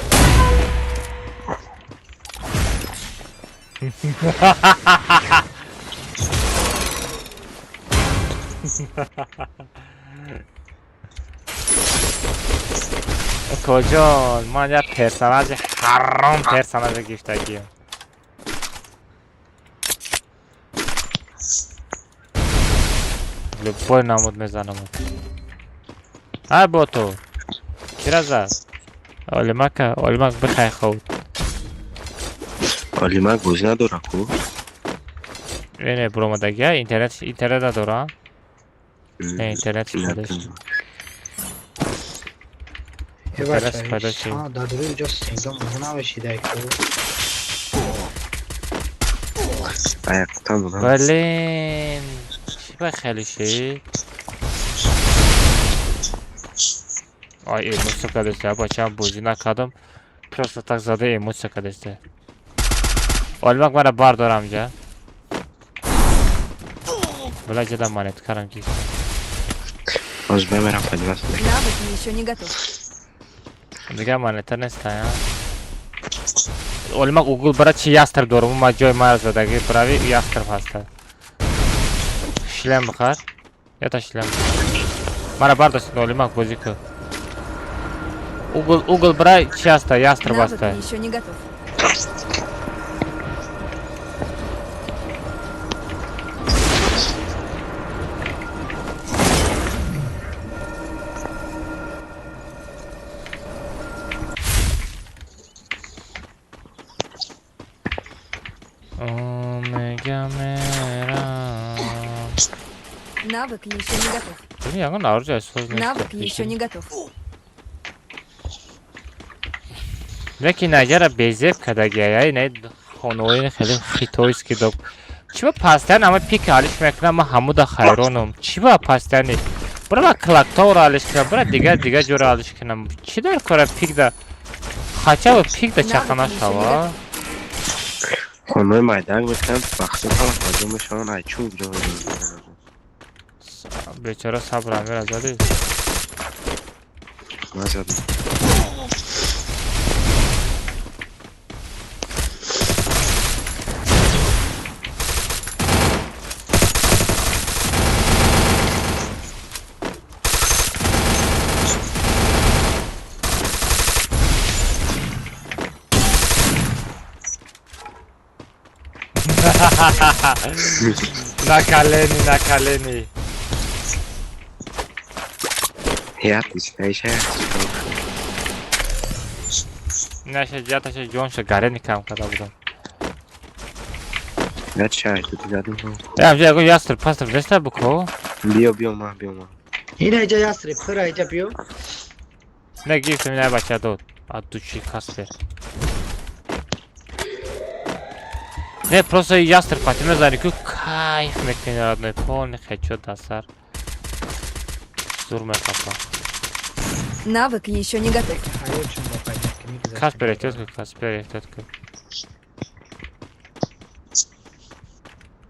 Коҷон, ман як персонажи ҳаром персонажа гирифтагием. Любой намуд мезанам. Ай бо ту. Кира зад? Олимака, Олимак бихай ховд. Олимак бозӣ надора ку? Не, буромадагия, интернет, интернет надора? Не, интернет пайдо шуд. Интернет пайдо шуд. Дар дуруи ҷо сингом намешидай ку. Аяқтан будам. Блин, чӣ ба хеле шид? Ай, эмоция кадеста, бачам бозӣ накардам. Просто так зада эмоция кадеста. Олимак мара бардорам ҷа. Бля, ҷада монет карам ки. Оз бемерам поднимать. Навык еще не готов. Дига монета неста, я. Олимак угул бара чи ястреб дорум, ма ҷои мара задаги брави ястреб ҳаста. Шлем бихар. Ята шлем. Мара бардост, Олимак бозӣ ку. Угол, угол бра чи ҳаста, ястреб Навык ҳаста. еще не готов. Омега мерам. Навык еще не готов. Блин, ягон оружие соз нест. Навык еще не готов. Лекин наҷара безеб кардагиай, не хонаҳои хеле хитойски доб. Чиба постоянно ама пик алиш мекунам, ман ҳамуда хайронам. Чиба постоянно? Бира ма клактовро алиш кунам, бира дигар дигар ҷоро алиш кунам. Чӣ дар кора пикда? Хотя бы пикда чақа нашава. Хонаи майдан мекунанд, бахтон ҳама ҳаҷо мешаванд, ай чун ҷо мешаванд. Бечора сабр амира зади. Назадам. На колени, на колени. Я Наша ҷаташа ҷонша гарени кам карда будам. Я чай, тут задум. Э, ягон ястреб пастреб неста буко? Биё, биё ма, биё ма. Ина иҷа ястреб, хира иҷа биё. Не гирифтам, ина бача дод. От души Каспер. Не, просто ястреб пати мезани ку кайф мекунӣ родной, полный хедшот дар сар. Зур мехапа. Навык еще не готов. Каспер, эҳтиёт кун, Каспер, эҳтиёт кун.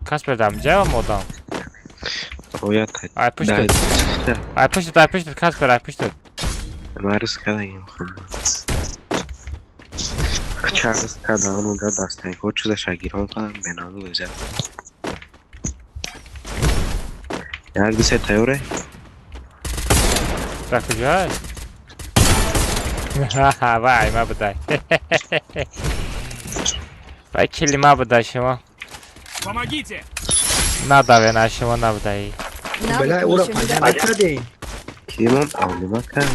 Каспер дам ҷавам одам. Оя Ай пуштат. Ай пуштат, ай пуштат, Каспер, ай пуштат. Марус кадагим хуб. Чарс кадану да дастайко чуза шагирон кадам бенаму лезат. Як ду се тайёре? Дар куҷо? Вай, ма будай. Вай кили ма будай шумо. Помогите! Надаве на шумо набудай. Бля, Навык ура еще не паня готов. накардем. Кимон авлима кад.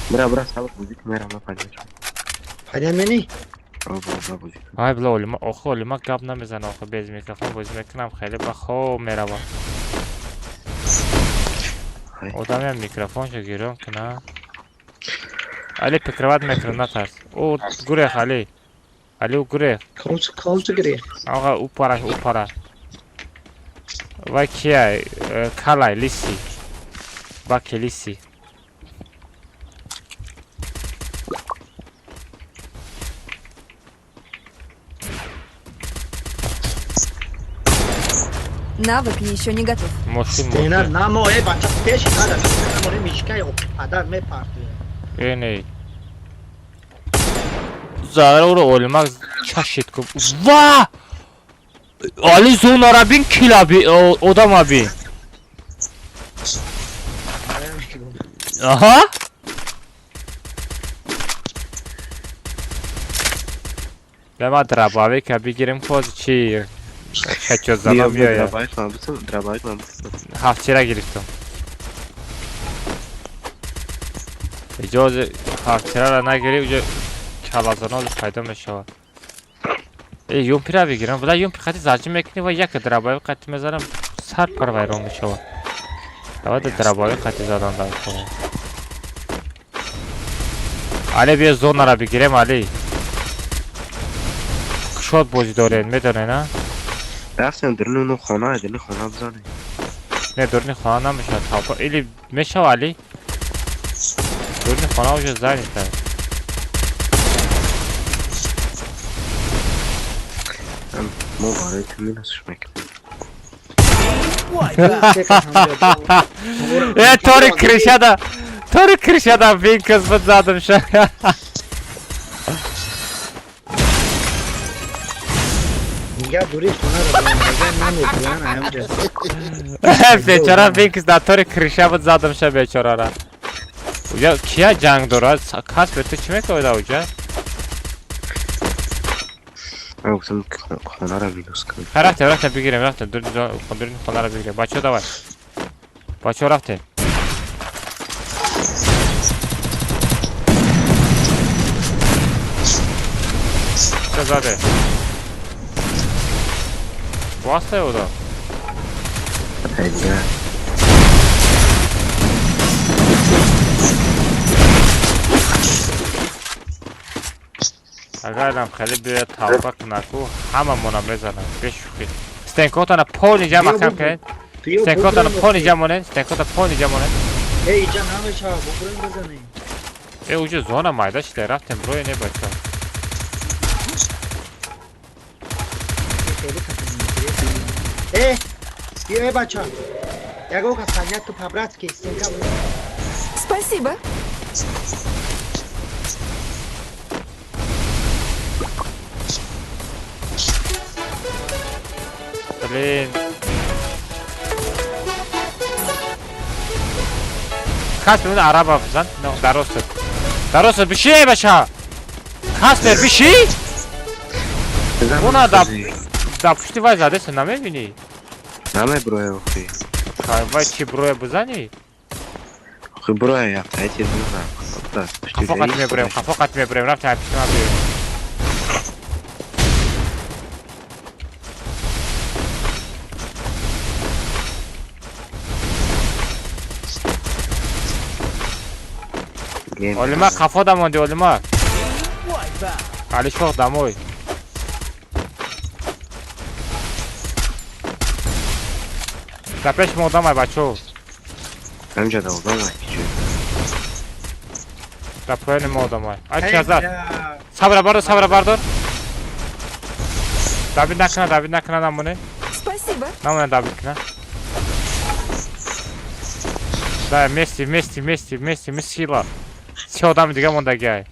Бра, бра, сабр бозӣ кун, мерам, ма паня. Паня мени? О, бра, бозӣ кун. Ай бла олима, охи олима гап намезана, охи без микрофон бозӣ мекунам, хеле ба хоб меравам. Ай. Одамям микрофоншо гирон куна. Али прикрывать мекунам, натарс. О, гурех, Али. Али, у гурех. Колч, колч гирех. Ага, упара, упара. Вай кия, калай, лиси. Баки лиси. Навык еще не готов. Мошин, Стена мошин. намо, э, бача пеш нада. Наморе мишкай падар мепартуя. Э, не. Зара уро олимак чашид ку. Ва! Али зонара бин кила би, одама бин. Аҳа? Бема дробовика бигирем коз чи хечо Биё, задам биё, биёя. драбайк ман битум, драбайк ман битум. Ҳафтира гирифтам. Иҷози ҳафтирара нагирӣ, уҷо калазаноз пайдо мешавад. Э, юмпира бигирам. Буда юмпи қати зарҷӣ мекунӣ ва як дробовик қати мезанам, сар пар вайрон мешавад. Давай да дробовик қати задан дар кор. Али биё зонара бигирем, Али. Кушод бозӣ доред, медонед, на? Рафтем даруни хона, даруни хона бизанем. Не, дурни хона намешавад. Толпа или мешава, Али? Дурни хона уже занята. Мо барои ту минусш мекунем. Э, тори крышада, тори крышада винкас буд задам ша. Нига дури хона ро намебуран аямҷа. Бечора винкас дар тори крыша буд задам ша бечорара. Уҷа кия ҷанг дорад? Каспер, ту чӣ мекунӣ дар уҷа? Ман гуфтам хонаро минус кунем. Ха, рафтем, рафтем бигирем, рафтем. Дурни хонаро бигирем. Бачаҳо, давай. Бачаҳо, рафтем. Чё заде? Баста одам. Ай, дига. Агарам хеле биёяд тавба кунаку, ҳамамона мезанам, бешӯхӣ. Стенкотана полни ҷа маҳкам кунед. Стенкотана полни ҷа монед, стенкота полни ҷа монед. Э, иҷа намешава, бубурем бизанем. Э, уҷа зона майда шида, рафтем рӯе не бача. Э, э, бача. Ягон кас понятно по-братски, стенка. Спасибо. Блин. Каспер, араба бизан. Дарост. Дарост биши, бача. Каспер биши? Уна да пушти вай задеса намебини? Намеброя охи. Вай чи броя бизани? Охи броя я тайти бизан. Қафо қат меброем, қафо қат меброем, рафтем пишти ма биёем. Олима қафо дамонди, Олима. Алишох домой. Да пеш мо одамай, бачо. Ҳамҷа да одамай. Да поёни мо одамай. Ай чи азад. Сабра бардор, сабра бардор. Давид накуна, Давид накуна намоне. Спасибо. Намоне Давид куна. Да, вместе, вместе, вместе, вместе, мы сила. Се одами дига мондагиай.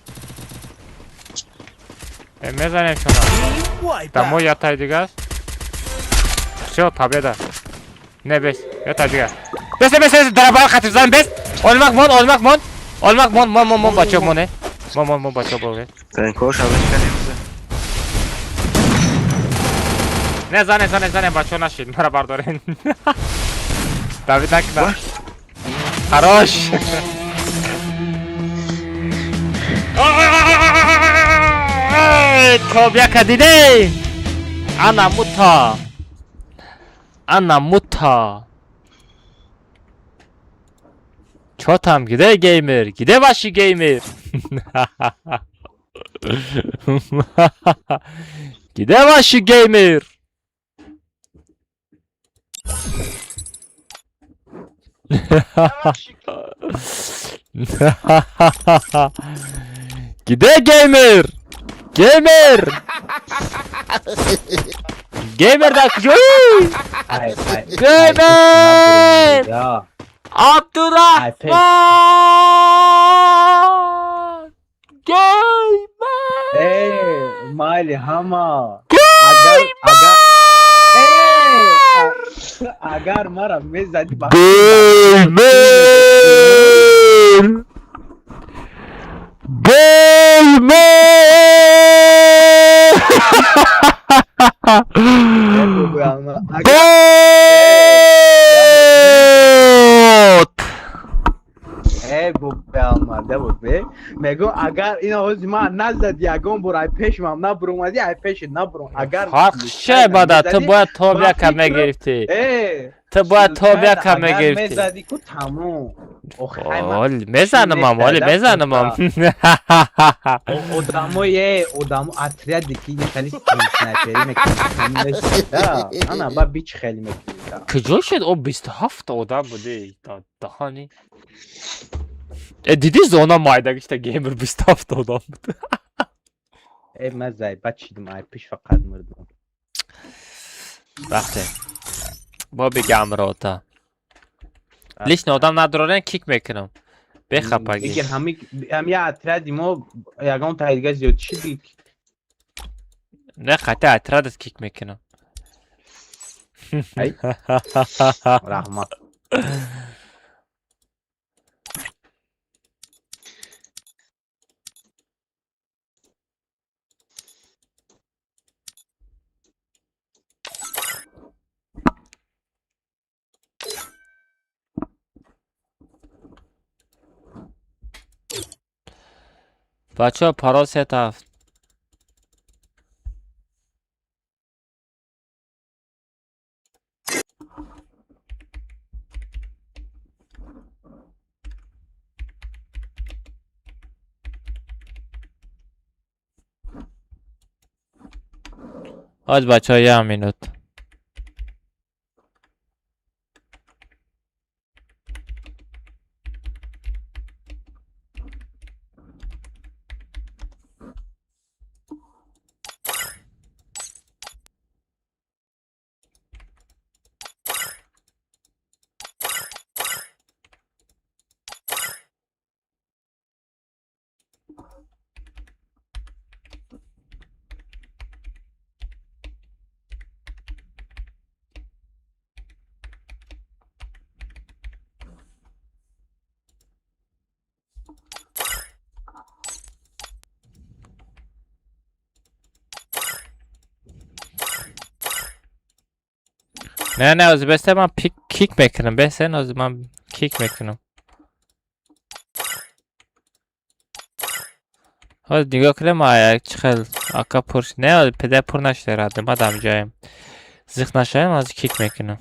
Э, мезанем шуна. Домой я тай дигас. Всё, победа. Не бес, я тай дига. Бес, бес, бес, дарабар хатиб зан бес. Олмак мон, олмак мон. Олмак мон, мон, мон, мон, бачо моне. Мон, мон, мон, бачо боге. Тенкош авеш кардем. Не зане, зане, зане, бачо нашид, мара бардорен. Давид накна. Хорош. Топ яка дидем. Ана мута. Ана мута. Чё там, где геймер? Где ваши геймер? Где ваши геймер? Где геймер? Геймер! Геймер да куҷоӣ? Геймер! Абдурахмон! Геймер! Э, майли ҳама. Агар агар мара мезади ба Геймер! Геймер! Бот! Э, бобе, бобе. Мегӯ агар ин ҳози ман назади ягон бор ай пешмам набуромади, ай пеши набуром. Агар Фарқ че бада, ту бояд тоб яка мегирифтӣ. Э, Ту бояд тоб яка мегирифтӣ. Мезади ку тамом. Оли, мезанамам, оли, мезанамам. Одамое, одамо отряде ки хеле снайпери мекунанд. Ана ба бич хеле мекунанд. Куҷо шуд о 27 одам буди? Даҳани. Э, диди зона майдагишта геймер 27 одам буд. Э, ман зайба чидим, ай пеш фақат мурдам. Рафтем. Бо бигам рота. Лишний одам надорен кик мекунам. Бехапагӣ. Лекин ҳами ҳами отряди мо ягон таи дига зиёд чиди. Не, хата отрядат кик мекунам. Ай. Раҳмат. Бачаҳо парол 3 7. Ҳоз, бачаҳо, як минут. Не, не, ҳозир беста, ман пик кик мекунам. Бесен, ҳозир ман кик мекунам. Ҳозир нигоҳ кунем, ай чӣ хел ака пур. Не, ҳозир педа пур нашуда, радим, ма дам ҷоем. Зиқ нашавем, ҳозир кик мекунам.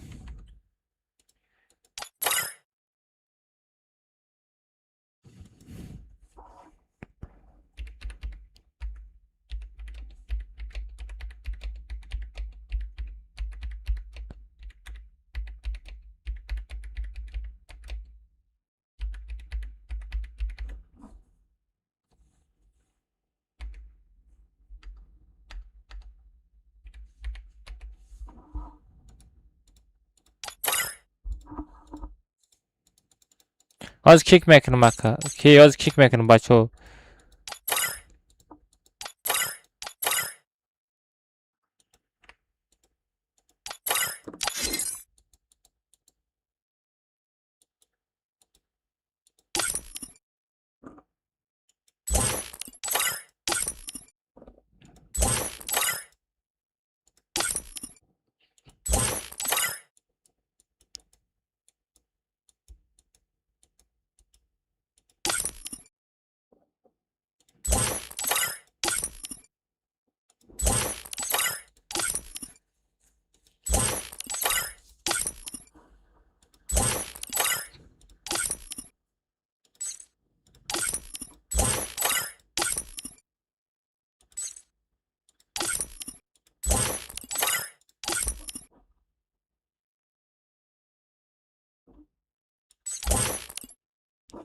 Ҳозир кик мекунам, ака. Ки ҳозир кик мекунам, бачаҳо.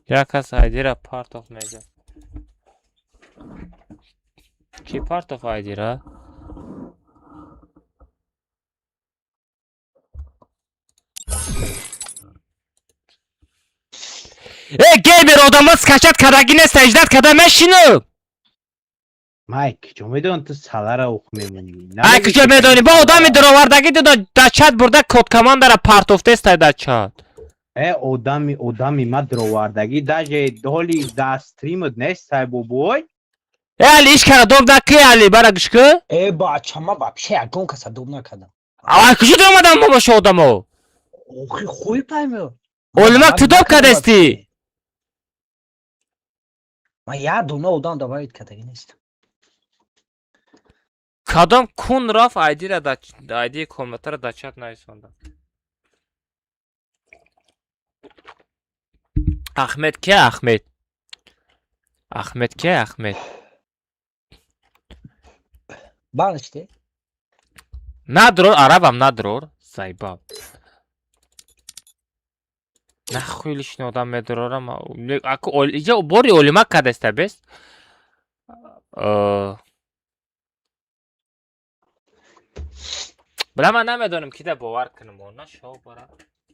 Як кас айдира партоф мега. Ки партоф айдира? Э, геймер, одамо скачать кардаги нест, ждать карда мешинам. Майк, куҷо медонӣ, ту салара ух мемонӣ? Ай, куҷо медонӣ? Бо одами дуровардагӣ дар чат бурда, код командара партофтестай дар чат. Э, одами ма дуровардагӣ даже ҳоли дар стримат нестай, бобой. Э, Али, иш кара доб накӣ, Али, бара гӯш кӣ. Э, бача, ма вообще ягон каса доб накардам. Ай, куҷо дуромадам мо боша одамо? Охи, хуй паймё. Олимак, ту доб кардасти? Ман як дона одам добавить кардагӣ нестам. Кадом кун рафт, айдира, айдии комнатаро дар чат нависонда. Ахмед ки, Ахмед? Ахмед ки, Ахмед? Банаште. Надрор, арабам надрор, заебал. Нахуй лишний одам медрорам. Аку иҷа бори олимак кадаста бес. Била, ман намедонам, кида бовар кунам, на шо бара.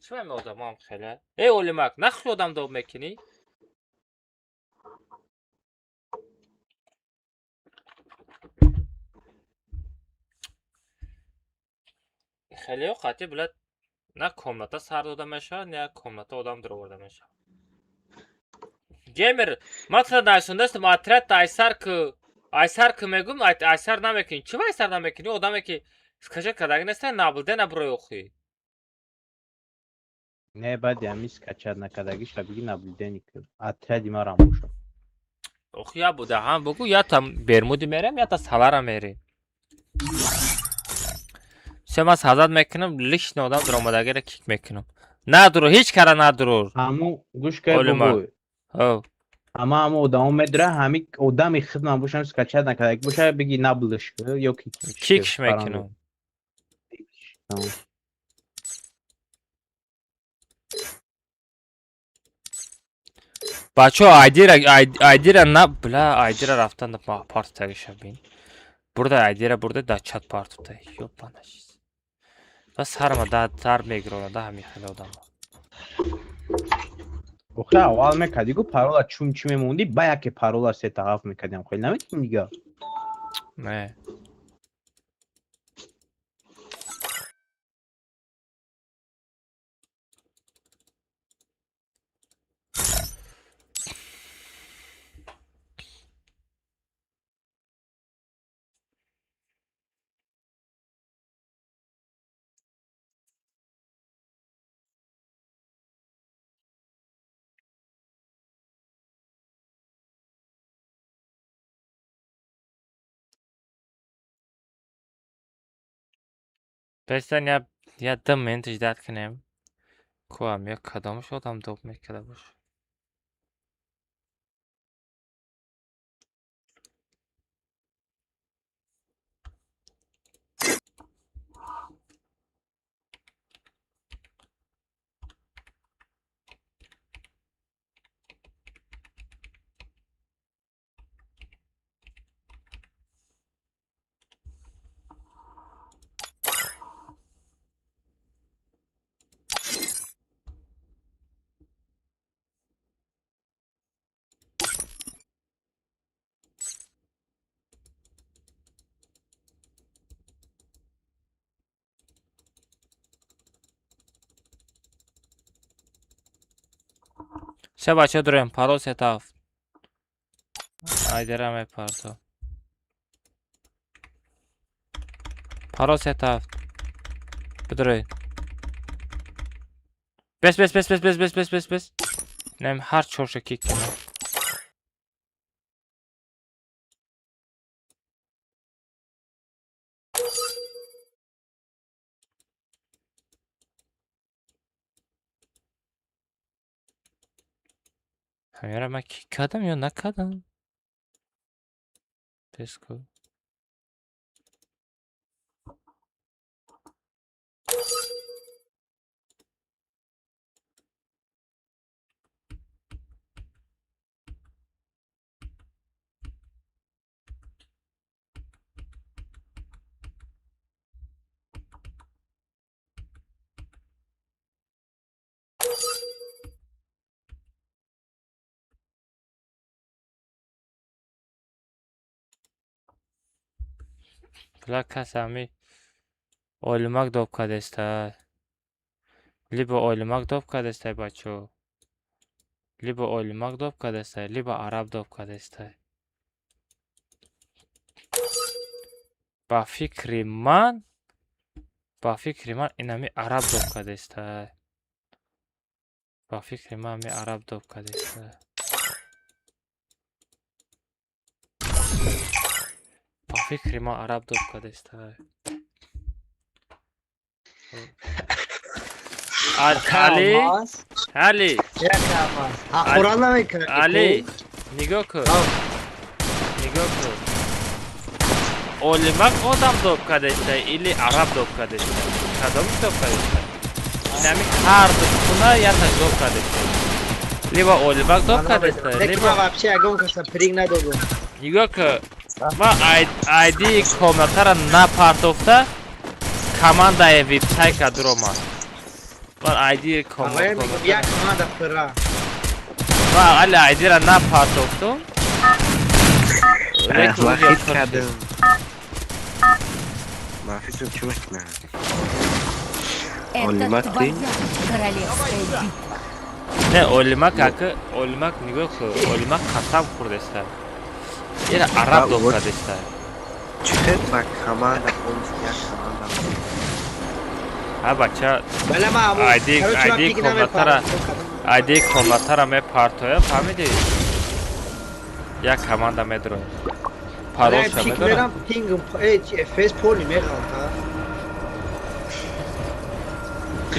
Чӣ меми одамоам хеле? Эй, олимак, нахуй одам доб мекунӣ? Хелео қатъи, била, на комната сар дода мешавад, на комната одам дуроварда мешавад. Геймер, ман тура нависондастам, отряд айсар ки, айсар ки мегум, айсар намекунӣ. Чӣ айсар намекунӣ? Одаме ки скачать кардаги нестай, наблюдение наброи охи. Не, баъди ҳамин скачать накардагиша биги, наблюдение ки отряди марам бошад. Охи, я буда ҳам бугу, я та Бермуди мерем, я та Салара мерем. Се, ман сазад мекунам, лишний одам дуромадагиро кик мекунам. Надурур, ҳеҷ кара надурур. Ҳаму гӯш кай, Олимак. бобой. Ҳо. Ҳама ҳама одамо медура, ҳами одами хидмат бошам, скачать накардаги боша, биги наблюдаш ки ё ки. Кикш мекунам. Тамом. Бачаҳо, айдира, айдира на, бля, айдира рафтан партутагиша бин. Бурда айдира, бурда дар чат партута. Ёбана чиз. Ба сарма да сар мегирона да ҳамин хеле одамо. Охе, аввал мекардӣ гу парола чун чӣ мемондӣ, ба яке парола сета ҳафт мекардем, хеле наметонӣ дига. Не. Пестан я 2 минут ждать кунем. Куам я кадомаш одам доб мекарда боша. Се бача дорем, парол сета ҳафт. Айдера мепарто. Парол сета ҳафт. Бидуред. Бес, бес, бес, бес, бес, бес, бес, бес, бес. Нем ҳар чорша кик кунам. Ҳаминро ман кик кардам ё накардам? Бес ку. Бля, кас ҳами олимак доб кардеста. Либо олимак доб кардеста, бачо. Либо олимак доб кардеста, либо араб доб кардеста. Ба фикри ман, ба фикри ман инами араб доб кардеста. Ба фикри ман ҳами араб доб кардеста. Ба фикри ман араб доб кардеста. Али, Али, Али, нигоҳ кун, нигоҳ кун. Олимак одам доб кардеста или араб доб кардеста? Кадомиш доб кардеста? Инами ҳар ду хуна яташ доб кардеста. Либо олимак доб кардеста, либо вообще ягон каса приг надодум. Нигоҳ кун, ман айди комнатара напартофта, командаи вебсайка дуромад. Ман айди комната. Як команда пура. Ман али айдира напартофтум. Вахид кардам. Ман фикрм чӣ мекунам? Это Олимак твоя ты? королевская битва. Не, олимак ака, олимак нигоҳ кун, олимак қасам хӯрдеста. Ира араб доб кардеста. Чӣ хел ба команда полностью як команда. Ҳа бача, айди айди комнатара, айди комнатара мепартоям, фаҳмидӣ? Як команда медроем. Паролша медорам. Пингм, фс поли меғалта.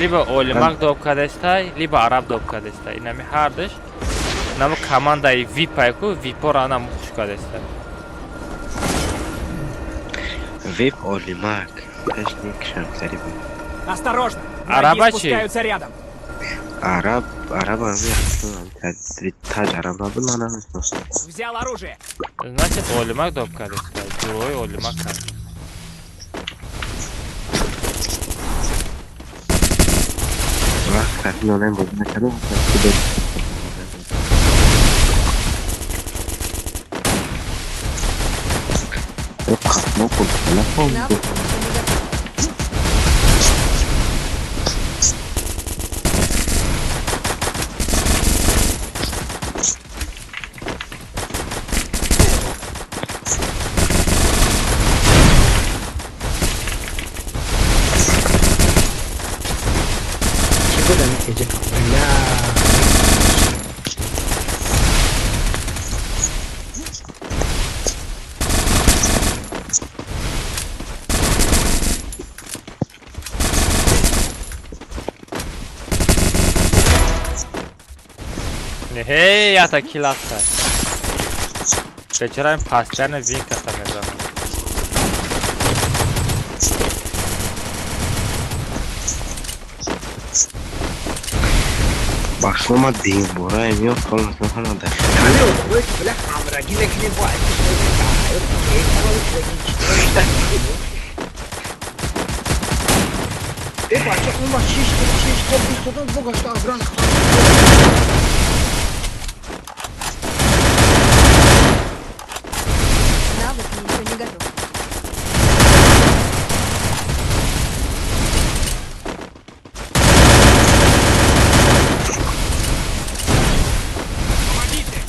Либо олимак доб кардестай, либо араб доб кардестай. Инами ҳардуш намо командаи випай ку, випора анам хуш кардестай. Вип олимак. Пеш никшам зари буд. Осторожно! Враги Арабачи. спускаются рядом. Араб, араб таҷ араб набуд, ман намешностам. Взял оружие. Значит, Олимак доб кард. Гурӯҳи Олимак кард. Вақт кати нонем бозӣ накардам. Қатно хурд, нафаҳмидам. Навык еще не готов. Чӣ будам теҷа? Бля. Ҳей, ята киласта. Бечора ин пастяне винката мезанад. Ба шумо динбораем ё ҳама дар Ҳамин одамое ки, бля, ҳамрагӣ мекунем бо айкиш мекунем, дар ҳаёт э бача, он вақт шиш шиш хоб истодам, бо гашта абран. Навык еще не готов. Помогите!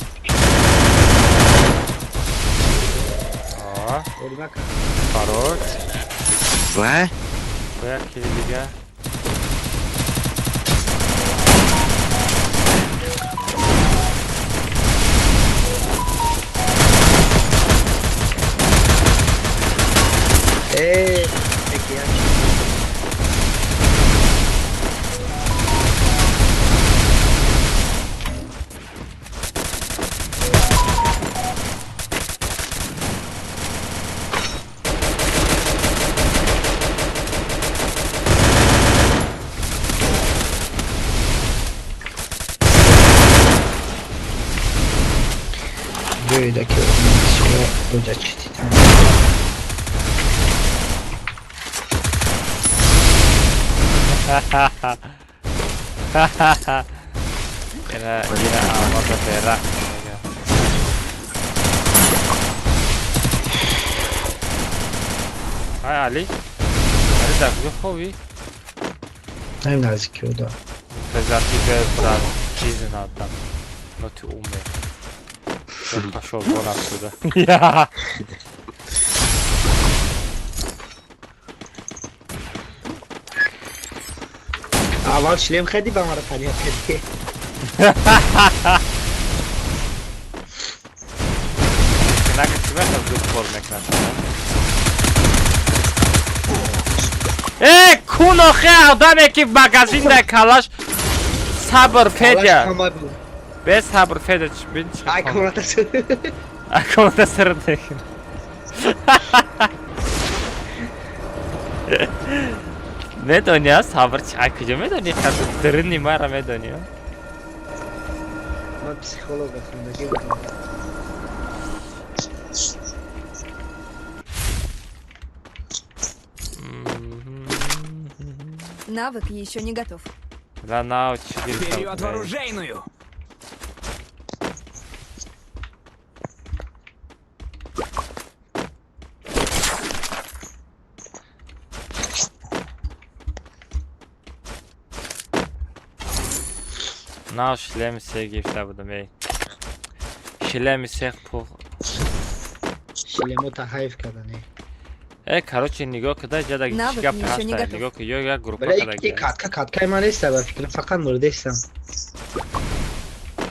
О, Олимака. Хорош. Ва. Бо як кили дига. Э, яки як. Биёед, ки бисёр доҷа читидам. Ина ина алмаза берах мега. Ай, Али. Али дар куҷо хобӣ? Наим наздики уда. Безати брат, жизнь отдам. Но ты умер. Я пошел вон отсюда. Я. Аввал шлем хадӣ, ба мара понят кардӣ. Нака чӣ мехоҳад зуд кор мекунад? Э, кун охе одаме ки магазин дар калаш сабр Федя. Бе сабр Федя, чӣ бин чӣ. Ай комната. Ай комната сир мекунад. Медони, а сабр чи? Ай куҷо медони? Дирини мара медони, а? Ман психолог хондагӣ будам. Навык еще не готов. Да нав чӣ гирифта Вперед в буд? оружейную! Нав шлеми се гирифта будам, эй. Шлеми се пух. Шлемота ҳайф кардане. Э, короче, нигоҳ кида ҷада чӣ Навык гап еще не ҳаста. готов. Нигоҳ ки ё як группа Бля, кадаги. и катка каткаи ман неста, ба фикрам фақат мурдестам.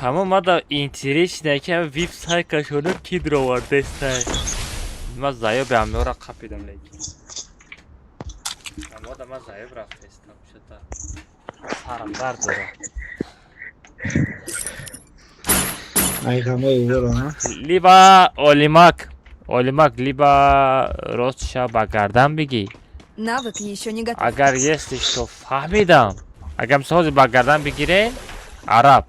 Ҳамон мада интересно ки ҳам вип сайкашоно ки дровардестай. Ма заёб ҳамёра қапидам лекин. Ҳамода ма заёб рафтестам шута. Сарам дард дора. Ай ғамои ӯро, а? Либо Олимак, Олимак, либо ростша ба гардан бигӣ. Навык еще не готов. Агар если что фаҳмидам, агар мисол ҳозир ба гардан бигирем, араб.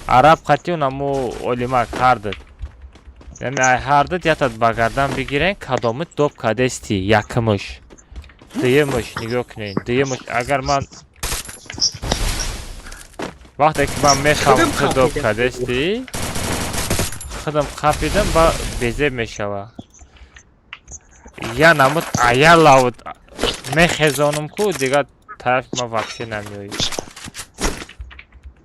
Араб қатъи унаму олимак ҳардид. Яъне ай ҳардид ятад ба гардан бигирем, кадомит доб кадести якмуш. Дуюмуш нигоҳ кунед. Дуюмуш агар ман вақте ки ман мехоҳам Худам ту доб қапидам. кадести, худам қапидам ба безеб мешава. Я намуд аялавд мехезонам ку дигар тарафи ман вообще намеоӣ.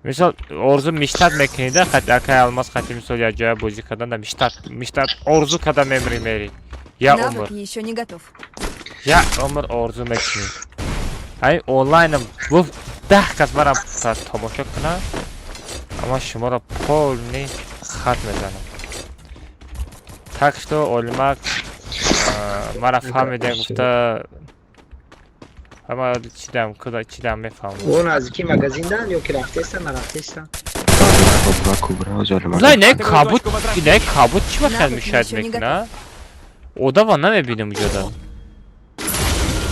Мисол орзу миштат мекунида хат акай алмаз хати мисол як ҷоя бозӣ кардан да миштат миштат орзу карда мемри мери. Я умр. Навык еще не готов. Я умр орзу мекунӣ. Ай онлайнам гуфт 10 кас марам тамошо кунад, аммо шуморо полный хат мезанам. Так что олимак мара фаҳмиде гуфта ҳама чидам куда чидам мефаҳмам. Он наздики магазиндан ё ки рафтестан, нарафтестан? Кубра озолима. Не, не кабут, не кабут чӣ ба хел Навык мешояд ещё не мекуна? Одава намебинам уҷода.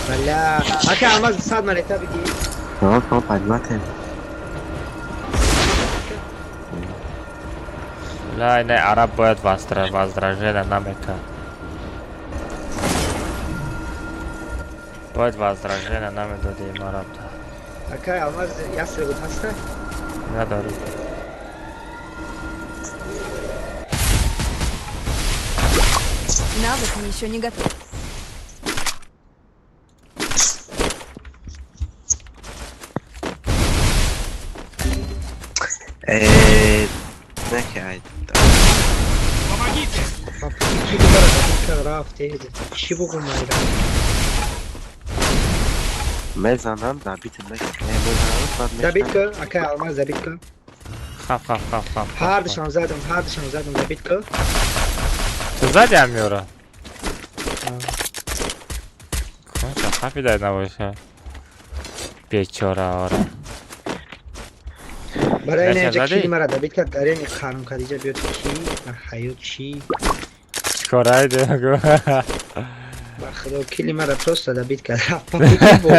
Бля, ака алмаз 100 монета бигир. Tamam tamam поднимайте. Ла не араб бояд возражена намекард. Бояд возражена намедодем арабда. Ака алмаз ясре буд ҳаста? Надорӣ. Навык еще не готов. Не ки ай. Помогите! Ки дубара ка рафте? Чӣ бугум майра? Мезанам добит не ки мезанам баъд Добит ка, ака алмаз добит ка. Хаф хаф хаф хаф. Ҳардушон задам, ҳардушон задам, добит ка. Ту зади амёра? Конча хафида набоша. Бечора ора. Барои Наша ин инҷа задӣ? ки мара добит кард, дар ин харом кадиҷа биёд ки на ҳаёт чӣ? Чикорай дегу. Ба худо кили мара просто добит кард. Рафт па пути буд.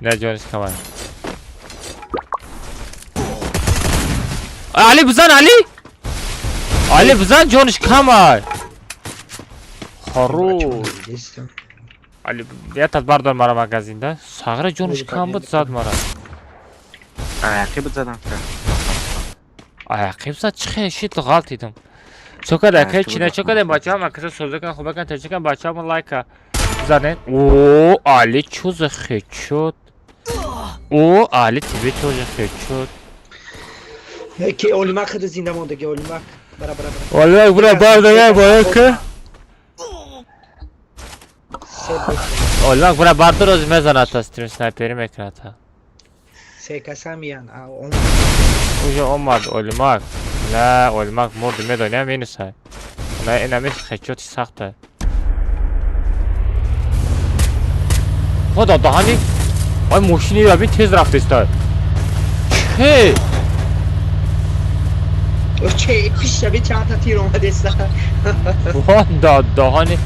Ина ҷониш камай. Али бизан Али! Али бизан ҷониш камай. Хорош. Али ятад бардор мара магазинда. Сағра ҷониш кам буд зад мара. Аяқи буд задам ка. Аяқиб зад чӣ хел шит ғалтидам. Чокада акай Аяқиб чина буд. чокада бачаҳо ман каса созда кан хуб кан тача кан бачаҳо лайка занен. О, Али чё за хедшот? О, Али тебе тоже хедшот. Ки олимак худ зинда мондаги олимак. Бара бара бара. Валлах бра бардага бояка. Се бот. Олимак бра бардор оз мезанад та стрим снайпери мекунад та. Се каса миян. А он Уже омад Олимак. На, Олимак мурд медоням минусай. На, ина мис хедшоти сахта. Худо даҳани ай мошини ра бин тез рафтеста. Че? Че пиша би чанд та тир омадеста. Вон да даҳани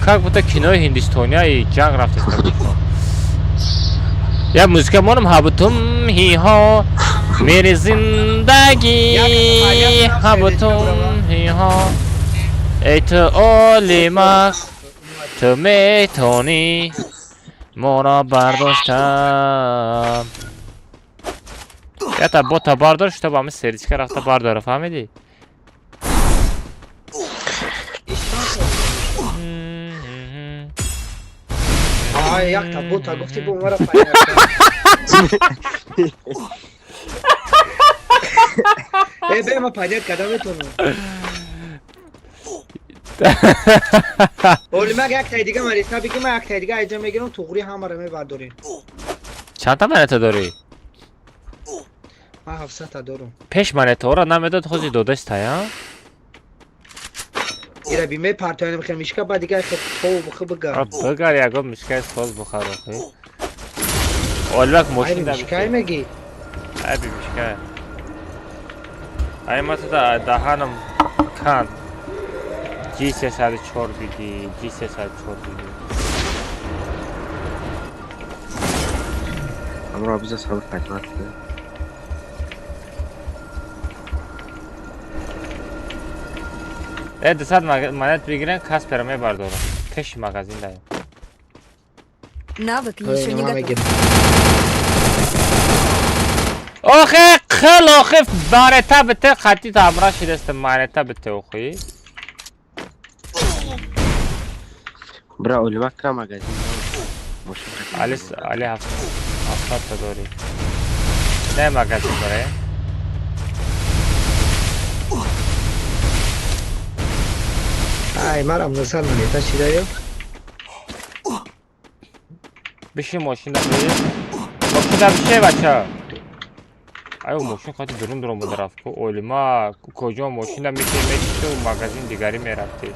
как будто кинои ҳиндистония ҷанг рафтеста. Я музыка монам ҳабу тум ҳи ҳо мери зиндаги ҳабу тум ҳи ҳо эй ту олимак ту метонӣ моро бардоштам. Ята бота бардор, чтоб ами серичка рафта бардора, фаҳмидӣ? Ай як та бота гуфти бо мара пайда. Э бе ма пайда карда метонам. Олимак як таи дига мариса биги ма як таи дига айҷа мегирам туғри ҳамаро мебардорем. Чанд та монета дорӣ? Ман 700 та дорам. Пеш монетаҳоро намедод, ҳозир додастая? Ира би мепартоянам хел мишка ба дигар хел то бухи бигар. Бигар ягон мишкаи соз бухар охи. Олимак Ай мошин да мишкай меги? Ай би мишкай. Ай ма ту да даҳанам канд. G304 биги, G304 биги. Амро биза сабр кардем. Э, 200 монет бигирен, Каспера мебардорам. Пеши магазин даем. Навык еще не Ой, готов. мегирам. Охе, қил, охе, монета бите, хати тамра шидаст, монета бите, охи. Бра, олимак тра магазин. Мошин хати. Али, али 70 та дорӣ. Не магазин дорем. Ай, марам 900 монета шида ё. Бишин мошин да бишин. Мошин да бишин, бача. Ай, мошин хати дурун дурун буда рафт ку. Олима, куҷо мошин да мекиши, магазин дигарӣ мерафтӣ.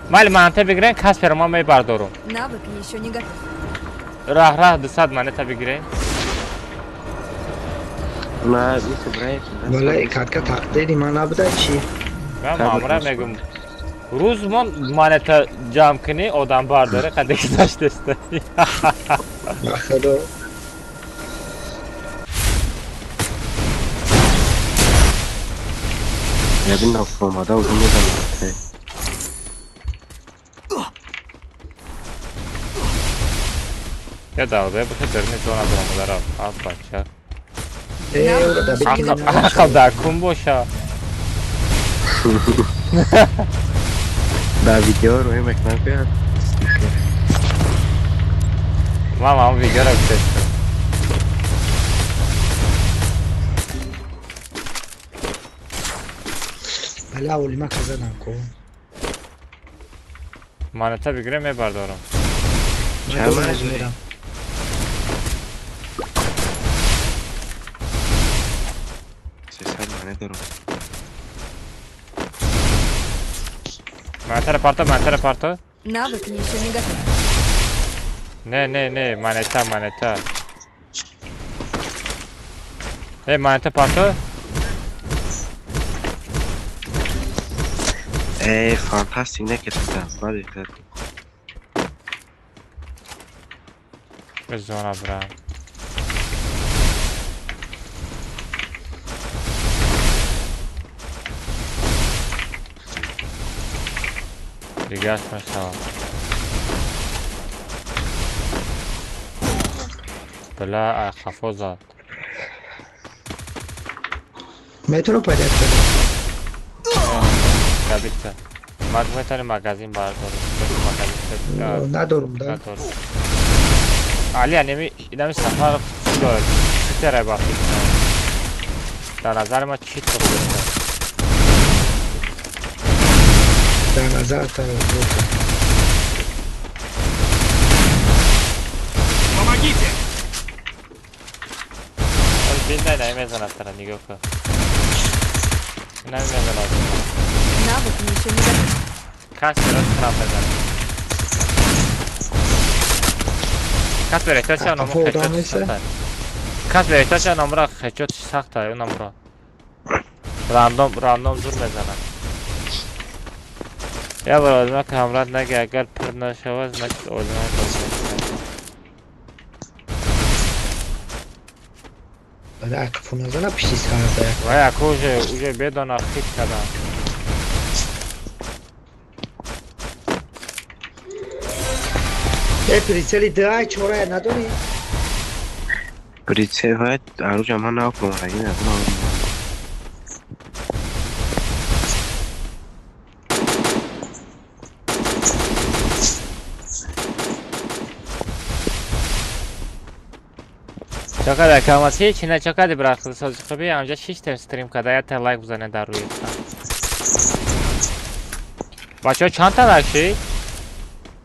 Майли, монета бигирен, Каспер ма мебардорум. Навык еще не готов. Раҳ раҳ 200 монета бигирен. На, ис бра. Валлаи катка тақдири ман набуда чӣ? Ман мамра мегум. Рӯз мон монета ҷамъ кунӣ, одам бардоре, қаде гузаштеста. Ба худо. Ябин на омада уже мезанад. Я давда боша дарни зона баромада рафт. Аф бача. Э, ора да бикини. Ақл дар кун боша. Да видео рӯи мекунам ки стикер. Ман ҳам видеоро гузаштам. Бала олима казанам ку. Монета бигирем, мебардорам. Чанд монета дорӣ? Мерам. 300 монета дорам. Монетаро парто, монетаро парто. Навык еще не готов. Не, не, не, монета, монета. Э, монета парто. Э, фантастик не кетта. Баъд кард. Зона брам. Дигаш мешавад. Била, ай хафо зад. Метро пайда кардам. Кабита. Маг метавонӣ магазин бардорӣ. Магазин Надорум да. надорӣ. Али, анеми инами сафар чӣ дорад? Чӣ терай ба фикр? Дар назари ман чӣ то Дар назар та. Помогите! Биндай, намезанад тара, нигоҳ кун. Намезанад. Навык еще не готов. Каспер трам мезанад. Каспер эҳтиёт шав, номро Қафо одам хечот нест? сахта. Каспер эҳтиёт шав, номро хечот сахта, ӯ номро. Рандом, рандом зур мезанад. Я бор одама ки ҳамрат наги, агар пир нашавад, значит одама Бада қафо назана пишти сар да. Вай, ака уже бедона хит кардам. Э, прицели дай чора надорӣ? Прицел вай аруҷа ман нав омадаги надорам. Чакада камаси чина чакади брат сози хуби амҷа шиштем стрим када, я лайк бизане дар рӯи экран. Бачаҳо, чандта лайк шид?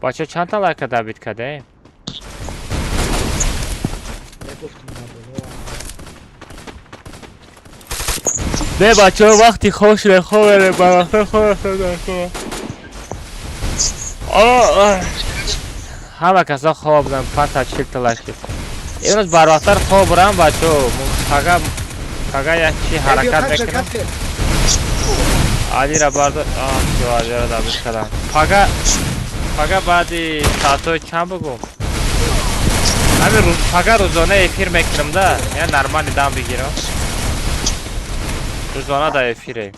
Бачаҳо, чандта лайка добить кардем? Гуфтум ба боло. Не, бачаҳо, вақти хоб шуда, хоб берем, ба вақта хоб рафтам. Ҳама касо хоб буданд, 540 та лайк шид. Имрӯз барвақттар хоб бурам, бачаҳо. Пага пага як чи ҳаракат мекунам. Алира бардор. Всё, Алира добить кардам. Пага, пага баъди соатҳои чанд бугум? Ҳамин рӯз пага рӯзона эфир мекунам да, я нормально дам бигирам. Рӯзона да эфире.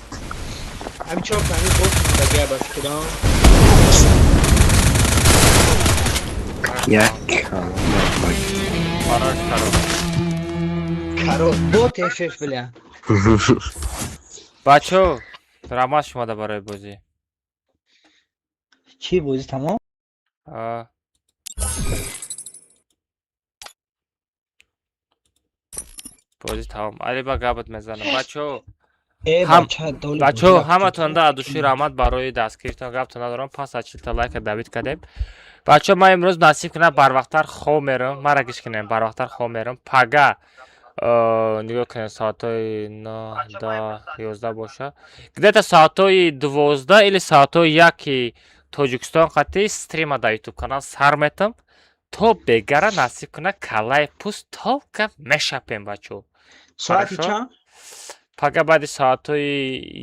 Ҳамин чор тани бот дагия ба фикрам. Як калон. Хорош, хорош. Каро, бот FF, бля. Бачо, раҳмат шумода барои бозӣ. Чӣ, бозӣ тамом? А. Бозӣ тамом. Али, ба гапат мезанам. Бачо, Э, ҳам бача, доли бачо, бозӣ. Ҳаматонда аз души раҳмат барои дастгиритон. Гаптон надорам, 540 та лайка добить кардем. Бачо, ман имрӯз насиб кунам, барвақттар хоб мерам. Мара гӯш кунем, барвақттар хоб мерам. Пага нигоҳ кунем, соатҳои 9, 10, 11 боша. Где-то соатҳои 12 или соатҳои 1-и Тоҷикистон қатъи стрима дар ютуб канал сар метам. То бегара, насиб куна, каллаи пӯст толка мешапем, бачо. Соати Хорошо? чанд? Пага баъди соатҳои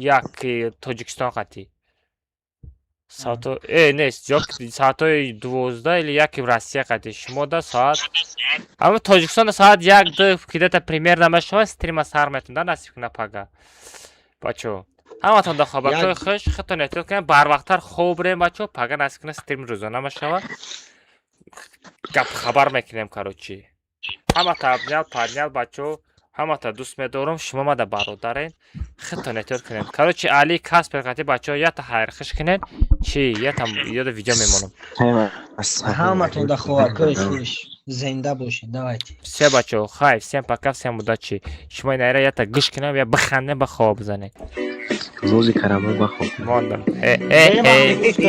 1-и Тоҷикистон қатъи. Соато нест, ё соатҳои 12 или 1-и Россия қатъи. Шумо да соат ама Тоҷикистон соат 1, 2 где-то примерно мешавад, стрима сар метам да, насиб куна, пага. Бачо, ҳаматон да хобакҳои хуш, худтон эҳтиёт кунед, барвақттар хоб бирем, бачо, пага насиб куна, стрим рӯзона мешавад. Гап хабар мекунем, короче. Ҳамата обнял, поднял, бачо, ҳамата дӯст медорам, шумо мада бародарен, худтон эҳтиёт кунед. Короче, Али Каспер қатъи, бачаҳо, ята хайрхуш кунед, чи ята ёда видео мемонам. Ҳаматон да ховакҳои хуш, зинда бошед, давайте. Все, бачаҳо, хайр, всем пока, всем удачи. Шумо инайра ята гӯш кунем, я бихандем, ба хоб бизанед. Музикара мо бахоб. Мондам. Э, э, э.